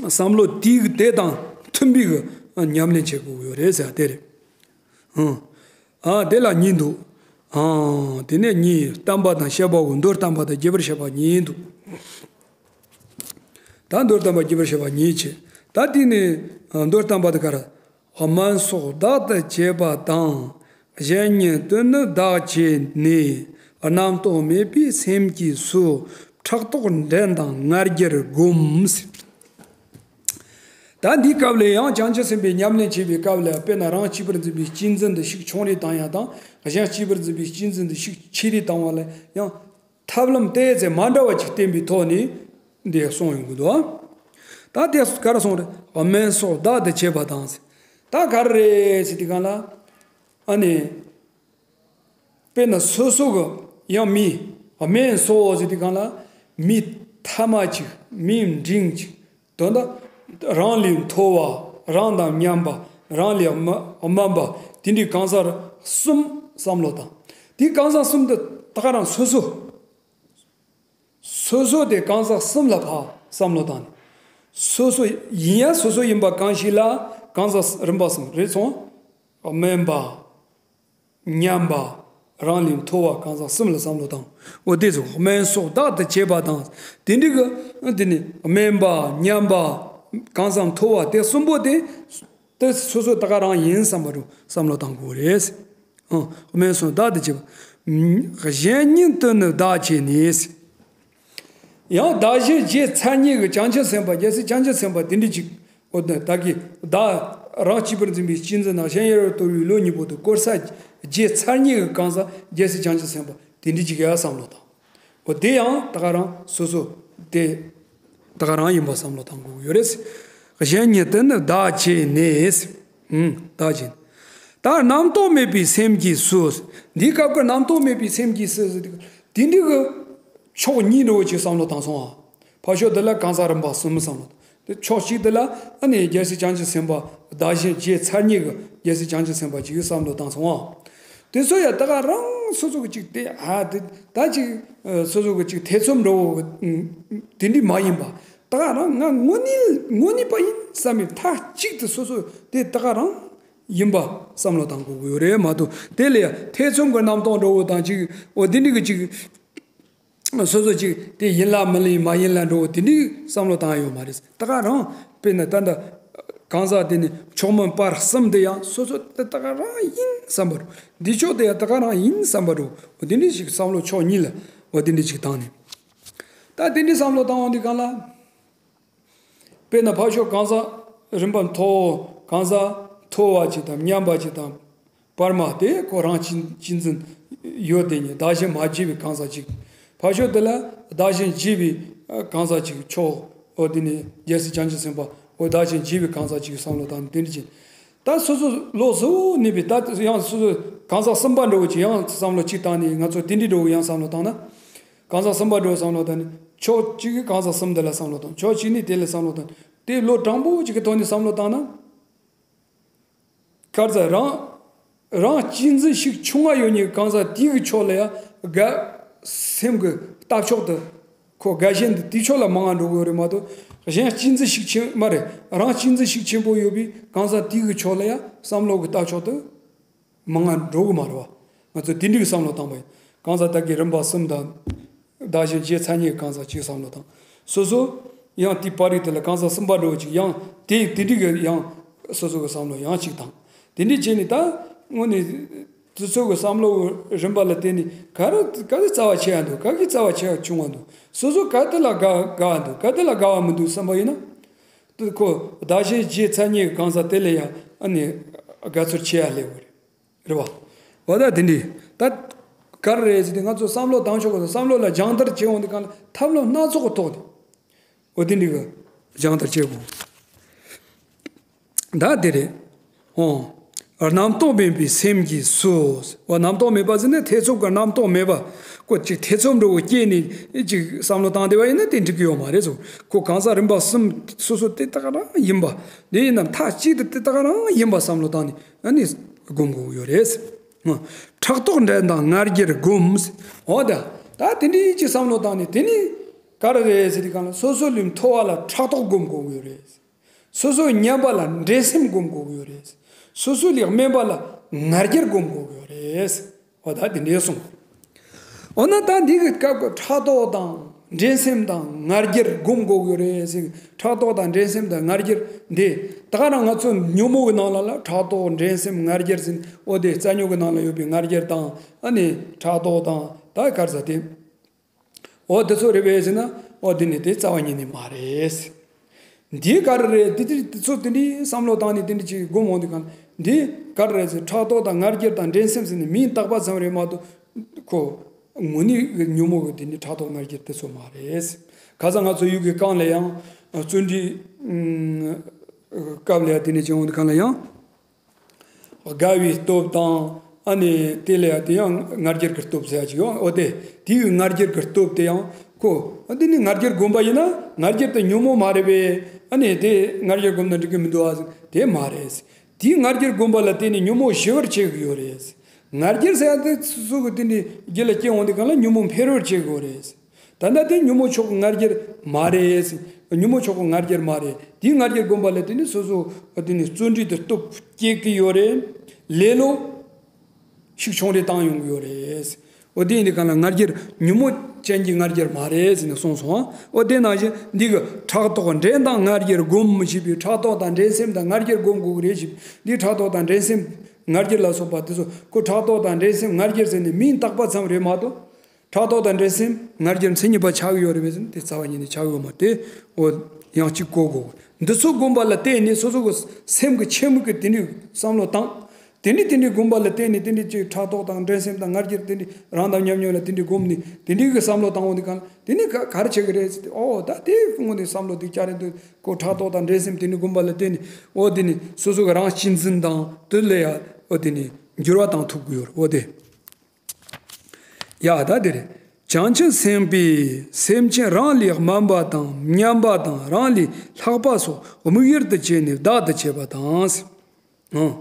བསམ་བློ་དེའི་དེ་དང་མཐུན་པའི་གི་ཉམས་ལེན་བྱེད་དགོས་ཡོད་རེད་ཟེར་དེ་རེད། ཨང་། ཨ་དེ་ལ་གཉིས་འདུག། ཨང་། དེ་ནས་གཉིས། བརྟན་པ་དང་བཤད་པའོ། མདོར་བསྟན་པ་དང་རྒྱས་པར་བཤད་པ་གཉིས་འདུག། ད་མདོར་བསྟན་པ་རྒྱས་པར་བཤད་པ་གཉིས་བྱས། ད་དེ་ནས་ཨ་མདོར་བསྟན་པ་དེ་ག་རེ། སྨན་སོགས་བདག་ཏུ་བྱེད་པ་དང་། གཞན་ཉིད་དོན་ནི་བདག་བྱས་ནས། རྣམ་རྟོག་མེད་པའི་སེམས་ཀྱིས་སུ། ཕྲག་དོག་འགྲན་དང་ང་རྒྱལ་བསྒོམ། ད་འདིའི་སྐབས་ལ་ཡང་བྱང་ཆུབ་སེམས་དཔའི་ཉམས་ལེན་བྱེད་པའི་སྐབས་ལ་དཔེར་ན་རང་གཅེས་པར་འཛིན་པའི་གཅེས་འཛིན་དེ་ཤུགས་ཆུང་རེ་བཏང་ཡ་དང་། གཞན་གཅེས་པར་འཛིན་པའི་གཅེས་འཛིན་དེ་ཤུགས་ཆེ་རེ་བཏང་བ་ལ་ཡང་། ཐབས་ལམ་ཏོག་ཙམ་མ་འདྲ་བ་ཅིག་བསྟན་པའི་ཐོག་ནས་འདི་གསུངས་ཡོང་གི་འདུག། ད་དེ་ག་རེ་གསུངས་རེད། སྨན་སོགས་བདག་ཏུ་བྱེད་པ་དང་། ད་ག་རེ་རེད་ཟེར་དུས་སྒང་ལ། ཨ་ནི། དཔེར་ན་སོ་སོ་གི་ཡང་མི། སྨན་སོགས་ཟེར་དུས་སྒང་ལ། མི་ཐ་མལ་ཅིག། མི་འབྲིང་ཅིག། དོན་དག་རང་ལས་མཐོ་བ། རང་དང་མཉམ་པ། རང་ལས་དམའ་དམའ་བ། དེ་འདྲའི་གང་ཟག་གསུམ་བསམ་བློ་བཏང་། དེ་གང་ཟག་གསུམ་དེ་ད་ག་རང་སོ་སོ། སོ་སོ་དེ་གང་ཟག་གསུམ་ལ་ཕར་བསམ་བློ་བཏང་ནས། སོ་སོ་ཡིན་ཡང་སོ་སོ་ཡིན་པ་གང་ཞིག་ལ་གང་ཟག་རིམ་པ་གསུམ་རེད་སོང་། དམན་པ། མཉམ་པ། རང་ལས་མཐོ་བ་གང་ཟག་གསུམ་ལ་བསམ་བློ་བཏང་། འོ་དེ་ཚོ་སྨན་སོགས་བདག་ཏུ་བྱེད་པ་དང་། དེ་འདྲ་གི་དེ་ནི་དམན་པ། མཉམ་པ། གང་ཟག་མཐོ་བ་དེ་གསུམ་པོ་དེ། དེ་སོ་སོ་ད་ག་རང་ཡིན་བསམ་པ་རུ་བསམ་བློ་བཏང་དགོས་རེད། ཨང་། སྨན་སོགས་བདག་ཏུ་བྱེད་པ། གཞན་ཉིད་དོན་ནི་བདག་བྱས་ནས། ཡང་བདག་གཞན་བརྗེ་ཚར་ཉིད་ཀྱི་བྱང་ཆུབ་སེམས་དཔའ། རྒྱལ་སྲས་བྱང་ཆུབ་སེམས་དཔའ་དེ་འདྲ་ཅིག། འོ་ན་བདག་གིས་བདག་རང་གཅེས་པར་འཛིན་པའི་གཅེས་འཛིན་དང་གཞན་ཡལ་བར་དོར་བའི་བློ་གཉིས་པོ་དེ་བསྐོར་ས་བརྗེ་ཚར་ཉིད་ཀྱི་གང་ཟག་རྒྱལ་སྲས་བྱང་ཆུབ་སེམས་དཔའ་དེ་འདྲ་ཅིག་ཡ་བསམ་བློ་བཏང་། འོ་དེ་ཡང་ད་ག་རང་སོ་སོ་དེ་ད་ག་རང་ཡིན་པ་བསམ་བློ་བཏང་དགོས་ཀྱི་ཡོད་རེད། གཞན་ཉིད་དོན་ནི་བདག་བྱས་ནས། ཨང་། བདག་བྱས་ནས། ད་རྣམ་རྟོག་མེད་པའི་སེམས་ཀྱིས་སུ། འདིའི་སྐབས་ཀྱི་རྣམ་རྟོག་མེད་པའི་སེམས་ཀྱིས་སུ་ཟེར་དུས། དེ་འདྲ་གི་ཕྱོགས་གཉིས་འདྲ་བོ་ཅིག་བསམ་བློ་བཏང་སོང་ཨ། ཕར་ཕྱོགས་འདི་ལ་གང་ཟག་རིམ་པ་གསུམ་བསམ་བློ་བཏང་། དེ་ཕྱོགས་གཅིག་འདི་ལ་ཨ་ནི་རྒྱལ་སྲས་བྱང་ཆུབ་སེམས་དཔའ། བདག་གཞན་བརྗེ་ཚར་ཉིད་ཀྱི་རྒྱལ་སྲས་བྱང་ཆུབ་སེམས་དཔའ་ཅིག་བསམ་བློ་བཏང་སོང་ཨ། དེ་ཚོ་ཡང་ད་ག་རང་སོ་སོ་གི་ཅིག་དེ་ཨ་དེ་ད་ཅིག་ཨ་སོ་སོ་གི་ཅིག་ཐེ་ཚོམ་འདྲ་བོ་དེ་འདྲ་མ་ཡིན་པ། ད་ག་རང་ང་དངོས་གནས་དངོས་གནས་པ་ཡིན་བསམ་པའི་མཐའ་གཅིག་ཏུ་སོ་སོ་དེ་ད་ག་རང་ཡིན་པ་བསམ་བློ་བཏང་དགོས་ཀྱི་ཡོད་རེད་མ་གཏོགས། དེ་ལ་ཡང་ཐེ་ཚོམ་གྱི་རྣམ་རྟོག་འདྲ་བོ་དང་ཅིག་འོ་དེ་འདྲ་གི་ཅིག་སོ་སོ་ཅིག་དེ་ཡིན་ལ་མི་ཡིན་མ་ཡིན་ལ་འགྲོ་དེ་འདྲའི་བསམ་བློ་བཏང་ཡོད་མ་རེད། ད་ག་རང་དཔེར་ན་ད་ལྟ་གང་ཟག་དེ་ནི་མཆོག་དམན་བར་གསུམ་དེ་ཡང་སོ་སོ་དེ་ད་ག་རང་ཡིན་བསམ་པ་རུ། འདི་ཕྱོགས་དེ་ཡང་ད་ག་རང་ཡིན་བསམ་པ་རུ། འོ་དེ་འདྲའི་ཞིག་བསམ་བློ་ཕྱོགས་གཉིས་ལ་འོ་དེ་འདྲའི་ཞིག་བཏང་ནས། ད་དེ་འདྲའི་བསམ་བློ་བཏང་བ་འདི་གང་ལ། དཔེར་ན་ཕར་ཕྱོགས་གང་ཟག་རིམ་པ་མཐོ་བོ་གང་ཟག་མཐོ་བ་ཅིག་དང་མཉམ་པ་ཅིག་དང་། བར་མ་དེ་ཁོ་རང་གཅེས་གཅེས་འཛིན་ཡོད་དེ་ཉིད་བདག་གཞན་མ་བརྗེ་བའི་གང་ཟག་ཅིག་ཕར་ཕྱོགས་དེ་ལ་བདག་གཞན་བརྗེ་བའི་གང་ཟག་ཅིག་ཕྱོགས། འོ་དེ་ནི་རྒྱལ་སྲས་བྱང་ཆུབ་སེམས་དཔའ་འོ་བདག་གཞན་བརྗེ་བའི་གང་ཟག་ཅིག་བསམ་བློ་བཏང་ནས་དེ་འདྲ་ཅིག་ད་སོ་སོ་ལོགས་སུ་གནས་པའི་ད་ཡང་སོ་སོ་གང་ཟག་གསུམ་པ་འདྲ་བོ་ཅིག་ཡང་བསམ་བློ་གཅིག་བཏང་ནས་ང་ཚོ་དེ་འདྲའི་འདྲ་བོ་ཡང་བསམ་བློ་བཏང་ན། གང་ཟག་གསུམ་པ་འདྲ་བོ་བསམ་བློ་བཏང་ནས་ཕྱོགས་གཅིག་གིས་གང་ཟག་གསུམ་དེ་ལ་བསམ་བློ་བཏང་། ཕྱོགས་གཅིག་ནས་དེ་ལ་བསམ་བློ་བཏང་། དེ་བློ་དྲང་པོ་ཅིག་གི་ཐོག་ནས་བསམ་བློ་བཏང་ན། ག་རེ་ཟེར་རང་རང་གཅེས་འཛིན་ཤུགས་ཆུང་བ་ཡོད་མཁན་གང་ཟག་དེའི་གི་ཕྱོགས་ལ་ཡང་དགའ། སེམས་ཀྱི་ལྟ་ཕྱོགས་དེ་ཁོ་དགའ་ཞེན་དེ་དེའི་ཕྱོགས་ལ་མང་བ་འགྲོ་གི་ཡོད་རེད་མ་གཏོགས། གཞན་གཅེས་འཛིན་ཤུགས་ཆེ་མ་རེད། རང་གཅེས་འཛིན་ཤུགས་ཆེན་པོ་ཡོད་པའི་གང་ཟག་དེའི་གི་ཕྱོགས་ལ་ཡང་བསམ་བློ་གི་ལྟ་ཕྱོགས་དེ་མང་བ་འགྲོ་གི་མ་རེད་བ། ང་ཚོ་དེ་འདྲའི་བསམ་བློ་བཏང་བ་ཡིན། གང་ཟག་དག་གི་རིམ་པ་གསུམ་དང་། བདག་གཞན་བརྗེ་ཚར་ཉེ་གི་གང་ཟག་གཅིག་བསམ་བློ་བཏང་། སོ་སོ་ཡང་དེའི་པར་རིས་དེ་ལ་གང་ཟག་གསུམ་པ་འདྲ་བོ་ཅིག་ཡང་དེ་དེ་འདྲའི་གི་ཡང་སོ་སོ་གི་བསམ་བློ་ཡང་གཅིག་བཏང་། དེ་འདྲའི་བྱས་ནས་ད་དངོས་གནས་དེ་ཚོ་གི་བསམ་བློ་རིམ་པ་ལ་བརྟེན་ནས་ག་རེ་ག་གི་རྩ་བ་ཆེ་བ་འདུག་ག་གི་རྩ་བ་ཆེ་བ་ཆུང་བ་འདུག་སོ་སོ་ག་དེ་ལ་དགའ་དགའ་བ་འདུག་ག་དེ་ལ་དགའ་བ་མི་འདུག་བསམ་པ་ཡིན་ན། དེ་ཁོ་བདག་གཞན་བརྗེ་ཚར་ཉེ་གི་གང་ཟག་དེ་ལ་ཡང་ཨ་ནི་དགའ་ཚོར་ཆེ་བ་སླེབས་དགོས་རེད། རེད་བ། འོ་ད་དེ་འདྲའི་ད་ག་རེ་རེད་ཟེར་ཏེ་ང་ཚོ་བསམ་བློ་བཏང་ཆོག་གི་འདུག་བསམ་བློ་ལ་སྦྱང་བརྡར་བྱེད་འོང་དུས་གང་ལ་ཐབས་ལམ་སྣ་ཚོགས་ཀྱི་ཐོག་ནས་འོ་དེ་འདྲའི་གི་སྦྱང་བརྡར་བྱེད་དགོས། ད་དེ་རེད། འོ། རྣམ་རྟོག་མེད་པའི་སེམས་ཀྱིས་སུ། འོ་རྣམ་རྟོག་མེད་པ་ཟེར་ན་ཐེ་ཚོམ་གྱི་རྣམ་རྟོག་མེད་པ། ཀོ་ཅིག་ཐེ་ཚོམ་འདྲ་བོ་སྐྱེས་ནས་ཅིག་བསམ་བློ་བཏང་བསྡད་པ་ཡིན་ན་དེ་འགྲིག་གི་ཡོད་མ་རེད་ཟེར། ཁོ་གང་ཟག་རིམ་པ་གསུམ་སོ་སོ་དེ་ད་ག་རང་ཡིན་པ། དེ་ཡིན་ན་མཐའ་གཅིག་ཏུ་དེ་ད་ག་རང་ཡིན་པ་བསམ་བློ་བཏང་ནས་ཨ་ནི་སྒོམ་དགོས་ཡོད་རེད། ཕྲག་དོག་འགྲན་དང་ང་རྒྱལ་སྒོམ། འོ་ད། ད་དེ་འདྲའི་ཅིག་བསམ་བློ་བཏང་ནས་དེ་ནི་ག་རེ་རེད་ཟེར་དུས་གང་ལ་སོ་སོ་ལས་མཐོ་བ་ལ་ཕྲག་དོག་སྒོམ་དགོས་ཡོད་རེད། སོ་སོ་ཉམས་པ་ལ་འགྲན་སེམས་སྒོམ་དགོས་ཀྱི་ཡོད་རེད། སོ་སོ་ལས་དམན་པ་ལ་ང་རྒྱལ་སྒོམ་དགོས་ཀྱི་ཡོད་རེད། འོ་ད་དེ་འདྲས་གསུངས། འོ་ན་ད་འདི་གི་སྐབས་ཀྱི་ཕྲག་དོག་དང་འགྲན་སེམས་དང་ང་རྒྱལ་སྒོམ་དགོས་ཀྱི་ཡོད་རེད་ཟེར། ཕྲག་དོག་དང་འགྲན་སེམས་དང་ང་རྒྱལ་འདི་ད་ག་རང་ང་ཚོ་ཉོན་མོངས་ཀྱི་ནང་ལ་ལ་ཕྲག་དོག་འགྲན་སེམས་ང་རྒྱལ་ཟེར། འོ་དེ་རྩ་ཉོན་གྱི་ནང་ལ་ཡོད་པའི་ང་རྒྱལ་དང་ཨ་ནི་ཕྲག་དོག་དང་ད་ག་རེ་ཟེར་དེ། འོ་དེ་ཚོ་རེད་པས་ཟེར་ན། འོ་དེ་ནི་དེ་རྩ་བ་ཉིད་ནས་མ་རེད། འདི་ག་རེ་རེད། དེ་དེ་དེ་ཚོ་དེ་འདྲའི་བསམ་བློ་བཏང་ནས་དེ་འདྲ་ཅིག་སྒོམ་འོང་དུས་གང་འདི་ག་རེ་རེད་ཟེར། ཕྲག་དོག་དང་ང་རྒྱལ་དང་འགྲན་སེམས་ཟེར་ནས་མིང་བཏགས་པ་ཙམ་རེད་མ་གཏོགས། ཁོ་དངོས་གནས་ཀྱི་ཉོན་མོངས་ཀྱི་དེ་ནི་ཕྲག་དོག་ང་རྒྱལ་དེ་ཚོ་མ་རེད། ཁ་སང་ང་ཚོ་ཡུལ་གྱི་གང་ལ་ཡང་བརྩོན་འགྲུས་སྐབས་ལ་ཡང་དེ་འདྲ་ཅིག་འོང་དུས་གང་ལ་ཡང་། དགའ་བའི་སྟོབས་དང་། ཨ་ནི་དེ་ལ་ཡང་དེ་ཡང་ང་རྒྱལ་གྱི་སྟོབས་ཟེར་ཡ་ཅིག་ཡོད། འོ་དེ་དེའི་ང་རྒྱལ་གྱི་སྟོབས་དེ་ཡང་ཁོ་ཨ་དེ་ནི་ང་རྒྱལ་སྒོམ་པ་ཡིན་ན་ང་རྒྱལ་དེ་ཉོན་མོངས་མ་རེད་པས། ཨ་ནི་དེ་ང་རྒྱལ་སྒོམ་ན་འགྲིག་གི་མི་འདུག་ཨ། དེ་མ་རེད། དེའི་ང་རྒྱལ་སྒོམ་པ་ལ་བརྟེན་ནས་ཉོན་མོངས་ཞི་བར་བྱེད་ཀྱི་ཡོད་རེད། ང་རྒྱལ་ཟེར་ཡ་དེ་སུ་གི་དེ་ནི་རྒྱུད་ལ་སྐྱེ་འོང་དུས་གང་ལ་ཉོན་མོངས་འཕེལ་བར་བྱེད་ཀྱི་ཡོད་རེད། ད་ལྟ་དེ་ཉོན་མོངས་མཆོག་གི་ང་རྒྱལ་མ་རེད། ཉོན་མོངས་མཆོག་གི་ང་རྒྱལ་མ་རེད། དེའི་ང་རྒྱལ་སྒོམ་པ་ལ་དེ་ནི་སོ་སོ་དེ་ནི་བརྩོན་འགྲུས་དེ་སྟོབས་སྐྱེད་ཀྱི་ཡོད་རེད། ལེ་ལོ་ཤུགས་ཆུང་རེ་བཏང་ཡོང་གི་ཡོད་རེད། འོ་དེ་ཡིན་དུས་གང་ལ་ང་རྒྱལ་ཉོན་མོངས་ཅན་གྱི་ང་རྒྱལ་མ་རེད་ཟེར་ནས་གསུངས་སོང་། འོ་དེ་ནང་བཞིན་འདི་གི་ཕྲག་དོག་འགྲན་དང་ང་རྒྱལ་སྒོམ་ཞེས་པའི་ཕྲག་དོག་དང་འགྲན་སེམས་དང་ང་རྒྱལ་སྒོམ་དགོས་ཀྱི་རེད་ཞེས་པའི་འདི་ཕྲག་དོག་དང་འགྲན་སེམས་ང་རྒྱལ་ལ་སོགས་པ་དེ་ཚོ་ཁོ་ཕྲག་དོག་དང་འགྲན་སེམས་ང་རྒྱལ་ཟེར་ནས་མིང་བཏགས་པ་ཙམ་རེད་མ་གཏོགས། ཕྲག་དོག་དང་འགྲན་སེམས་ང་རྒྱལ་མཚན་ཉིད་པ་ཆགས་ཡོད་རེད་པས་ཟེར་ན་དེ་རྩ་བ་ཉིད་ནས་ཆགས་ཡོད་མ་རེད། འོ་ཡང་གཅིག་གོ་དགོས། འདི་ཚོ་སྒོམ་པ་ལ་བརྟེན་ནས་སོ་སོ་གི་སེམས་ཀྱི་ཆེན་མོ་གི་དེ་འདྲའི་བསམ་བློ་བཏང་། དེ་འདྲའི་དེ་འདྲའི་སྒོམ་པ་ལ་བརྟེན་ནས་དེ་འདྲའི་ཅིག་ཕྲག་དོག་དང་འགྲན་སེམས་དང་ང་རྒྱལ་དེ་འདྲའི་རང་དང་ཉམས་མྱོང་ལ་དེ་འདྲའི་སྒོམ་ནས་དེ་འདྲའི་གི་བསམ་བློ་བཏང་འོང་དུས་གང་དེ་ནི་ག་ག་རེ་བྱེད་ཀྱི་རེད་ཟེར་ཏེ། ཨོ་ད་དེ་དངོས་ནས་བསམ་བློ་དེ་བསྐྱར་རེ་འདུག་ཁོ་ཕྲག་དོག་དང་འགྲན་སེམས་དེ་འདྲའི་སྒོམ་པ་ལ་བརྟེན་ནས་ཨོ་དེ་ནི་སོ་སོ་གི་རང་གཅེས་འཛིན་དང་དེ་ལ་ཡ་ཨོ་དེ་ནི་འགྱུར་བ་བཏང་ཐུབ་ཀྱི་ཡོད་རེད། ཨོ་དེ། ཡ་ད་དེ་རེད། བྱང་ཆུབ་སེམས་དཔས་སེམས་ཅན་རང་ལས་དམན་པ་དང་མཉམ་པ་དང་རང་ལས་ལྷག་པ་སོགས་དམིགས་ཡུལ་དུ་བྱས་ནས་བདག་ཏུ་བྱེད་པ་དང་། ཨང་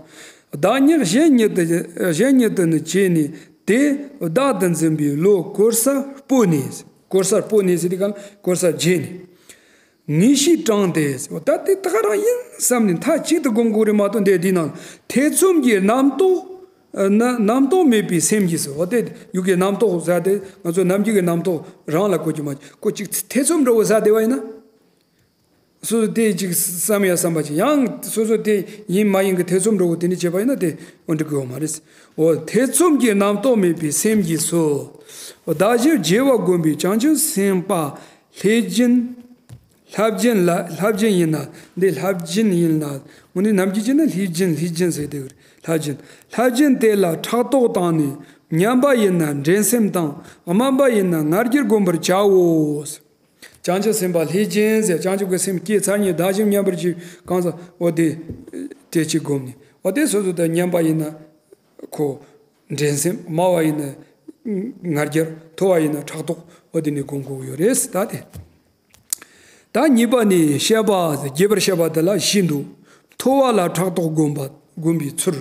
བདག་ཉིད་གཞན་ཉིད་དུ་གཞན་ཉིད་དུ་ནི་བྱས་ནས་དེ་བདག་ཏུ་འཛིན་པའི་བློ་གོལ་ས་སྤོས་ནས། གོལ་ས་སྤོས་ནས་ཟེར་དུས་གང་གོལ་ས་བརྗེས་ནས། ངེས་ཤེས་དྲངས་ཏེ། ད་དེ་ད་ག་རང་ཡིན་བསམ་ནས་མཐའ་གཅིག་ཏུ་སྒོམ་དགོས་རེད་མ་གཏོགས། འདས་དེའི་ནང་ཐེ་ཚོམ་གྱི་རྣམ་རྟོག་ན་རྣམ་རྟོག་མེད་པའི་སེམས་ཀྱིས་སོ། འོ་དེ་ཡུལ་གྱི་རྣམ་རྟོག་ཟེར་དེ་ང་ཚོ་ནམ་རྒྱུན་གྱི་རྣམ་རྟོག་རང་ལ་གོ་རྒྱུ་མ་གོ་ཅིག་ཐེ་ཚོམ་འདྲ་བོ་ཟེར་བསྡད་པ་ཡིན་ན། སོ་སོ་དེ་ཅིག་བསམ་ཡ་བསམ་པ་ཅིག་ཡང་སོ་སོ་དེ་ཡིན་མ་ཡིན་གྱི་ཐེ་ཚོམ་འདྲ་བོ་དེ་འདྲ་བྱས་པ་ཡིན་ན་དེ་འོ་འགྲིག་གི་ཡོད་མ་རེད། འོ་ཐེ་ཚོམ་གྱི་རྣམ་རྟོག་མེད་པའི་སེམས་ཀྱིས་སོ། བདག་གཞན་བརྗེ་བ་བསྒོམས་པའི་བྱང་ཆུབ་སེམས་དཔའ་ལྷས་བྱིན། ལྷས་བྱིན་ལ་ལྷས་བྱིན་ཡིན་ན་འདི་ལྷས་བྱིན་ཡིན་ན་དངོས་གནས་ནམ་རྒྱུན་བྱས་ན་ལྷས་བྱིན་ལྷས་བྱིན་ཟེར་དེ་ལྷས་བྱིན། ལྷས་བྱིན་དེ་ལ་ཕྲག་དོག་བཏང་ནས་སྙམ་པ་ཡིན་ན་འགྲན་སེམས་དང་དམན་པ་ཡིན་ན་ང་རྒྱལ་བསྒོམ་པར་བྱའོ། བྱང་ཆུབ་སེམས་དཔའ་ལྷས་བྱིན་ཟེར་བྱང་ཆུབ་ཀྱི་སེམས་བསྐྱེད་ཚར་ནས་བདག་གཞན་མཉམ་པར་གྱིས་གང་ཟག་འོ་དེ་དེ་གཅིག་བསྒོམས་ནས་འོ་དེ་སོ་སོ་དང་མཉམ་པ་ཡིན་ན་ཁོ་འགྲན་སེམས། དམའ་བ་ཡིན་ན་ང་རྒྱལ། མཐོ་བ་ཡིན་ན་ཕྲག་དོག་འོ་དེ་ནས་བསྒོམ་དགོས་ཀྱི་ཡོད་རེད་ད་དེ། ད་གཉིས་པ་ནི་བཤད་པ་རྒྱས་པར་བཤད་པ་དེ་ལ་བཞི་འདུག་མཐོ་བ་ལ་ཕྲག་དོག་བསྒོམ་པ་བསྒོམ་པའི་ཚུལ།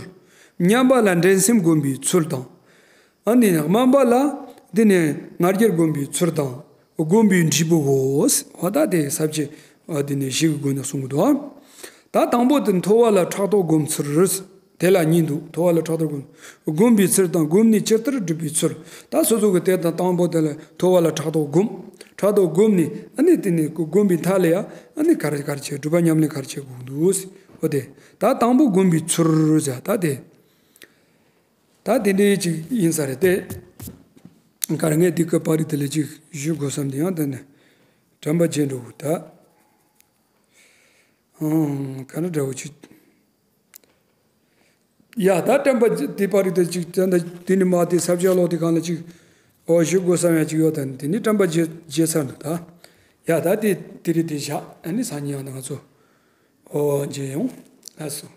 མཉམ་པ་ལ་འགྲན་སེམས་བསྒོམ་པའི་ཚུལ་དང་། ཨ་ནི་དམན་པ་ལ་འདི་ནས་ང་རྒྱལ་བསྒོམ་པའི་ཚུལ་དང་། བསྒོམ་པའི་འབྲས་བུའོ། འོ་ད་དེ་ས་བཅད་འདི་ནས་བཞི་གི་སྒོ་ནས་གསུང་གི་འདུག་ད་དང་པོ་དེ་མཐོ་བ་ལ་ཕྲག་དོག་བསྒོམ་ཚུལ། དེ་ལ་གཉིས་འདུག་མཐོ་བ་ལ་ཕྲག་དོག་བསྒོམ། བསྒོམ་པའི་ཚུལ་དང་བསྒོམས་ནས་ཇི་ལྟར་སྒྲུབ་པའི་ཚུལ། ད་སོ་སོ་གི་དེ་དང་དང་པོ་དེ་ལ་མཐོ་བ་ལ་ཕྲག་དོག་བསྒོམ། ཕྲག་དོག་བསྒོམས་ནས་ཨ་ནི་དེ་ནས་བསྒོམ་པའི་མཐའ་ལ་ཡང་ཨ་ནི་ག་རེ་ག་རེ་བྱེད་སྒྲུབ་པ་ཉམས་ལེན་ག་རེ་བྱེད་དགོས་འདུག་འོ་དེ། ད་དང་པོ་བསྒོམ་པའི་ཚུལ་ཟེར་ད་དེ། ད་དེ་འདྲའི་ཅིག་ཡིན་ས་རེད་དེ། ག་རེ་ངས་འདི་གི་པར་རིས་དེ་ལ་ཅིག་ཞུ་དགོས་བསམ་དེ་ཡང་དེ་ནས་དྲན་པ་བརྗེད་འགྲོ་གི་ད། ཨང་། ག་འདྲ་འདྲ་བོ་ཅིག་ཡ་ད་དྲན་པ་བརྗེད་དེ་པར་རིས་དེ་ཅིག་ད་ད་དེ་ནི་མ་དེ་ས་བཅད་ཀློག་དེ་གང་ལ་ཅིག་འོ་ཞུ་དགོས་བསམ་ཡ་ཅིག་ཡོད་ད་ནི་དེ་ནི་དྲན་པ་བརྗེད་བརྗེད་ཚར་འདུག་ད། ཡ་ད་དེ་དེ་རིང་དེ་བཞག་ཨ་ནི་སང་ཉིན་ཡང་ད་ང་ཚོ་འོ་མཇལ་ཡོང་། ལགས་སོ།